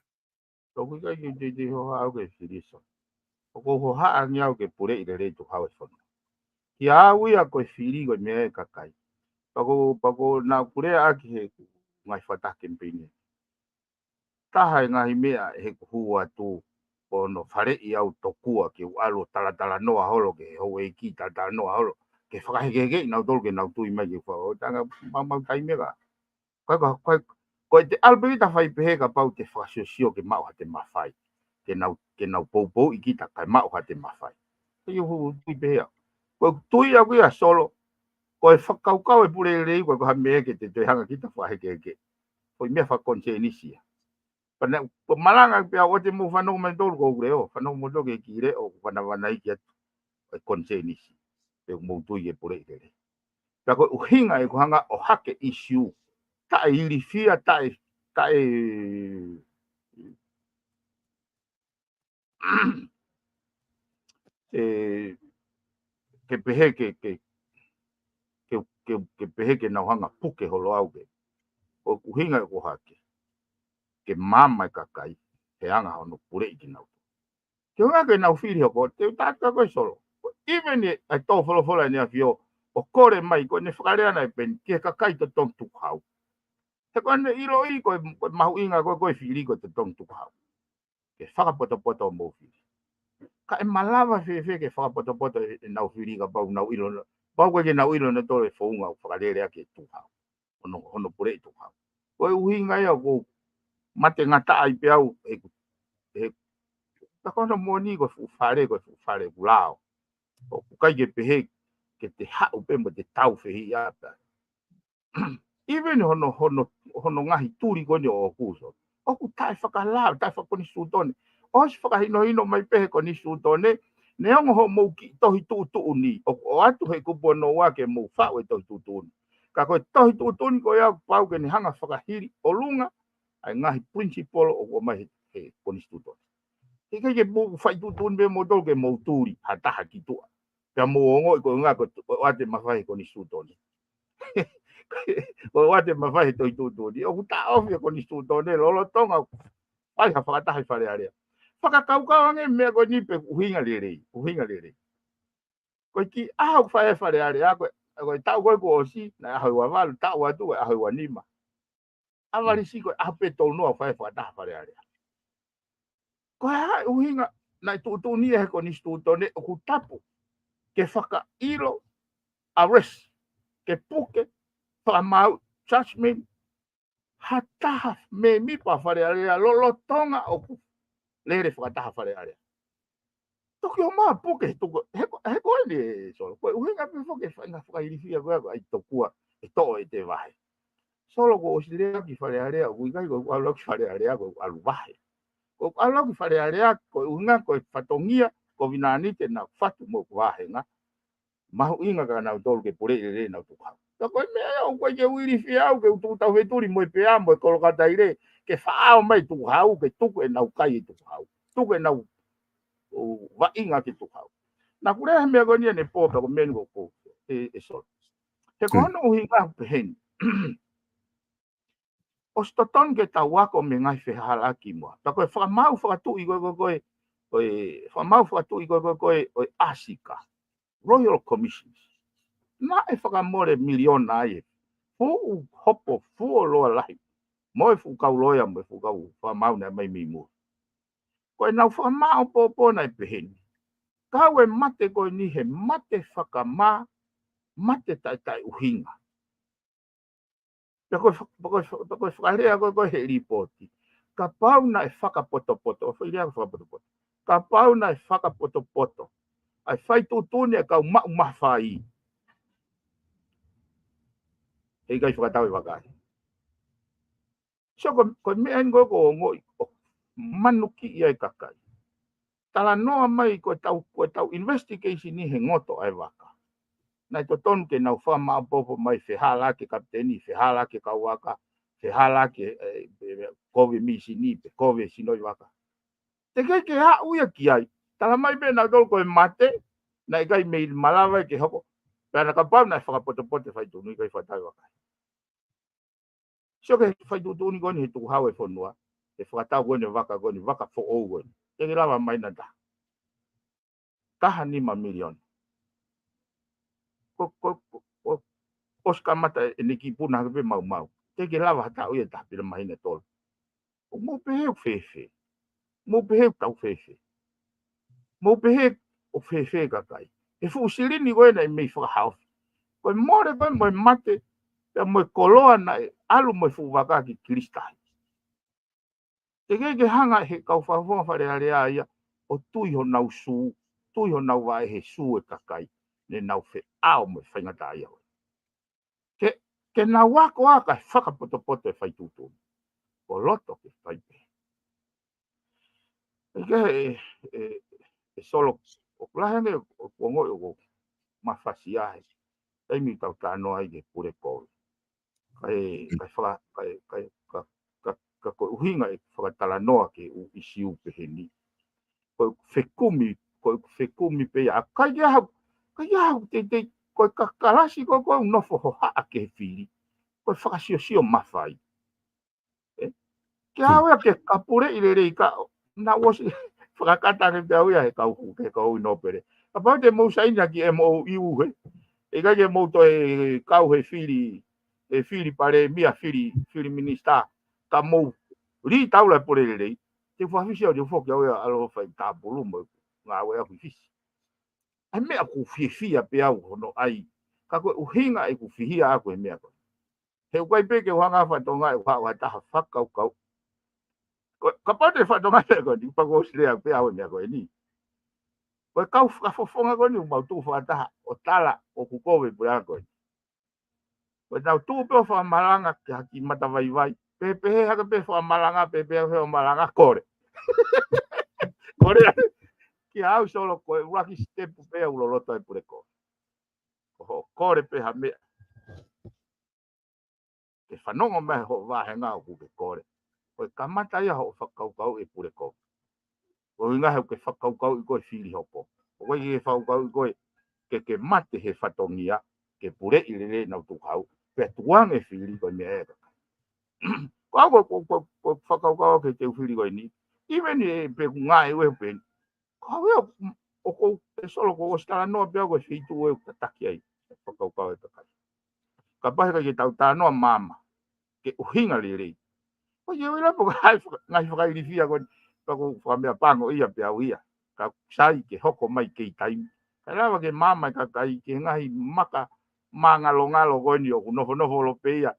ʻOku ʻikai ke u teitei hohaʻa au ki he fili, Solo. ʻOku ou hohaʻa ange au ke puleʻi lelei e tuʻuhau e fonua. Kiate au ia ko e fili ko e meʻa e kakai. Pea ko, pea ko ʻeku lea ʻaki he ngaahi fakataha kemipeini. Taha e ngaahi meʻa ʻi heʻeku hū atu, ko hono faleʻi au tokua ke u ʻalu ʻo talatalanoa holo ki he houʻeiki, talatalanoa holo, ke fakahekeheke kinautolu ke nau tui mai ke u fai. ʻO tanga maumau taimi ka. Ko e, ko e, ko e, ko e te ʻalu pē kita ʻo fai pehē kapau te fakasiosio ke maʻu ha te mafai. Ke nau, ke nau poupouʻi kita kae maʻu ha te mafai. Te u hū tui pehē au. Ko ʻeku tui ʻaku ia, Solo, ko e fakakaukau e pule lelei, ʻoku ʻikai ko ha meʻa ke te toe hanga kita ʻo fakahekeheke. Ko e meʻa fakakonisēnisi ia. Pea naʻe, ko e malanga pē au ʻoua te mou fanongo mai tolu ko ʻeku leʻo, fanongo moutolu ki he kiʻi leʻo ʻoku vanavanaiki atu, ko e konisēnisi. Pea ʻoku mou tui ke puleʻi lelei. Pea ko e ʻuhinga ʻeku hanga ʻo ʻohake e ʻīsiu. Taʻeilifia, taʻe, taʻe, ʻe, ke pehē ke, ke, ke, ke, ke pehē ke nau hanga ʻo puke holo au ke. Ko e ʻuhinga ʻeku ʻohake. Ke maama e kakai, he anga hono puleʻi kinautolu. Ke ʻuhinga ke nau fili hoko, te u tata ko e, Solo. Even e, e tō folofola ʻEne ʻAfio, ʻo kole mai ko ʻene fakalea naʻe pehē ni, ki he kakai totongi tukuhau. He ko ʻene ʻiloʻi ko e, ko e mahuʻinga ko e, ko e fili ko e totongi tukuhau. Ke fakapotopoto homou fili. Ka ʻe malava fēfē ke fakapotopoto e, ʻenau fili kapau nau ʻilo na, pau ko ē ke nau ʻilo nautolu e founga ʻoku fakalele ʻaki e tukuhau. Hono, hono puleʻi e tukuhau. Ko e ʻuhinga ia ʻoku ou mate ngata ai pē au, he, he, ka ko hono moʻoni ko e fuʻu fale, ko e fuʻu fale ʻoku lao. ʻOku ʻikai ke pehē ke te haʻu pē mo te tau fehiʻa pē. Even hono, hono, hono ngaahi tuli ko eni ʻoʻoku, Solo. ʻOku taʻefakalao, taʻefakakonisitūtone. ʻOsi fakahinohino mai pē he konisitūtone, neongo hoʻomou kiʻi tohi tuʻutuʻuni, ʻoku ʻoatu he kupu hono ua ke mou faʻu e tohi tuʻutuʻuni. Ka ko e tohi tuʻutuʻuni ko ia kuo pau ke ne hanga fakahili ʻolunga ʻa e ngaahi principle ʻoku ʻomai he, he konisitūtone. He ʻikai ke mou fai tuʻutuʻuni pē moutolu ke mou tuli ha taha ki tuʻa. Pea mou ongoʻi ko e ʻuhinga ko e ʻoatu e mafai he konisitūtone. Ko e ʻoatu e mafai he tohi tuʻutuʻuni. ʻOku taʻofi e konisitūtone lolotonga ʻoku fai ha fakataha ʻi Fale Alea. Fakakaukau ange meʻa ko eni pe ʻuhinga lelei, ʻuhinga lelei. Ko e kiʻi ʻaho ʻoku fai ai Fale Alea, ko e, ko e taʻu ko ē kuo ʻosi, naʻe ʻaho ua valu, taʻu atu ko e ʻaho ua nima. ʻAvalisi ko e ʻaho pē tolu noa ʻoku fai ai fakataha Fale Alea. Ko e hā e ʻuhinga naʻe tuʻutuʻuni ia he konisitūtone ʻoku tapu ke fakaʻilo, arrest, ke puke, fakamaau, judgment, ha taha mēmipa Fale Alea lolotonga ʻoku lele fakataha Fale Alea. Toki ʻomai puke tuku, he ko, he ko eni e Solo. Ko e ʻuhinga pē foki e faʻahinga fakailifia ko ē ko ʻai tokua e toʻo e te vahe. Solo kuo ʻosi lea ki Fale Alea, ʻoku ʻikai ko e ʻalu ki Fale Alea ko e ʻalu vahe. Ko e ʻalu ki Fale Alea, ko e ʻuhinga, ko e fatongia, ko Vinanite naʻa fatu mo ko vahenga. Mahuʻinga kia nautolu ke puleʻi lelei ʻenau tukuhau. Ka ko e meʻa ia ʻoku ʻikai ke u ilifia au ke u tuku tau fetuli mo e pea mo e kolokataile ke faʻao mai tukuhau, ke tuku ʻenau kai e tukuhau. Tuku ʻenau, ʻo, vaʻinga ke tukuhau. Naʻa ku lea he meʻa ko eni ʻanepō pea ko e meʻa ni ko, ko, e, e Solo. He ko hono ʻuhinga peheni. ʻOsi totonu ke tau ako mei he ngaahi fehālaaki muʻa. Pea ko e fakamaau fakatuʻi ko e, ko e, ko e, ko e, fakamaau fakatuʻi ko e, ko e, ko e, ko e ʻAsika. Royal Commissions. Naʻe fakamole miliona ai e fuʻu hopo fuoloa lahi. Mo e fuʻu kau loea, mo e fuʻu kau fakamaau naʻe ʻomai mei muli. Ko ʻenau fakamāʻopoʻopo naʻe peheni. Kau e mate ko eni he mate fakamā, mate taʻetaʻeʻuhinga. Pea ko e fa-, pea ko e fa-, pea ko e fakalea ko e, ko e he lipooti. Kapau naʻe fakapotopoto, ʻo fai lea ko e fakapotopoto. Kapau naʻe fakapotopoto ʻa e fai tuʻutuʻuni ʻa e kau maʻu mafai, he ʻikai fakatau e vakai. So ko, ko e meʻa eni ko e ko ongoʻi ʻo manukiʻi ai kakai. Talanoa mai ko e tau, ko e tau investigation ni he ngoto ʻa e vaka. Naʻe totonu ke nau fakamāʻopoʻopo mai fehālaaki e kapiteni, fehālaaki e kau vaka, fehālaaki e, e, e, kovi misini, pe kovi e sinoi vaka. Teʻeki ke aʻu ia ki ai. Tala mai pē nautolu ko e mate, naʻe ʻikai mei malava ke hoko. Pea naʻa kapau naʻe fakapotopoto e fai tuʻutuʻuni ʻikai fakatau e vakai. Sio ki he fai tuʻutuʻuni ko eni he tukuhau e fonua, he fakatau ko eni e vaka ko eni, vaka foʻou ko eni. Teʻeki lava mai na taha. Taha nima miliona. Ko, ko, ko, ko, ʻosi kamata eni ki puna hake pē maumau. Teʻeki lava ha taʻu ia taha pē ʻi he māhina ʻe tolu. ʻOku mou pehē ʻoku fēfē. Mou pehē ʻoku tau fēfē. Mou pehē ʻoku fēfē kakai. He fuʻu silini ko ē naʻe mei fakahaofi. Ko e mole ko ē mo e mate, pea mo e koloa naʻe ʻalu mo e fuʻu vaka ki Kilisitahi. Teʻeki ke hanga he kau fakafofonga Fale Alea ia, ʻo tui honau sū, tui honau vaʻe he sū e kakai, ne nau feʻao mo e faingataʻaʻia ko ē. Ke, ke nau ako ā kae fakapotopoto e fai tuʻutuʻuni. Ko loto ke fai pē. ʻIkai ke, e, e, e Solo, ʻoku lahi ange, ʻoku ongoʻi ʻoku mafasia he taimi ʻoku tau talanoa ai ki he pule kovi. Kae, kae faka-, kae, kae, ka, ka, ka ko e ʻuhinga e fakatalanoa ki he ʻū ʻisiū peheni. Ko e fekumi, ko e fekumi pē ia. ʻIkai ke ʻaho, ʻikai ke ʻaho teitei, ko e kakalasi ko ē ʻoku nofo hohaʻa ki he fili. Ko e fakasiosio mafai. ʻE? Ke ʻalu ia ke kapuleʻi lelei ka, naʻa ʻosi fakakata ange pē au ia he kau, he kau ʻi Nōpele. Kapau te mou saini ki M O U he. ʻIkai ke mou toe kau he fili, he fili palēmia, fili, fili minisitā. Ka mou lī taula e pule lelei. Te u fakafisi au, te u foki au ia ʻalu ʻo fai tāpulu mo e ngāue ʻaku ʻi Fisi. ʻA e meʻa ʻoku fiefia pē au hono ʻai. Ka ko e ʻuhinga ʻeku fihia ʻaku he meʻa ko ē. He ʻoku ʻikai pē ke u hanga fakatonga ʻeku haʻu ha taha fakakaukau. Ko, kapau te fakatonga pē ko eni, pea kuo ʻosi lea pē au e meʻa ko eni. Ko e kau fakafofonga ko eni, ʻoku mau tuʻu fakataha, ʻo tala, ʻoku kovi e puleʻanga ko eni. Ko ʻenau tuʻu pē ʻo fakamalanga ki ha kiʻi matavaivai. Pehē pehē hake pē fakamalanga, pehē pehē hake fakamalanga, kole. Kole, kiate au Solo ko e ʻuluaki sitepu pē ʻoku loloto e pule kovi. Ko hoʻo kole pē ha meʻa. ke fanongo mai hoʻo vāhenga ʻoku ke kole. Ko e kamata ia hoʻo fakakaukau e pule kovi. Ko e ʻuhinga he ʻoku ke fakakaukauʻi koe fili hopo. ʻOku ʻikai ke fakakaukauʻi koe ke ke mate he fatongia, ke puleʻi lelei ʻenau tukuhau, pea tukuange fili ko e meʻa ē kakai. Ko au ko, ko, ko, ko fakakaukau ke te u fili ko eni. Even ʻe pe ku ngāue ʻe pe. Ko au ia, ʻoku ou, ʻe Solo ko ʻosi talanoa pea ko e feituʻu ʻe tataki ai. Fakakaukau e kakai. Kapau he ʻikai ke tau talanoa maama. Ke ʻuhinga lelei. Ko ia ʻuhinga pea ko hai faka-, ngaahi fakailifia ko eni. Pea ko fakameʻapango ia pea au ia. Ka sai ke hoko mai kei taimi. Ka lava ke maama e kakai ke ngaahi maka māngalongalo ko eni ʻoku nofonofo ʻolo pē ia.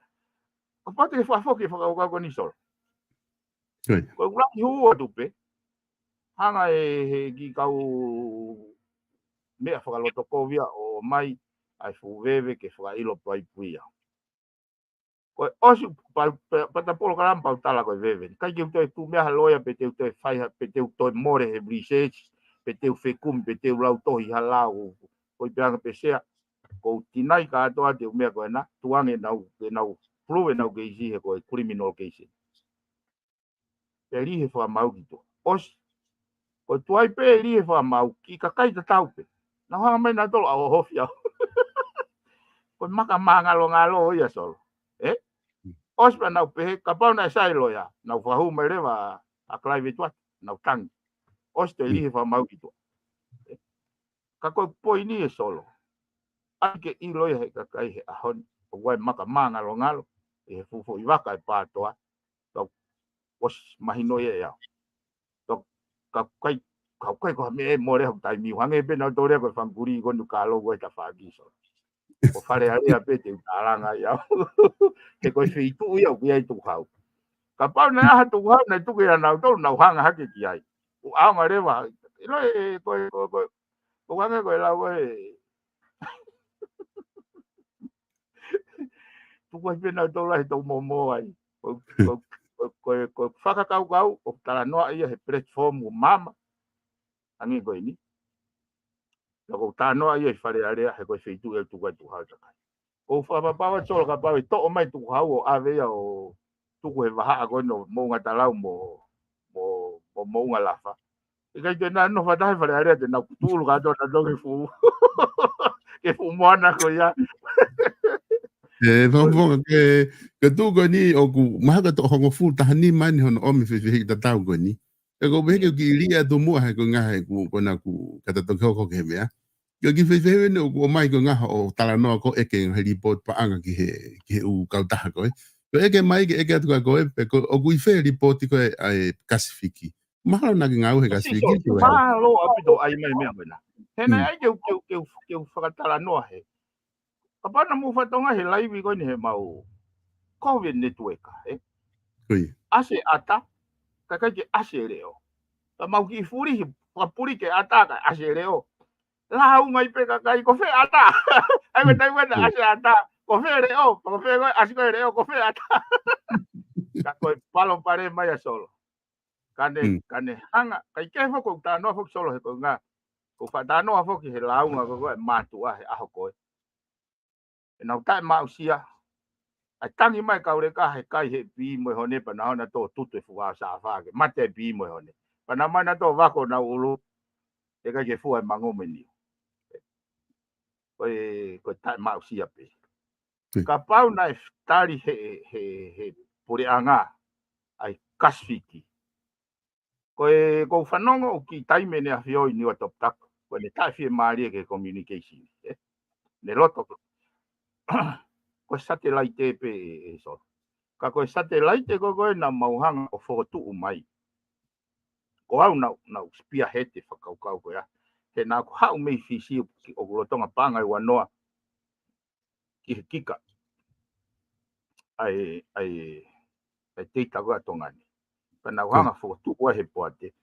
Kapau te ke fakafoki e fakakaukau ko eni Solo. Ko e ʻuluaki hū atu pē. Hanga ʻe he kiʻi kau meʻa fakalotokovia ʻo mai ʻa e fuʻu veve ke fakaʻilo paipuia. Ko e ʻosi pa-, pa-, pata polokalama pau tala ko e veve. ʻIkai ke u toe tuʻu meʻa ha loea pe te u toe fai ha, pe te u toe mole he research, pe te u fekumi, pe te u lau tohi ha lau. Ko i peanga pe sea, ko u tinai kātoa te u meʻa ko ena, tukuange ʻenau, ʻenau prove ʻenau keisi he ko e criminal case. Pea lihe fakamau ki tuʻa. ʻOsi. Ko e tuai pē lihe fakamau ki kakai tatau pē. Nau hanga mai nautolu ʻo ʻohofi au. Ko e maka māngalongalo ia Solo. ʻE? ʻOsi pea nau pehē, kapau naʻe sai loea, nau fakahū mai leva ʻa Clive Edward, nau tangi. ʻOsi toe lihe fakamau ki tuʻa. ʻE? Ka ko e poini ʻe Solo. ʻAi ke ʻilo ia he kakai he ʻaho ni, ʻoku ʻi ai e maka māngalongalo, ʻi he fuʻu foʻi vaka e pātoa, kau ʻosi mahino ia ʻe au. Kau, kau kai, kau kai ko ha meʻa ʻe mole haku taimi ʻo hangē pē naʻa u tolea ko e fanga kulī ko eni ka lou ko e tafaʻaki Solo. Ko Fale Alea pē te u tālanga ai au. He ko e feituʻu ia ʻoku ʻi ai e tukuhau. Kapau naʻe ʻi ai ha tukuhau, naʻe tuku ia nautolu, nau hanga hake ki ai. ʻO ʻaonga leva. ʻIlo e, ko e, ko e, ko e, ko e hangē ko e lau e. Tuku ai pē nautolu ai he tau mōmō ai. Ko, ko, ko, ko, ko e fakakaukau, ʻoku talanoa ia he platform ʻo maama. Hangē ko eni. Pea ʻoku talanoa ia ʻi Fale Alea, he ko e feituʻu ʻe tuku ai tukuhau e kakai. Ko u fakapapau atu Solo kapau ʻe toʻo mai tukuhau ʻo ʻave ia ʻo tuku he vahaʻa ko eni ʻo Moʻungatalau mo, mo, mo Moʻungalafa. ʻIkai te nau nofo fakataha he Fale Alea te nau kutu ʻulu kātoa nautolu ke fuʻu, ke fuʻu moana ko ia. ʻE, fakafofonga ke, ke tuʻu ko eni ʻoku mahalo ko e toʻo hongofulu taha nima eni hono ʻomi fefehiʻi tatau ko eni. ʻE ko u pehē ke u kiʻi lī atu muʻa he ko e ngaahi he ku, ko ena kuo ka ta toki hoko ki he meʻa. Ke u kiʻi fefehiʻi eni ʻoku ʻomai ko e ngaahi ʻo talanoa ko e ʻeke ngaahi lipooti paʻanga ki he, ki he ʻū kautaha ko ē. Ko e ʻeke mai ke ʻeke atu kia koe, pe ko, ʻoku ʻi fē lipooti ko ē ʻa e Kasifiki. Mahalo naʻa ke ngāue he Kasifiki, Solo, ko e mahalo ʻaupito ʻa e meʻa, meʻa ko ena. He naʻe ʻai ke u, ke u, ke u, ke u fakatalanoa he. Kapau naʻa mou fatongia he laivi ko eni he mau Covid network, ē? ʻAsi ʻata, ka ʻikai ke ʻasi leʻo. Ka mau kiʻi fulihi, fakapuli ke ʻata ka ʻasi leʻo. Lāunga ai pē kakai, ko fē ʻata? ʻAi, ko e taimi ko ē naʻe ʻasi ʻata, ko fē leʻo? Ko fē ko ē, ʻasi ko ē leʻo, ko fē ʻata? Ka ko e palopalema ia Solo. Ka ne, ka ne hanga, ʻikai ke foki ʻo talanoa foki Solo he ko e ngaahi. Ko e faʻa talanoa foki he lāunga ko ē ʻa e mātuʻa he ʻaho ko ē. ʻE nau taʻemaʻusia. ʻAi tangi mai kau leka he kai he pī mo e hone pea nau hanga ʻo tutu e fuʻu ʻao sāfā ke mate e pī mo e hone. Pea nau mai nautolu ʻo vako honau ʻulu. ʻE ʻikai ke fua e mango mo e niu. Ko e, ko e taʻemaʻusia pē. Kapau naʻe tali he, he, he puleʻanga ʻa e Kasifiki. Ko e, ko u fanongo ʻoku kiʻi taimi ʻene ʻafio ʻi Niuatoputapu. Ko ʻene taʻefiemālie ki he communication, ē. Ne loto ko, ko e satelaite pē ē, ē Solo. Ka ko e satelaite ko ē ko ē naʻa mau hanga ʻo fokotuʻu mai. Ko au naʻa, naʻa ku spearhead e fakakaukau ko ia. He naʻa ku haʻu mei Fisi ʻoku lolotonga paʻanga ʻe uanoa ki he kika ʻa e, ʻa e, ʻa e teita ko ē ʻa Tonga ni. Pea naʻa ku hanga ʻo fokotuʻu ai he poate.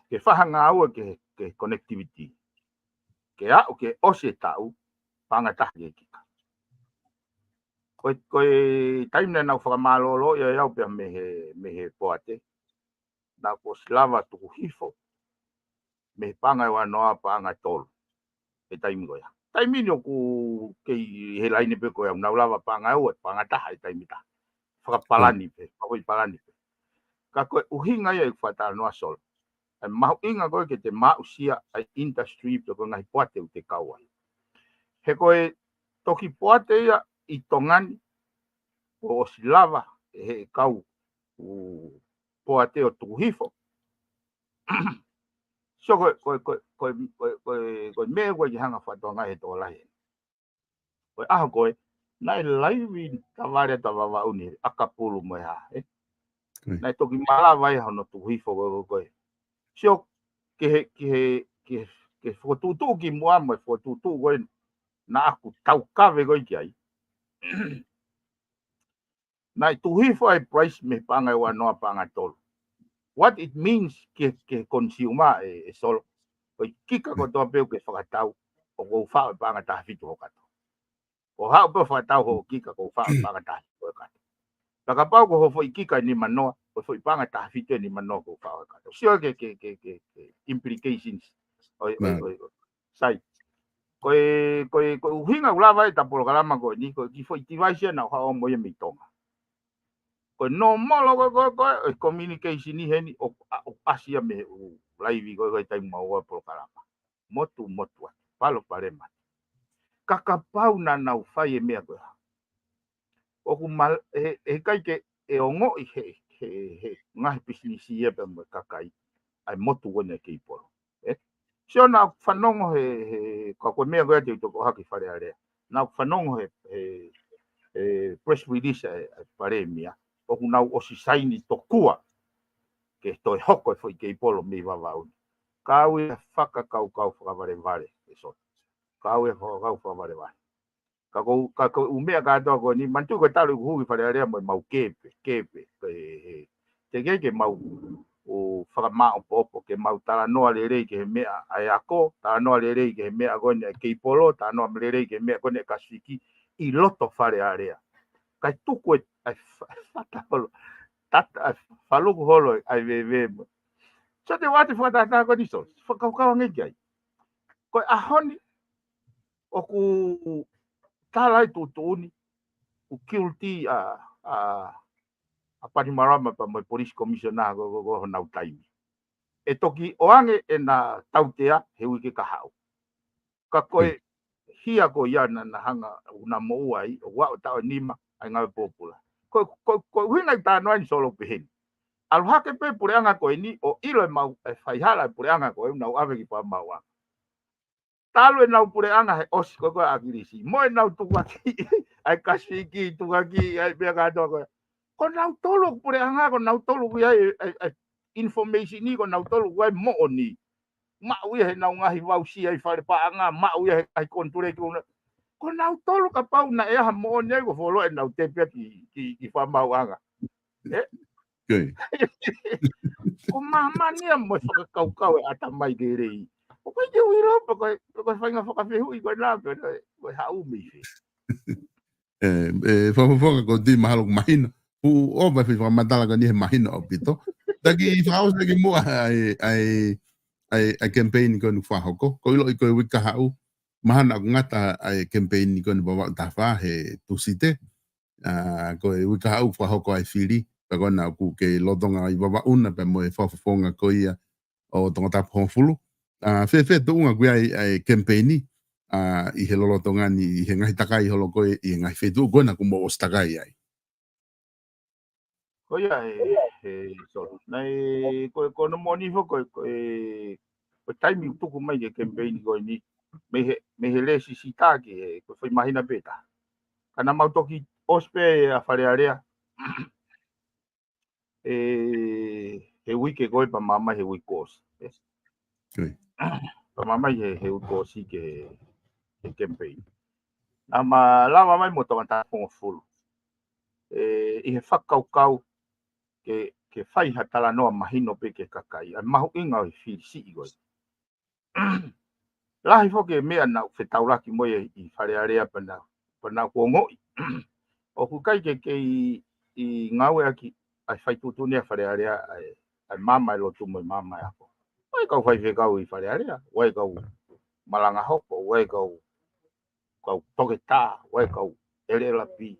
Ke fai ha ngāue ke, ke connectivity. Ke aʻu ke ʻosi e taʻu, paʻanga taha ki he kika. Ko e, ko e taimi naʻa nau fakamālōlō ia au pea mei he, mei he poate. Naʻa ku ʻosi lava tuku hifo mei he paʻanga ʻe uanoa paʻanga ʻe tolu. He taimi ko ia. taimi ni ʻoku kei he laine pē ko ē ʻoku nau lava paʻanga ʻe ua, paʻanga taha he taimi taha. Fakapalani pē, fakafoʻi palani pē. Ka ko e ʻuhinga ia ʻeku fakatalanoa Solo. ʻA e mahuʻinga ko ē ke te maʻusia ʻa e industry pe ko e ngaahi poate ʻoku te kau ai. He ko e toki poate ia ʻi Tonga ni, ʻoku ʻosi lava ʻe he kau ʻū poate ʻo tuku hifo. So ko e, ko e, ko e, ko e, ko e, ko e, ko e meʻa ʻoku ʻikai ke hanga fakatokangaʻi he tokolahi. Ko e ʻaho ko ē, naʻe laivi tavale ʻa Vavaʻu ni, ʻakapulu mo e hā, ē? Naʻe toki malava ia hono tuku hifo ko ē, ko ē, ko ē. So, ke he, ke he, ke he, ke he fokotuʻutuʻu ki muʻa mo e fokotuʻutuʻu ko ē, naʻa ku taukave ko ē ki ai. Naʻe tuku hifo ʻa e price mei he paʻanga ʻe ua noa paʻanga tolu. What it means ke, ke consumer ē, ē Solo. Ko e kika kotoa pē ʻoku ke fakatau, ʻoku ou faʻo ʻe paʻanga taha fitu hoʻo kato. Ko haʻu pē ʻo fakatau hoʻo kika ʻoku ou faʻo ʻe paʻanga taha fitu hoʻo kato. Ka kapau ko hoʻo foʻi kika ʻe nima noa, ko e foʻi paʻanga taha fitu ʻe nima noa ʻoku ou faʻo hoʻo kato. Sio ke, ke, ke, ke, ke implications. ʻOi, ʻoi, ʻoi, ʻoi. Sai. Ko e, ko e, ko e ʻuhinga ʻoku lava ai ʻeta polokalama ko eni, ko e kiʻi foʻi device ia naʻa ku haʻu mo ia mei Tonga. Ko e normal ko ē, ko e, ko e, ʻo e communication ʻi heni ʻoku, ʻa, ʻoku ʻasi ia mei he ʻū laivi ko ē, ko e taimi mau ʻa e polokalama. Motu, motu atu, palopalema atu. Ka kapau naʻa nau fai e meʻa ko ē. ʻOku mal-, he, he ʻikai ke, ʻe ongoʻi he, he, he ngaahi pisinisi ia pea mo e kakai. ʻA e motu ko eni ʻa e Keipolo. Ē? Sio naʻa ku fanongo he, he, ka ko e meʻa ko ē te u toki ʻohake Fale Alea. Naʻa ku fanongo he, he, he press release ʻa e, ʻa e Palēmia. ʻOku nau ʻosi saini tokua ke toe hoko e foʻi Keipolo mei Vavaʻu ni. Ka ui e fakakaukau fakavalevale, ē Solo. Ka ui e fakakaukau fakavalevale. Ka ko, ka ko e ʻū meʻa kātoa ko eni, manatuʻi ko e talu ʻeku hū ki Fale Alea mo e mau kepe, kepe, ko e, he, teʻeki ke mau ʻo fakamāʻopoʻopo, ke mau talanoa lelei ki he meʻa ʻa e ako, talanoa lelei ki he meʻa ko eni ʻa e Keipolo, talanoa lelei ki he meʻa ko eni ʻa e Kasifiki, ʻi loto Fale Alea. Kae tuku e, ʻa e fa-, fata holo, tata, ʻa e faluku holo, ʻa e veve mo. So te wati fakatātā ko eni Solo, fakakaukau ange ki ai. Ko e ʻaho ni, ʻoku tala ʻe he tuʻutuʻuni, ʻoku guilty ʻa, ʻa, ʻa Bainimarama pea mo e police commissioner ko, ko, ko honau taimi. ʻE toki ʻoange ʻena tautea he uike kahaʻu. Ka ko e hia ko ia naʻa na hanga ʻo na moʻua ai, ʻo ua ʻo taʻu ʻe nima, ʻa e ngāue pōpula. Ko, ko, ko e ʻuhinga ʻeku talanoa eni Solo pehē ni. ʻAlu hake pē puleʻanga ko eni, ʻo ʻilo ʻe mau, ʻe faihala e puleʻanga ko ē, ʻoku nau ʻave ki Fakamaauʻanga. Talu ʻenau puleʻanga he ʻosi ko ē ko ē ʻa ʻAkilisi. Mo ʻenau tukuakiʻi, ʻa e Kasifiki, tukuakiʻi, ʻa e meʻa kātoa ko ē. Ko nautolu ʻoku puleʻanga, ko nautolu ʻoku ʻi ai e, e, e information ni, ko nautolu ʻoku ʻi ai e moʻoni. Maʻu ia heʻenau ngaahi voucher ʻi fale paʻanga, maʻu ia he ngaahi konituleki ko ena. Ko nautolu kapau naʻe ʻi ai ha moʻoni ai ko e fuoloa ʻenau tepi ia ki, ki, ki Fakamaauʻanga. Ē? Ko māmani ia mo e fakakaukau e ʻatamai lelei. ʻOku ʻikai ke u ʻilo pe ko e, pe ko e faʻahinga fakafehuʻi ko ena pe ko e, ko e haʻu mei fē. ʻE, ʻe, Fakafofonga ko e tui mahalo ʻoku mahino. Fuʻu ʻova e foʻi fakamatala ko eni he mahino ʻaupito. Taki fakaʻosi ki muʻa ʻa e, ʻa e, ʻa e, ʻa e campaign ko eni ʻoku fakahoko. Ko e ʻiloʻi ko e uike kahaʻu. Mahalo naʻa ku ngata ʻa e campaign ko eni Vavaʻu taha fā he Tūsite. ʻA, ko e uike kahaʻu fakahoko ai e fili, pea ko ena ʻoku kei lolotonga ʻi Vavaʻu na pea mo e fakafofonga ko ia ʻo Tongatapu hongofulu. ʻA, fēfē tuʻunga ʻoku ʻi ai ʻa e campaign, ʻa, ʻi he lolotonga ni, ʻi he ngaahi takai holo ko ē, ʻi he ngaahi feituʻu ko ena ʻoku mou ʻosi takai ai. Ko ia ē, ē, Solo. Naʻe, ko, ko hono moʻoni foki, ko, ko e, ko e taimi ʻoku tuku mai ki he campaign ko eni, mei he, mei he lēsisita ki he, ko e foʻi māhina pē taha. Ka naʻa mau toki ʻosi pē ʻa Fale Alea, ē, he uike ko ē pea māmani he uike kuo ʻosi. Ē. Pea māmani he, he uike kuo ʻosi ki he, he campaign. Naʻa ma lava mai mo Tongatapu hongofulu. Ē, ʻi he fakakaukau ke, ke fai ha talanoa mahino pē ki he kakai. ʻA e mahuʻinga ʻo e fili siʻi ko ē. Lahi foki e meʻa naʻa ku fetaulaki mo ia ʻi Fale Alea pea naʻa, pea naʻa ku ongoʻi. ʻOku ʻikai ke kei ngāueʻaki ʻa e fai tuʻutuʻuni ʻa Fale Alea ʻa e, ʻa e maama ʻo e lotu mo e maama ʻo e ako. ʻOku ʻi ai e kau faifekau ʻi Fale Alea, ʻoku ʻi ai e kau malanga hopo, ʻoku ʻi ai e kau kau toketā, ʻa e kau L L B.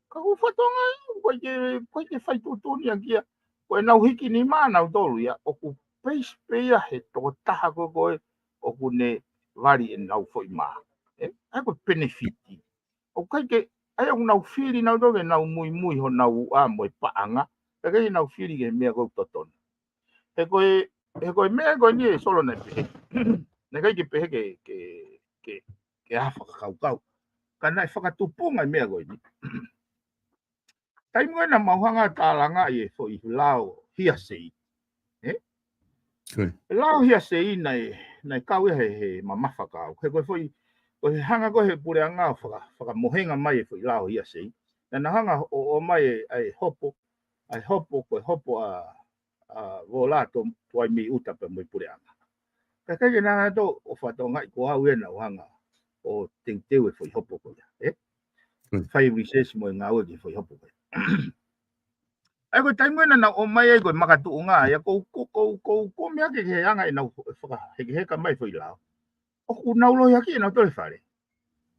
Ka ʻoku ou fakatokangaʻi, ʻoku ʻikai ke, ʻoku ʻikai ke fai tuʻutuʻuni ʻaki ia. Ko ʻenau hiki nima ʻanautolu ia, ʻoku peisi pē ia he tokotaha ko ē ko ē ʻoku ne vali ʻenau foʻi mā. ʻE, ʻa ia ko e penefiti. ʻOku ʻikai ke, ʻa ia ʻoku nau fili nautolu ke nau muimui honau uʻa mo e paʻanga, ka ʻikai ke nau fili ki he meʻa ko ē ʻoku totonu. He ko e, he ko e meʻa ko eni ʻe Solo naʻe pehē. Naʻe ʻikai ke pehē ke, ke, ke, ke ʻai ha fakakaukau. Ka naʻe fakatupunga e meʻa ko eni. Taimi ko ē naʻa mau hanga ʻo tālangaʻi e foʻi lao hiasei. ʻE? Ko e. E lao hiasei naʻe, naʻe kau ia he, he mamafa kau. He ko e foʻi, ko e hanga ko ē he puleʻanga ʻo faka-, fakamohenga mai e foʻi lao hiasei. Naʻa na hanga ʻo, ʻomai e, ʻa e hopo, ʻa e hopo, ko e hopo ʻa, ʻa Vola to, tuai mei ʻuta pea mo e puleʻanga. Ka ʻikai ke na to ʻo fakatokangaʻi ko au ia naʻa ku hanga ʻo teuteu e foʻi hopo ko ia, ʻe? Mm. Fai research mo e ngāue ki he foʻi hopo ko ia. ʻA ia ko e taimi ko ē naʻa nau ʻomai ai ko e makatuʻunga, ʻa ia ko, ko, ko, ko, ko mea ke he anga ʻenau fakahekeheka mai foʻi lao. ʻOku nau lohiakiʻi ʻenautolu e fale.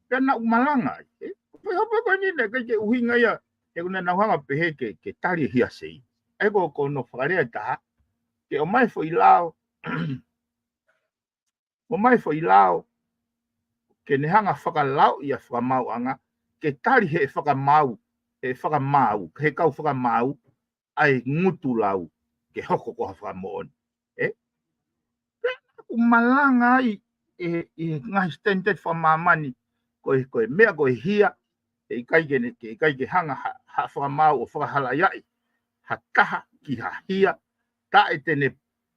Pea naʻa ku malanga ai, ʻe? Foʻi hopo ko eni naʻe ʻikai ke ʻuhinga ia, he ʻoku nau hanga pehē ke, ke tali e hiasei. ʻA ia ko, ko hono fakalea ʻe taha, ke ʻomai foʻi lao, ʻomai foʻi lao, ke ne hanga fakalaoʻi ʻa e fakamaauʻanga, ke tali he fakamaau, he fakamaau, he kau fakamaau, ʻa e ngutu lau, ke hoko ko ha fakamoʻoni. ʻE? Pea naʻa ku malanga ai, ʻe, ʻi he ngaahi standard fakamāmani, ko e, ko e meʻa ko e hia, ʻe ʻikai ke ne, ke ʻikai ke hanga ha, ha fakamaau ʻo fakahalaʻiaʻi ha taha ki ha hia, taʻe te ne,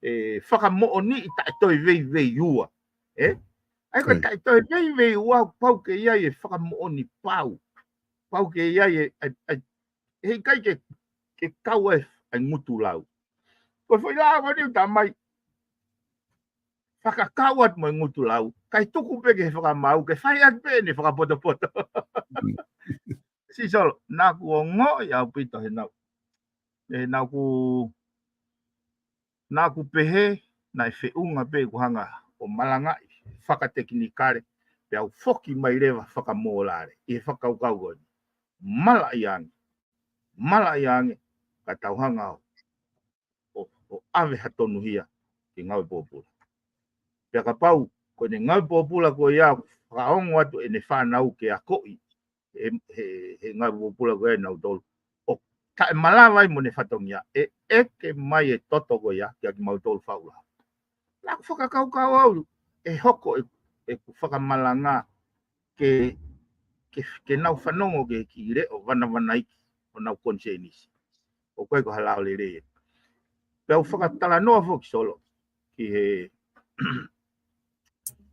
ʻe, fakamoʻoniʻi taʻe toe veiveiua. ʻE? ʻA ia ko e Right. taʻe toe veiveiua, pau ke ʻi ai e fakamoʻoni pau. Pau ke ʻi ai e, e, e, he ʻikai ke, ke kau e, e ngutu lau. Ko e foʻi lao ko eni ʻoku tā mai, fakakau atu mo e ngutu lau, kae tuku pē ke fakamaau, ke fai atu pē ʻene fakapotopoto. Mm. Sisolo, naʻa ku ongoʻi ʻaupito he naʻa ku, he naʻa ku, naʻa ku pehē, naʻe feʻunga pē ʻeku hanga ʻo malangaʻi fakatekinikale, pea u foki mai leva fakamōlale, ʻi he fakakaukau ko eni. Malaʻiange, malaʻiange, ka tau hanga ʻo, ʻo, ʻo ʻave ha tonuhia ki he ngāue pōpula. Pea kapau, ko ʻene ngāue pōpula ko ia, fakaongo atu ʻene fānau ke akoʻi, he, he, he ngāue pōpula ko ia ʻe nautolu. ʻO taʻe malava ai mo ʻene fatongia, ʻe, ʻeke mai e toto ko ia, kia kimautolu faʻu lao. Naʻa ku fakakaukau au, ʻe hoko e, ʻeku fakamalanga, ke, ke, ke nau fanongo ki he kiʻi leʻo vanavanaiki ʻo nau konisēnisi. ʻOku ʻikai ko ha lao lelei. Pea u fakatalanoa foki Solo, ki he,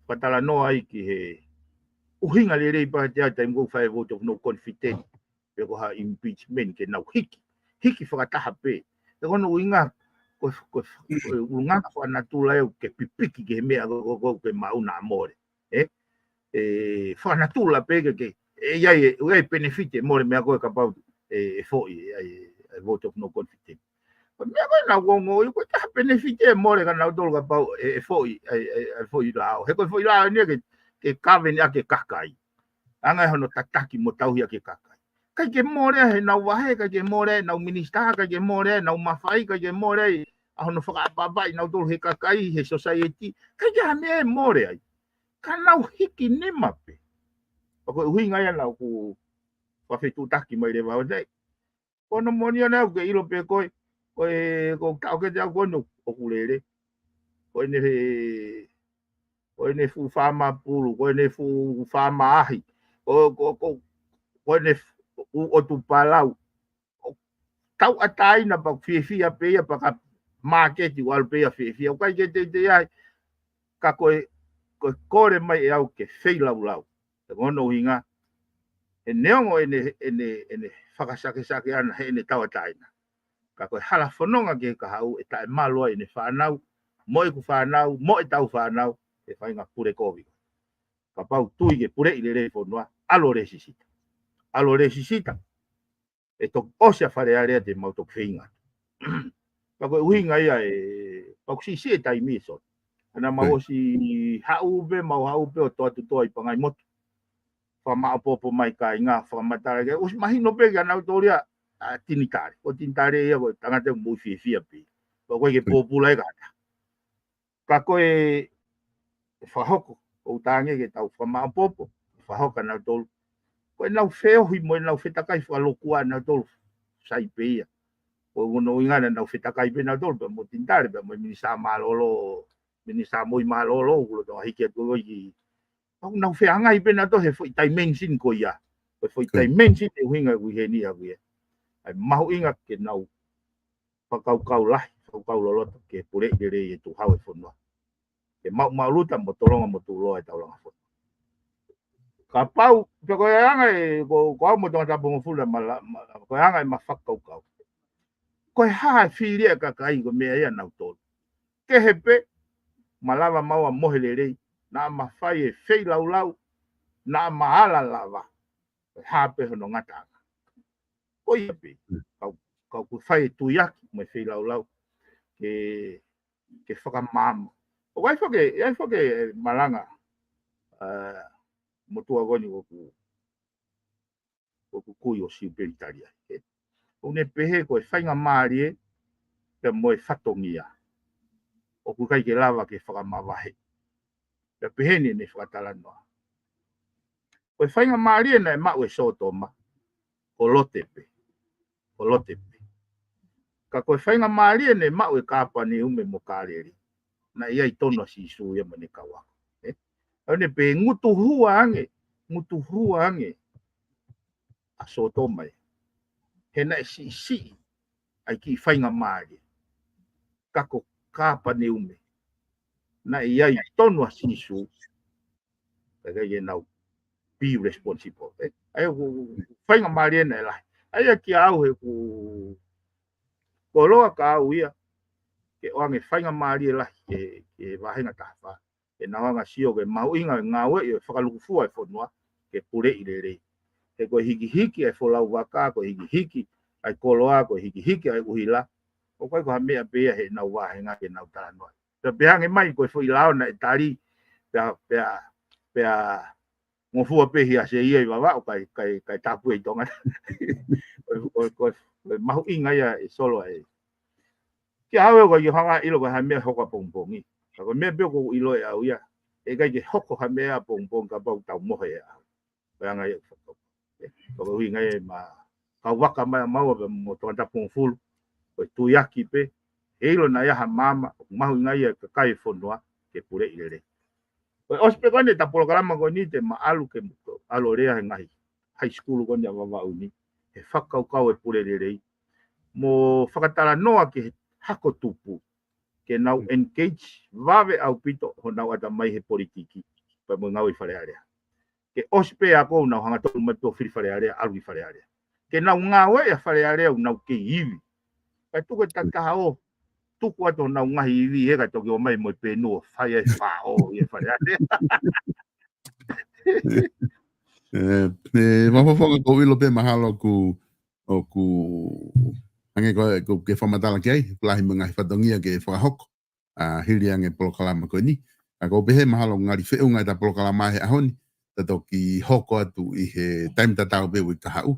fakatalanoa ai ki he ʻuhinga lelei pea te au taimi ko ē ʻoku fai vote of no confidence, pe ko ha impeachment ke nau hiki, hiki fakataha pē. He ko hono ʻuhinga, ko, ko, ko e ʻulungaanga fakanatula ʻoku ke pipiki ki he meʻa ko, ko, ko, ke maʻu naʻa mole. ʻE? ʻE, fakanatula pē ke, ke, ʻe ʻi ai, ʻe, ʻe ʻi ai penefiti ʻe mole meʻa ko ē kapau, ʻe, ʻe foʻi, ʻe, ʻe, ʻe vote of no confidence. Ko e meʻa ko ē naʻa ku ongoʻi, ʻoku ʻikai ha penefiti ʻe mole kia nautolu kapau, ʻe, ʻe foʻi, ʻe, ʻe, ʻe foʻi lao. He ko e foʻi lao eni ia ke, ke kaveni ʻaki e kakai. Anga ʻe hono tataki mo tauhi ʻaki e kakai. ʻIkai ke mole ʻa ʻenau vahe, ʻikai ke mole ʻa ʻenau minisitā, ʻikai ke mole ʻa ʻenau mafai, ʻikai ke mole ʻa hono fakaʻapaʻapaʻi nautolu he kakai, he society. ʻIkai ke ha meʻa ʻe mole ai. Ka nau hiki nima pē. Pea ko e ʻuhinga ia naʻa ku fakafetuʻutaki mai leva ʻo tei. Ko hono moʻoni ia naʻa ku ke ʻilo pē ko e, ko e, ko e taʻokete au ko eni ʻoku lele. Ko ʻene, ko ʻene fuʻu faama pulu, ko ʻene fuʻu faama ahi, ko, ko, ko, ko ʻene fuʻu ʻotu palau. Tauʻatāina pea fiefia pē ia pea ka māketi ʻoku ʻalu pē ia fiefia. ʻOku ʻikai ke teitei ai, ka ko e, ko e kole mai ʻe au ke feilaulau. He ko hono ʻuhinga, he neongo ʻene, ʻene, ʻene fakasakesake ʻana heʻene tauʻatāina. Ka ko e hala fononga ki he kahaʻu ʻe taʻemalu ai ʻene fānau, mo ʻeku fānau, mo ʻetau fānau, he faʻahinga pule kovi. Kapau tui ke puleʻi lelei fonua, ʻalu ʻo lēsisita. ʻAlu ʻo lēsisita. ʻE toki ʻosi ʻa Fale Alea te mau toki feinga. Pea ko e ʻuhinga ia ʻe, pea ʻoku siʻisiʻi e taimi ʻe Solo. Ana mau ʻosi haʻu pē, mau haʻu pē ʻo toʻa tutoa ʻi Pangaimotu. fakamaʻopoʻopo mai kāinga, fakamatala ke, ʻosi mahino pē kia nautolu ia, ʻa Tinitale. Ko Tinitale ia ko e tangata ʻoku mou fiefia pē. Ko e ke pōpula e kata. Ka ko e fakahoko, ʻoku tangi ke tau fakamaʻopoʻopo, fakahoko nautolu. Ko e nau feohi mo e nau fetakai fakalokua nautolu, sai pē ia. Ko e ono ʻuhinga naʻa nau fetakai pē nautolu, pea mo Tinitale, pea mo e minisitā mālōlō, minisitā moʻui mālōlō, kulo tonga hiki atu ʻo iki. ʻOku nau feangai pē nautolu he foʻi dimension ko ia. Ko e foʻi dimension e ʻuhinga ʻoku ʻi heni ʻaku ia. ʻAi mahuʻinga ke nau fakakaukau lahi, fakakaukau loloto, ke puleʻi lelei e tuʻu hau e fonua. Ke maʻumaʻuluta mo tolonga mo tuʻuloa e taulanga fonua. Kapau, pe ko e anga e, ko, ko au mo Tongatapu hongofulu ma la, ma, ko e anga e ma fakakaukau. Ko e hā e fili e kakai ko e meʻa ia nautolu. Kehe pē, ma lava maua mohe lelei, naʻa ma fai e feilaulau, naʻa ma ala lava. Ko e hā pē hono ngataʻanga. Ko ia pē, kau, kau ku fai e tuiaki mo e feilaulau, ke, ke fakamaama. ʻOku ʻi ai foki, ʻi ai foki e malanga, ʻa, motuʻa ko eni ʻoku, ʻoku kui ʻo Siupeli Talia. ʻOku ne pehē ko e faingamālie, pea mo e fatongia. ʻOku ʻikai ke lava ke fakamavahe. Pea pehē ni ʻene fakatalanoa. Ko e faingamālie naʻe maʻu e Sōtoma, ko Lote pē. Ko Lote pē. Ka ko e faingamālie naʻe maʻu e Kāpaneume mo Kāleli, naʻe ʻi ai tonu ʻa Sīsū ia mo ʻene kau ako. ʻE? ʻOku ne pehē ngutuhua ange, ngutuhua ange ʻa Sōtoma ia. He naʻe siʻisiʻi ʻa e kiʻi faingamālie. Ka ko Kāpaneume, naʻe ʻi ai tonu ʻa Sīsū, ka ʻikai ke nau be responsible. ʻE? ʻA ia ʻoku, ʻoku faingamālie naʻe lahi. ʻA ia kia au he ʻoku koloa kia au ia, ke ʻoange faingamālie lahi, ke, ke vahenga taha fā. Ke nau hanga sio ke mahuʻinga e ngāue ʻi he fakalukufua e fonua, ke puleʻi lelei. He ko e hikihiki e folau vaka, ko e hikihiki e koloa, ko e hikihiki e ʻuhila. ʻOku ʻikai ko ha meʻa pē ia he nau vahenga ke nau talanoa. Pea pehē ange mai ko e foʻi lao naʻe tali, pea, pea, pea ngofua pē hia se ia ʻi vava ʻo kai, kai, kai tapu e tonga. Ko, ko, ko, ko e mahuʻinga ia e solo ai. Kia au ʻoku ʻikai ke hanga ʻilo ko ha meʻa hoko ʻapongipongi. Ka ko e meʻa pē ʻoku ʻilo ʻe au ia. ʻE ʻikai ke hoko ha meʻa ʻapongipongi kapau tau mohe ʻe au. Ko e anga ia ʻoku fakau. Ko e ʻuhinga ia ma kau vaka mai ʻa maua pea mo Tongatapu hongofulu. Ko e tuiaki pē. He ʻilo naʻe ʻi ai ha maama, ʻoku mahuʻinga ia e kakai e fonua, ke puleʻi lelei. Ko e ʻosi pē ko eni ʻeta polokalama ko eni te ma ʻalu ke ʻalu ʻo lea he ngaahi high school ko eni ʻa Vavaʻu ni. He fakakaukau e pule lelei. Mo fakatalanoa ki he hako tupu. Ke nau engage vave ʻaupito honau ʻatamai he politiki. Pea mo e ngāue ʻi Fale Alea. Ke ʻosi pē ako ʻoku nau hangatonu mai pē ʻo fili Fale Alea, ʻalu ki Fale Alea. Ke nau ngāue ʻi Fale Alea ʻoku nau kei ivi. Kae tuku e tataha ʻo tuku atu honau ngaahi ivi he kae toki ō mai mo e penu ʻo fai e fao ʻi Fale Alea. ʻE, ʻe, Mafofonga, ʻoku ou ʻilo pē mahalo ʻoku, ʻoku hangē ko, ko ke fakamatala ki ai, ʻoku lahi mo e ngaahi fatongia ke fakahoko. ʻA, hili ange polokalama ko eni. ʻA, ʻoku ou pehē mahalo ngali feʻunga ʻeta polokalama he ʻaho ni. Ta toki hoko atu ʻi he taimi tatau pē uike kahaʻu.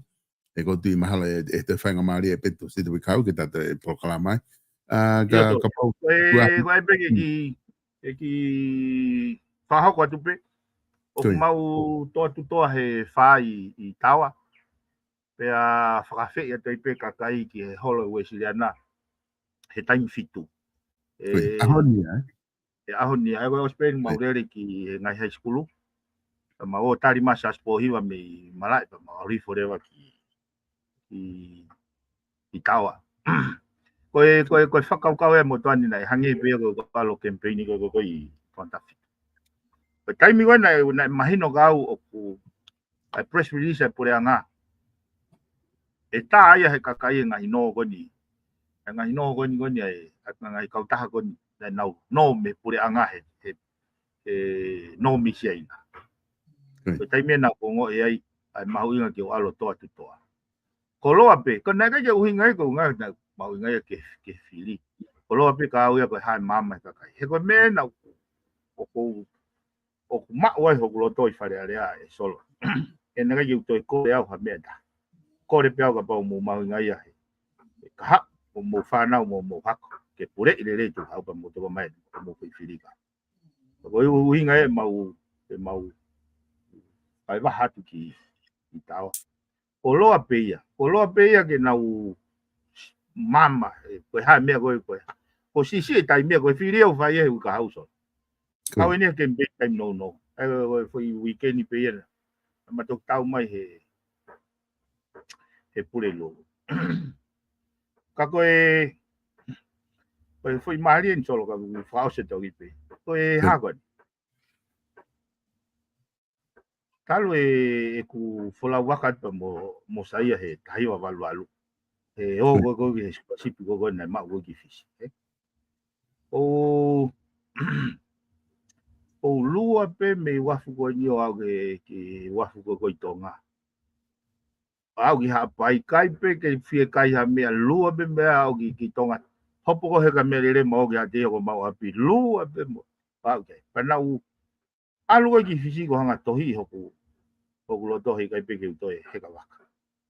ʻE ʻoku ou tui mahalo ʻe, ʻe toe faingamālie ʻe Petu Sita uike kahaʻu ke ta toe polokalama ai. ʻA, ka, kapau. Ko e, ko e pē ke ki, ke ki fakahoko atu pē. ʻOku mau toa tutoa he fā ʻi, ʻi Taoa. Pea fakafeʻi atu ai pē kakai ki he holo Uesiliana. He taimi fitu. ʻE, ʻaho ni, ʻe? ʻE ʻaho ni, ʻa ia ko e ʻosi pē eni mau lele ki he ngaahi high school. Pea mau ō tali mai ʻa Siaosi Pōhiva mei malaʻe, pea mau ʻalu hifo leva ki, ki, ki Taoa. Ko e, ko e, ko e fakakaukau ʻe motuʻa ni naʻe hangē pē ko e ʻalu ʻo campaign ko e, ko e, ko e ʻi Tongatapu. Ko e taimi ko ē naʻe, naʻe mahino kia au ʻoku ʻa e press release ʻa e puleʻanga. ʻE tā ia he kakai e ngaahi nō ko eni. E ngaahi nō ko eni ko eni ʻa e, ʻa e ngaahi kautaha ko eni, naʻa nau nō mei he puleʻanga he, he, he nō mei Siaina. Ko e taimi ʻe naʻa ku ongoʻi ai, ʻa e mahuʻinga ke u ʻalu ʻo toa tutoa. Koloa pē, ko e naʻe ʻikai ke ʻuhinga ia, ko e ʻuhinga ia ke, ke fili. Koloa pē kia au ia ko e hā e maama e kakai. He ko e meʻa naʻa ku, ʻoku ou ʻoku maʻu ai hoku loto ʻi Fale Alea ʻe Solo. ʻE naʻe ʻikai ke u toe kole au ha meʻa ʻe taha. Kole pē au kapau ʻoku mou mahuʻingaʻia he, he kahaʻu, mo hoʻomou fānau, mo hoʻomou hako, ke puleʻi lelei e tuʻu hau pea mo toko mai, mo hoʻomou foʻi fili kahaʻu. Ko e ʻuhinga ʻemau, ʻemau fai vaha atu ki, ki Taoa. Koloa pē ia, koloa pē ia ke nau mama, ē, ko e hā e meʻa ko ē, ko e, ko e siʻisiʻi e taimi ia, ko e fili ʻoku fai ʻi he uike kahaʻu Solo. Kau eni ke mbei taimi nounou. ʻE, ko e foʻi uike ni pē ia na. Ma toki tau mai he, he Pulelulu. Ka ko e, ko e foʻi mālie eni Solo ka u fakaʻosi atu pē. Ko e hā ko eni. Talu e, ʻeku folau vaka pea mo, mo Saia he taha hiva valu valu. He ō ko ē ko ē ki he sipi ko ē ko ē naʻe maʻu ko ē ki Fisi, ē. ʻO, ʻo lua pē mei uafu ko eni ʻo aʻu ki, ki uafu ko ē ko ē ʻi Tonga. Aʻu ki Haʻapai, ʻikai pē ke fie kai ha meʻa, lua pē mei ai aʻu ki, ki Tonga. Hopo ko ē he ka meʻalele ma ō ki Haʻateiʻo ko ʻemau ʻapi, lua pē mo, aʻu ki ai. Pea naʻa ku ʻalu ko ē ki Fisi ko e hanga ʻo tohiʻi hoku, hoku loto he ʻikai pē ke u toe heka vaka.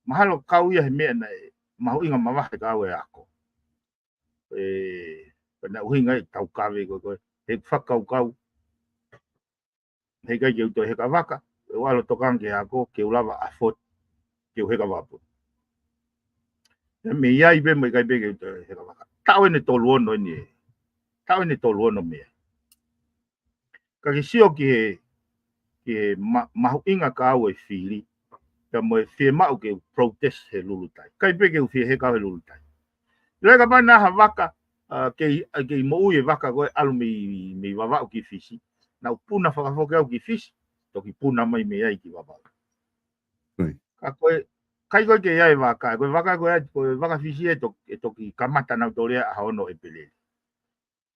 Mahalo kau ia he meʻa naʻe mahuʻinga mavahe kiate au e ako. Ē, pea naʻe ʻuhinga e taukave ko ē, ko ē, he fakakaukau. He ʻikai ke u toe heka vaka, ʻe u ʻalu ʻo tokanga ki he ako, ke u lava ʻo afford ke u heka vaka pē. Pea mei ai pē mo e ʻikai pē ke u toe heka vaka. Taʻu eni ʻe tolu ono eni ē. Taʻu eni ʻe tolu ono mei ai. Ka ke sio ki he, ki he ma-, mahuʻinga kiate au e fili, pea mo e fiemaʻu ke u protest he Lulutai. ʻIkai pē ke u fie heka au he Lulutai. ʻIlo kapau naʻe ʻi ai ha vaka, ʻa, kei, ʻa, kei moʻui e vaka ko ē ʻalu mei, mei Vavaʻu ki Fisi. Naʻa ku puna fakafoki au ki Fisi, toki puna mai mei ai ki Vavaʻu. Ka ko e, ʻikai ko ē ke ʻi ai e vaka, ko e vaka ko ē, ko e vaka Fisi ʻe to-, ʻe toki kamata nautolu ia ʻaho ono ʻEpeleli.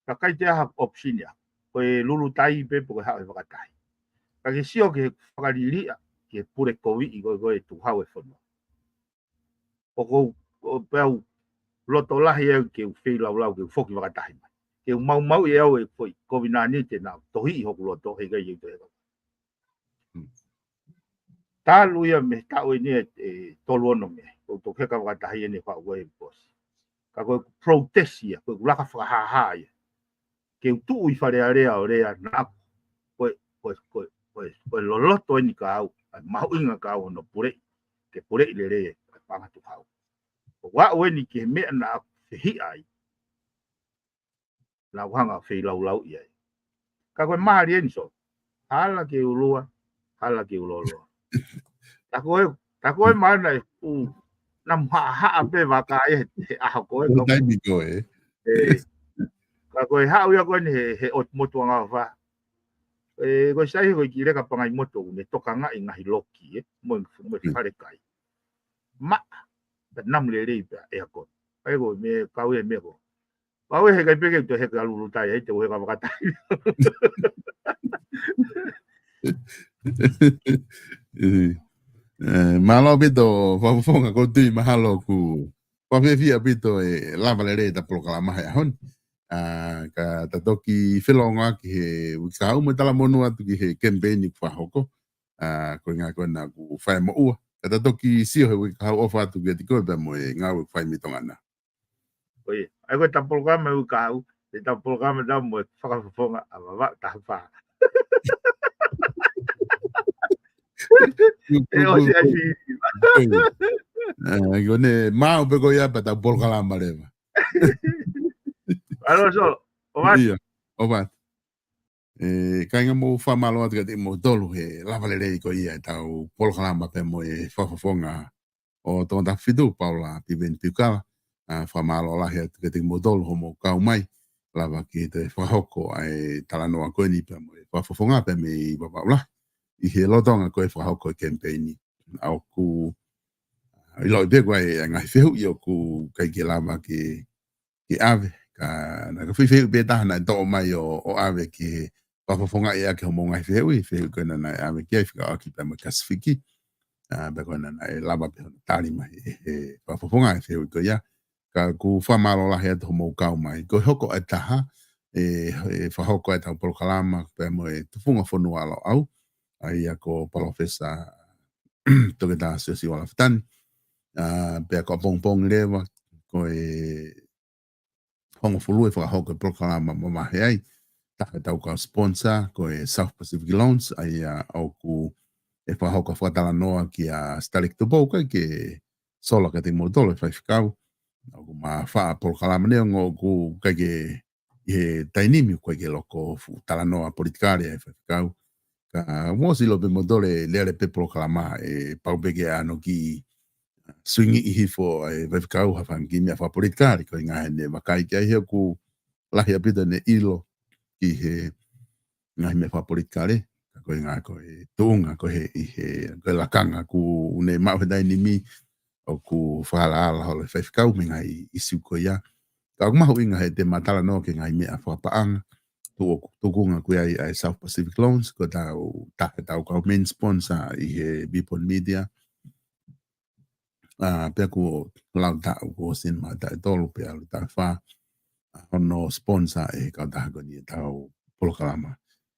Ka ʻikai toe ʻi ai ha option ia. Ko e Lulutai pē pe ko e haʻu e vakatahi. Ka ke sio ki he fakaliliʻa, ki he pule koviʻi ko ē, ko e tuʻu hau e fonua. ʻOku ou, ʻo pea u loto lahi au ke u feilaulau, ke u foki vakatahi mai. Ke u maumauʻi au e foʻi kovinānite naʻa ku tohiʻi hoku loto, he ʻikai ke u toe heka. Talu ia mei he taʻu eni ʻe, ʻe tolu ono mei ai, ʻoku ou toki heka vakatahi eni he faʻu ko ē he boss. Ka ko e protest ia, ko e laka fakahāhā ia. Ke u tuʻu ʻi Fale Alea ʻo lea naʻa ku, ko e, ko e, ko e, ko e, ko e loloto eni kiate au, ʻa e mahuʻinga kiate au hono puleʻi, ke puleʻi lelei e paʻanga tuʻu hau. ʻO aʻu eni ki he meʻa naʻa ku fehiʻa ai, naʻa ku hanga ʻo feilaulauʻi ai. Ka ko e mālie eni Solo. Hala ke u lua, hala ke u loloa. Tā ko ē, tā ko ē mana e u namu haʻahaʻa pē vaka ia he, he ʻaho ko ē. Ko e taimi ko ē. Ē, ka ko e haʻu ia ko eni he, he ʻotu motu ʻanga ʻofa. Ē, ko e sai ko e kiʻi leka pangai motu ʻoku ne tokangaʻi ngaahi loki, ē, mo e, mo e fale kai. Maʻa, pea namu lelei pē ʻa e ʻeakoni. ʻAi ko e meʻa, kau e meʻa ko. Kau e he ʻikai pē ke u toe heka Lulutai, ʻai te u heka vakatahi. Ē, mālō ʻaupito, Fakafofonga, ʻoku ou tui mahalo kuo fakafiefia ʻaupito e lava lelei ʻeta polokalama he ʻaho ni. ʻA, ka ta toki felōngoaki he uike kahaʻu mo e talamonū atu ki he kemipeini kuo fakahoko. ʻA, ko e ngaahi ko ena kuo fai moʻua. Ka ta toki sio he uike kahaʻu, ʻofa atu kiate koe pea mo e ngāue ʻoku fai mei Tonga na. Ko ia. ʻAi ko ʻeta polokalama he uike kahaʻu, ʻeta polokalama ʻa mo e Fakafofonga ʻa Vavaʻu taha fā. Ē, ʻosi ʻasi. Ē, ko ʻene maʻu pē ko ia pea ta polokalama leva. ʻAlo Solo, ʻofa atu. Ia, ʻofa atu. Ē, kāinga, mou fakamālō atu kiate kimoutolu he lava lelei ko ia ʻetau polokalama pea mo e Fakafofonga ʻo Tongatapu fitu, Paula Piveni Piukala. ʻA, fakamālō lahi atu kiate kimoutolu hoʻomou kau mai, lava ke toe fakahoko ʻa e talanoa ko eni pea mo e Fakafofonga pea mei Vavaʻu Lahi. ʻI he lolotonga ko e fakahoko e kemipeini. ʻA, ʻoku, ʻa, ʻiloʻi pē ko e ngaahi fehuʻi ʻoku ʻikai ke lava ke ke ʻave, ka naʻe ʻi ai e foʻi fehuʻi pē taha naʻe toʻo mai ʻo, ʻo ʻave ki he Fakafofonga ʻi he ʻaki hoʻomou ngaahi fehuʻi, fehuʻi ko ena naʻe ʻave ki ai fekauʻaki pea mo e Kasifiki. ʻA, pea ko ena naʻe lava pē hono tali mai ʻe he Fakafofonga e fehuʻi ko ia. Ka ʻoku fakamālō lahi atu hoʻomou kau mai. Ko e hoko ʻa e taha, ʻe, ʻe fakahoko ʻetau polokalama pea mo e tufunga fonua ʻa Loʻau, ʻa ia ko Palōfesa Toketā Siosiua Lafitani. ʻA, pea ko ʻapongipongi leva, ko e hongofulu ʻe fakahoko e polokalama mamahi ai. Taha ʻetau kau sponsor, ko e South Pacific Loans, ʻa ia ʻoku ʻe fakahoko fakatalanoa kia Sitaleki Tupou, ʻikai ke sola kiate kimoutolu e faifekau. ʻOku ma faʻa polokalama neongo ʻoku ʻikai ke ʻi he taimi ni ʻoku ʻikai ke loko fuʻu talanoa politikale ʻa e faifekau. Ka ʻoku ʻosi ʻilo pē moutolu e lele pē polokalama ʻe pau pē ke ʻano ki suingi ʻi hifo ʻa e faifekau ha fanga kiʻi meʻa fakapolitikale, ko e ʻuhinga he ne vakai ki ai he ʻoku lahi ʻaupito ʻene ʻilo ki he ngaahi meʻa fakapolitikale, ka ko e ʻuhinga ko e tuʻunga, ko e ʻi he, ko e lakanga ʻoku ne maʻu he taimi ni ʻoku fakaalaala holo e faifekau mei he ngaahi ʻīsiu ko ia. Ka ʻoku mahuʻinga he te ma talanoa ki he ngaahi meʻa fakapaʻanga, tuku, tukunga ko ia ʻa e South Pacific Loans, ko ʻetau taha ʻetau kau main sponsor ʻi he Vipon Media. ʻA, pea kuo lau taʻu, kuo ʻosi eni ma taʻu ʻe tolu pea ʻalu taʻu ʻe fā, ʻa, hono sponsor ʻe he kautaha ko eni ʻetau polokalama.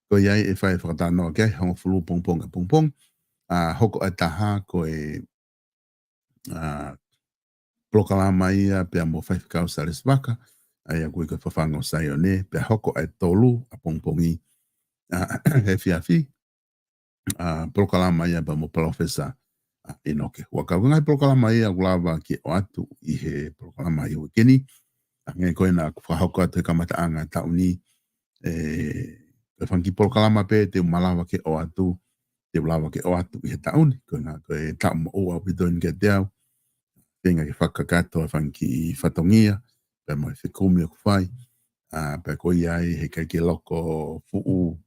Ko ia ʻe fai fakatalanoa ki ai, hongofulu pongipongi ʻapongipongi. ʻA, hoko ʻa e taha ko e, ʻa, polokalama ia pea mo Faifekau Salesi Vaka, ʻa ia ʻoku ui ko e Fafangu ʻo Saione, pea hoko ʻa e tolu ʻapongipongi, ʻa, he efiafi, ʻa, polokalama ia pea mo Palōfesa, ʻa, ʻInoke Huʻakau. Ko e ngaahi polokalama ia ʻoku lava ke ʻoatu ʻi he polokalama ʻi he uike ni. ʻA, hangē ko ena ʻoku fakahoko atu he kamataʻanga e taʻu ni, ʻe, ko e fanga kiʻi polokalama pē te u malava ke ʻoatu, te u lava ke ʻoatu ʻi he taʻu ni, ko e ʻuhinga ko e taʻu moʻua ʻaupito eni kiate au, feinga ke fakakakato e fanga kiʻi fatongia, pea mo e fekumi ʻoku fai, ʻa, pea ko ia ai he ʻikai ke loko fuʻu,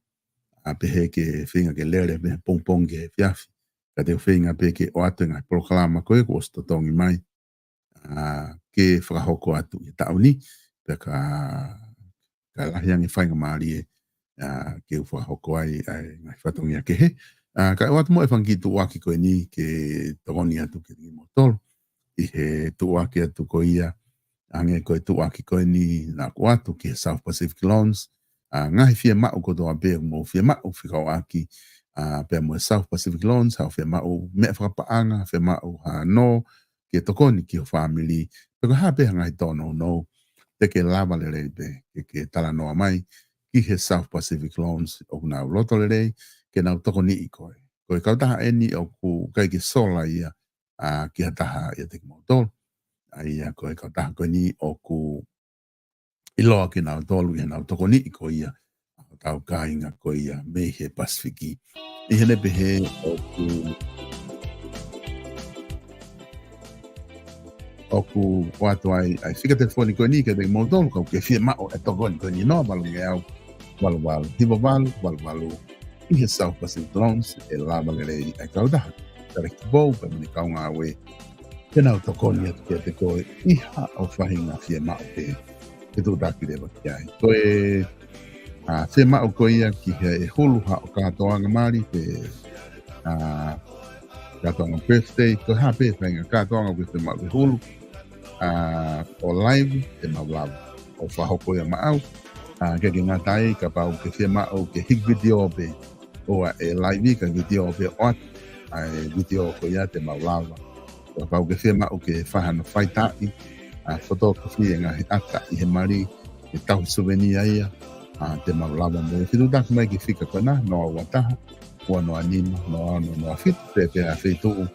ʻa, pehē ke feinga ke lele mei he pongipongi ki he efiafi, ka te u feinga pē ke ʻoatu e ngaahi polokalama ko ē kuo ʻosi totongi mai, ʻa, ke fakahoko atu ʻi he taʻu ni, pea ka, ka lahi ange faingamālie, ʻa, ke u fakahoko ai ʻa e ngaahi fatongia kehe. ʻA, ka ʻoatu mo e fanga kiʻi tuʻuaki ko eni ke tokoni atu kiate kimoutolu ʻi he tuʻuaki atu ko ia, hangē ko e tuʻuaki ko eni naʻa ku ʻoatu ki he South Pacific Loans, ʻa, ngaahi fiemaʻu kotoa pē ʻoku mou fiemaʻu fekauʻaki, ʻa, pea mo e South Pacific Loans, haʻo fiemaʻu meʻa fakapaʻanga, fiemaʻu ha nō ke tokoni ki ho fāmili, pe ko e hā pē ha ngaahi tōnounou, te ke lava lelei pē ke, ke talanoa mai ki he South Pacific Loans, ʻoku nau loto lelei ke nau tokoniʻi koe. Ko e kautaha eni ʻoku ʻikai ke sola ia, ʻa, ki ha taha ʻiate kimoutolu. ʻA ia ko e kautaha ko eni ʻoku ʻiloa kinautolu ʻi heʻenau tokoniʻi ko ia ʻa hotau kāinga ko ia mei he Pasifiki. ʻI heʻene pehē ʻoku, ʻoku ʻoatu ai ʻa e fika telefoni ko eni kiate kimoutolu, kapau ʻoku ke fiemaʻu e tokoni ko eni, noa valu ngeau, valu valu, hiva valu, valu valu. ʻI he South Pacific Loans, ʻe lava lelei ʻa e kautaha Sitaleki Tupou pea mo ʻene kau ngāue ke nau tokoni atu kiate koe ʻi haʻo faʻahinga fiemaʻu pē, ke tuʻutaki leva ki ai. Ko e, ʻa, fiemaʻu ko ia ki he hulu haʻo kātoanga mali pe, ʻa, kātoanga birthday, ko e hā pē faʻahinga kātoanga ʻoku ke fiemaʻu ke hulu, ʻa, ʻo live, te mau lava ʻo fakahoko ia maʻau. ʻA, ʻikai ke ngata ai, kapau ʻoku ke fiemaʻu ke hiki vitiō pē, ʻoua ʻe live, ka vitiō pē ʻoatu ʻa e vitiō ko ia, te mau lava. Kapau ʻoku ke fiemaʻu ke fai hano faʻifaʻitaʻi, ʻa, photography e ngaahi ʻata ʻi he mali, ke tauhi suvenia ia, ʻa, te mau lava mo ia. Fetuʻutaki mai ki he fika ko ena, noa ua taha, ua noa nima, noa ono noa fitu, pe ko e hā e feituʻu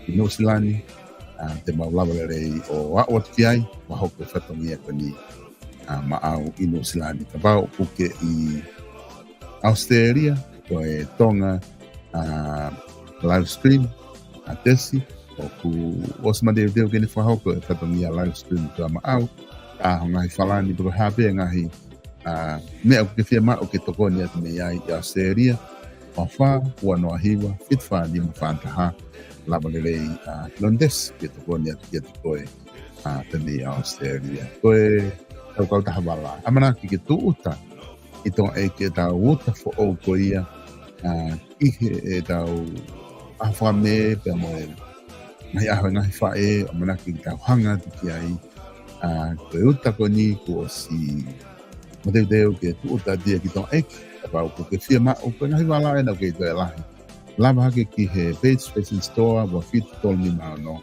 ʻi Nuʻusila ni, ʻa, te mau lava lelei ʻo aʻu atu ki ai, fakahoko e fatongia ko eni, ʻa, maʻau ʻi Nuʻusila ni. Kapau ʻoku ke ʻi ʻAositelēlia, ko e Tonga, ʻa, live stream, ʻa, Tesi, ʻoku ʻosi mateuteu ke ne fakahoko e fatongia live stream ko ia maʻau, ʻa, ho ngaahi falani, pe ko e hā pē ngaahi, ʻa, meʻa ʻoku ke fiemaʻu ke tokoni atu mei ai ʻi ʻAositelēlia, noa fā, ua noa hiva, fitu fā nima fā taha, lava lelei, ʻa, Londesi ke tokoni atu kiate koe, ʻa, pea mei ʻAositelēlia. Ko e tau kautaha vala. ʻAmanaki ke tūʻuta ʻi Tonga ʻEiki ʻetau uta foʻou ko ia, ʻa, ʻi he ʻetau ʻaho Fakamē pea mo e ngaahi ʻaho e ngaahi faʻē, ʻamanaki ke tau hanga atu ki ai, ʻa, ko e uta ko eni kuo ʻosi Teuteu ke tuʻu tatia ki Tonga ʻEiki, kapau ʻoku ke fiemaʻu, ko e ngaahi vala ena ʻoku kei toe lahi. Lava hake ki he Bates Fashion Store, ua fitu tolu nima ono,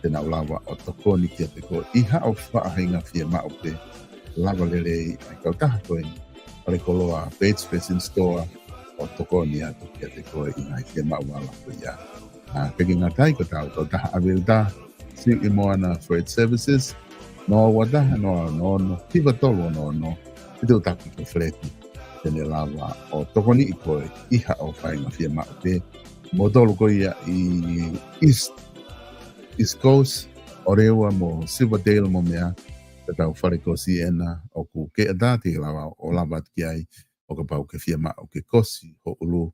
te nau lava ʻo tokoni kiate koe ʻi haʻo faʻahinga fiemaʻu pē. Lava lelei ʻa e kautaha ko eni, ʻa e koloa Bates Fashion Store, ʻo tokoni atu kiate koe ʻi he ngaahi fiemaʻu vala ko ia. ʻA, pea ʻikai ngata ai, ko ʻetau kautaha ʻAvelu, Siuʻi Moana Freight Services, noa ua taha noa ono ono, hiva tolu ono ono, ʻi he tautaki ko Feleti, te ne lava ʻo tokoniʻi koe ʻi haʻo faʻahinga fiemaʻu pē. Moutolu ko ia ʻi East, East Coast, ʻo Rewa mo Silverdale mo meʻa, ko ʻetau fale kosi ena ʻoku ke ʻatā, te ke lava ʻo lava atu ki ai, ʻo kapau ʻoku ke fiemaʻu ke kosi ho ʻulu,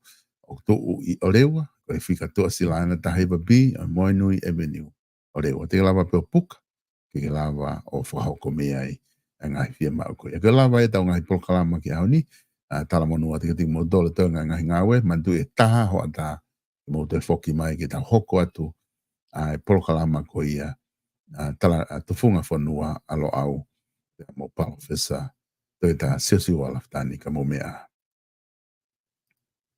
ʻoku tuʻu ʻi ʻOreua, ko e fika Tuʻasila ena, taha hiva B, ʻo Moenui Avenue, ʻOreua. Te ke lava pē ʻo puka, ke ke lava ʻo fakahoko mei ai ʻa e ngaahi fiemaʻu ko ia. Ke lava ʻetau ngaahi polokalama ki he ʻaho ni, ʻa, talamonū atu kiate kimoutolu ʻi he ngaahi, ngaahi ngāue, manatuʻi ʻe taha hoʻatā, ke mou toe foki mai ke tau hoko atu ʻa e polokalama ko ia, ʻa, tala, ʻa, Tufunga Fonua ʻa Loʻau, pea mo Palōfesa Toita Siosiua Lafitani, ka mou meʻa ā.